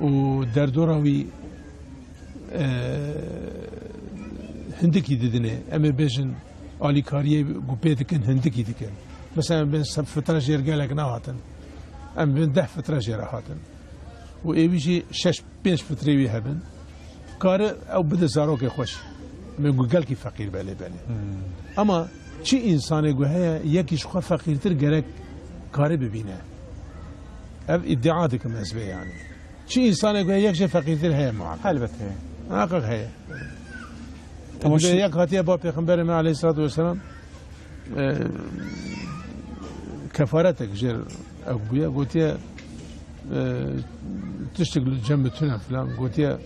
û derdora wî, e, hindikî didinê, em ê bêjin alîkariyê ku pê dikin hindikî dikin. Mesela em bên se-, fitra jêr gelek nehatin. Em bên deh fitra jêr hatin. Û êwî jî şeş pênc fitrê wî hebin, kare ew bide zarokê xwe jî. Min got gelkî feqîr be lê belê. Hmm. Ama çi însanê ku heye yekî ji xwe feqîrtir gerek kare bibîne. Ev îdia dikim ez vê yani. Çi însanê ku heye yek jê feqîrtir heye muhakkak. Helbet heye. Muhakkak heye. Tamam, Dibe şi- yek hatiye ba Pêxemberê me aleyhissalatu vesselam, e, kefaretek jêr ew bûye, gotiye, e, tiştek li cem min tune filan, gotiye, e,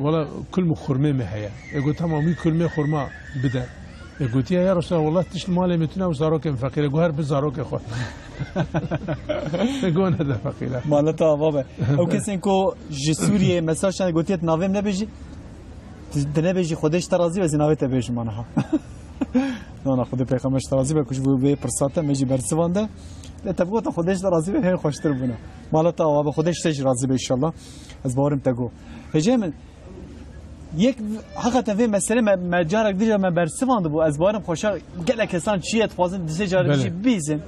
wela kulm û xurmê me heye. E, got, tamam, wî kulmê xurma bide. E, gotiye, ya Resulallah, wela tişt li malê min tune û zarokê min feqîr e. Got, her bi zarokê xwe. E, got, nede feqîr e. Mala te ava be. Ew kesên ku ji Sûriyeyê mesaj şane gotiye, "Tu navê min nebêjî." Tu, tu nebêjî, Xwedê ji te razî be, ez ê navê te bêjim aniha. Na, na, Xwedê pêxember ji te razî be, ku ji bo vê pirsate me jî bersivande. Lê te bigota Xwedê ji te razî be, hê xweştir bûne. Mala te ava be, Xwedê ji te jî razî be înşallah. Ez bawerim te got. Hêjayê min, yek, heqeten vê meselê me, me carek dî jî me bersivandibû. Ez bawerim xweşa gelek kesan çi ye, dixwazin di sê carek Belê. jî bîzin.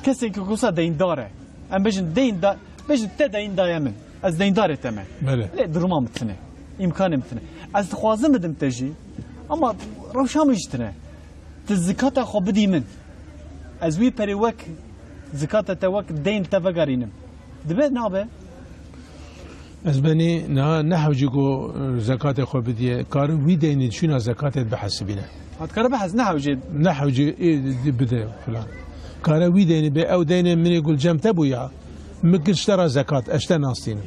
Kesên ku wisa deyndar e. Em bêjin deyndar, bêjin te deyn daye min. Ez deyndarê te me. Belê. Lê duruma min tune. Îmkanê min tune. Ez dixwazim bidim te jî. Ama rewşa min jî tune. Tu zikata xwe bidî min. Ez wî perê wek zikata te, wek deyn te vegerînim. Dibe nabe? Ez benî niha nehewcî ku, e, zekatê xwe bidî ye. Kare wî deynê şûna zekatê bihesibîne. Ha, dikare bihes-, nehewcê. Nehewcî, ê, di-, bide filan. Kare wî deynê bê, ew deynê min ê ku li cem te bû ya, min kir ji te re zekat, ez ji te nastînim.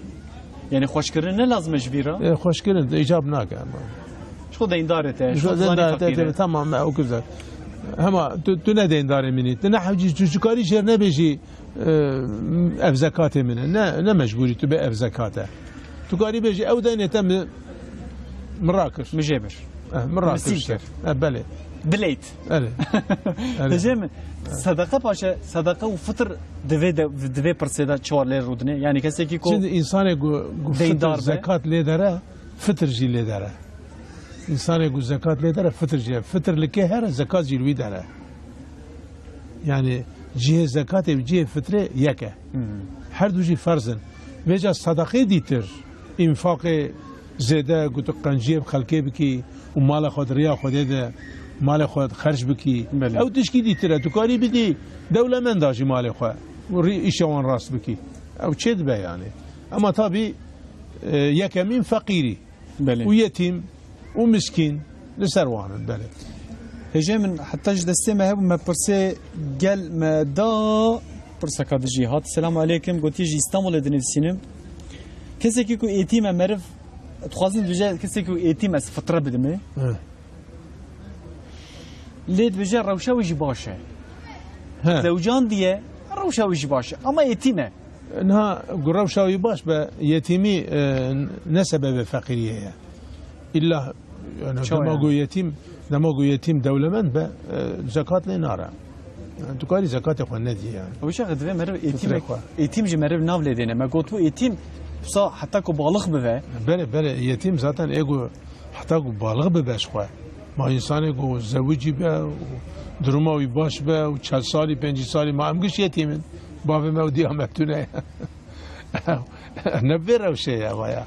Yani xweşkirin ne lazim e ji vî re? E, xweşkirin, icab nake ama. Ji xwe deyndarê te, ji xwe Ji zanî deyndarê te, feqîr e. te, tamam, me ew kir zek. Hema tu, tu ne deyndarê min î. Tu nehewcî, tu, tu karî jêr nebêjî, e, ev zekatê min e. Ne, ne mecbûrî tu bê ev zekat e. Tu karî bêjî, ew deynê te mi, mi rakir. Mi jê bir. Eh, mi rakir Mi sî işte. kir. Eh, belê. Dileyt. Belê. Belê. Dibêjim, sedeqe paşe, sedeqe û fitir divê de, divê pirsê de çi war lê rûdinê? Yani kesekî ku Şimdi insanê ku, ku fitir, Deyndar be. zekat lê dere, fitir jî lê dere. Însanê ku zekat lê dere, fitir jî. Fitir li kê here, zekat jî li wî dere. Yani cihê zekatê û cihê fitrê yek e. Hmm. Her du jî ferz in. Vêca sadaqê dîtir, înfaqê, Zêde ku tu qenciyê bi xelkê bikî û mala xwe di riya Xwedê de malê xwe xerc bikî. Belê. Ew tişkî dîtir e. Tu karî bidî dewlemenda jî malê xwe û rî-, îşa wan rast bikî. Ew çê dibe yani. Ama tabii, e, yekemîn feqîrî Belê. û yetîm û miskîn li ser wan in. Belê. Hêjê min heta ji destê me hebû, me pirsê gel me da, pirseka dijî hat. Selamu aleykum, gotiye ji Îstanbulê dinivîsînim. Kesekî ku êtîm e meriv, dixwazim dibêje kesekî ku êtîm ez fitre bidimê. Hı. Lê dibêje rewşa wî jî baş e. He. Zewcandiye, rewşa wî jî baş e. Ama êtîm e. Niha ku rewşa wî baş be, yetîmî, e, ne sebebê feqîriyê ye. Îlla, yani, Çawa dema yani? ku yetîm, dema ku yetîm dewlemend be, e, zekat lê nare. Yani, tu karî zekatê xwe nedî yani. Ew şexe divê meriv êtîm, Fitrê xwe. êtîm ji meriv nav lê dêne. Me gotbû êtîm, wisa heta ku balix bive. Belê, belê, yetîm zaten ê ku heta ku balix bibe ji xwe. Ma însanê ku zewicî be û duruma wî baş be û çel salî, pêncî salî, ma em giş yetîm in. Bavê me û diya me tune ye. Ne vê rewşê ye vaya.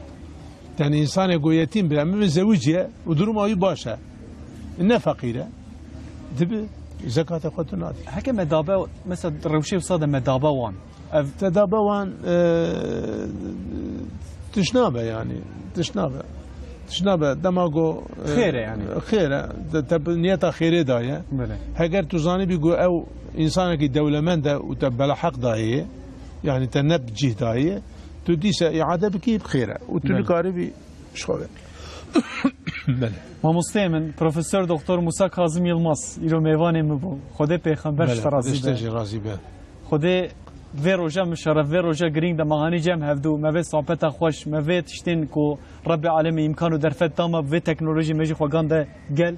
Yani însanê ku yetîm be, em bibin zewicî ye û duruma wî baş e. Ne feqîr e. Dibi zekatê xwe tu nadî. Heke me dabe, mesela rewşê wisa de me dabe wan. Ev Te dabe wan, e, tişt nabe yani. Tişt nabe. Tişt nabe. Dema ku, e, Xêr e yani. Xêr e. Te, te niyeta xêrê daye. Belê. Heger tu zanibî ku ew însanekî dewlemend e û te beleheq dayê, yani te ne bi cih dayê, tu dîse îade bikî bi xêr e. Û tu Belê. nikaribî ji xwe ve. Belê. Mamosteyê min, Profesör Doktor Musa Kazım Yılmaz, îro mêvanê min bû. Xwedê pêxember ji te Belê. razî Dişte be. jî razî be. Xwedê vê roja muşerref, vê roja girîng de me hanî cem hevdû, me vê sohbeta xweş, me vê tiştên ku Rebbê Alemê îmkan û derfet da me, bi vê teknolojî me jî xwe gande gel.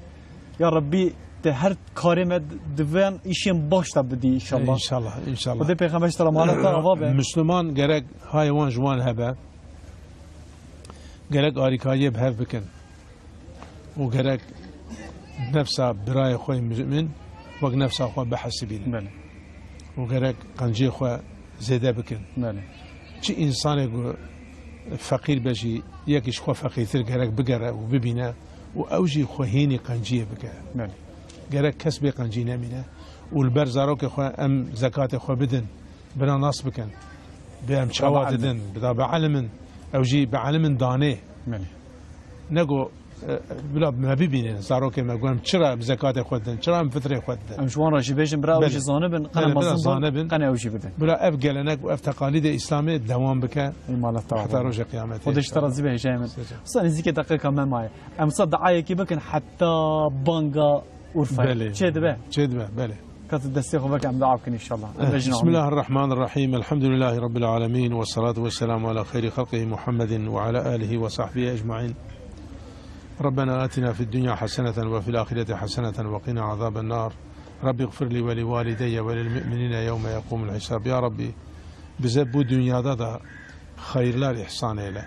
Ya Rebbî, te her karê me di van îşên baş de bidî înşallah. Înşallah, înşallah. Xwedê pêxember ji te re mala te ava be. Misliman gerek hayê wan ji wan hebe. Gerek arîkariyê bi hev bikin. û gerek nefsa birayê xwe yê mumin wek nefsa xwe bihesibînin. Belê. Û gerek qenciyê xwe zêde bikin. Belê. Çi însanê ku feqîr be jî, yekî ji xwe feqîrtir gerek bigere û bibîne û ew jî xwe hînî qenciyê bike. Belê. Gerek kes bê qencî nemîne û li ber zarokê xwe em zekatê xwe bidin. Bira nas bikin. Bê em çawa didin, bira bi elim in. Ew jî bi elim in danê. Belê. Nego, e, bila me bibînin, zarokê me, gu em çira bi zekatê xwe didin, çira em fitrê xwe didin. Em ji wan re jî bêjin, bira ew Belê. jî zanibin, qene Belê, bira mezin bin, zanibin. qene ew jî bidin. Bila ev gelenek û ev teqalîdê Îslamê dewam bike. Ey mala te ava. Heta roja qiyametê Xwedê ji te inşallah. razî be, hêjayê min. Sê can. Wisa nêzîkê deqîqa me maye. Em wisa diayekî bikin heta banga Urfayê. Belê. Çê dibe? Çê dibe, belê. Ka tu destê xwe veke em dua bikin inşallah. Eh, Bejin amin. بسم الله الرحمن الرحيم. الحمد لله رب العالمين، والصلاة والسلام على خير خلقه محمد وعلى آله وصحبه أجمعين. ربنا آتنا في الدنيا حسنة وفي الآخرة حسنة وقنا عذاب النار. رب اغفر لي ولوالدي وللمؤمنين يوم يقوم الحساب. Ya Rabbi, bize bu dünyada da hayırlar ihsan eyle.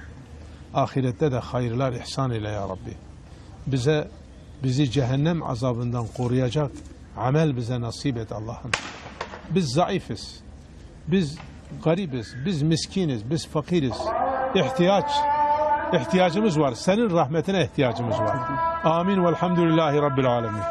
Ahirette de hayırlar ihsan eyle ya Rabbi. Bize, bizi cehennem azabından koruyacak amel bize nasip et Allah'ım. Biz zayıfız. Biz garibiz. Biz miskiniz. Biz fakiriz. İhtiyaç, ihtiyacımız var. Senin rahmetine ihtiyacımız var. Amin. Velhamdülillahi Rabbil alemin.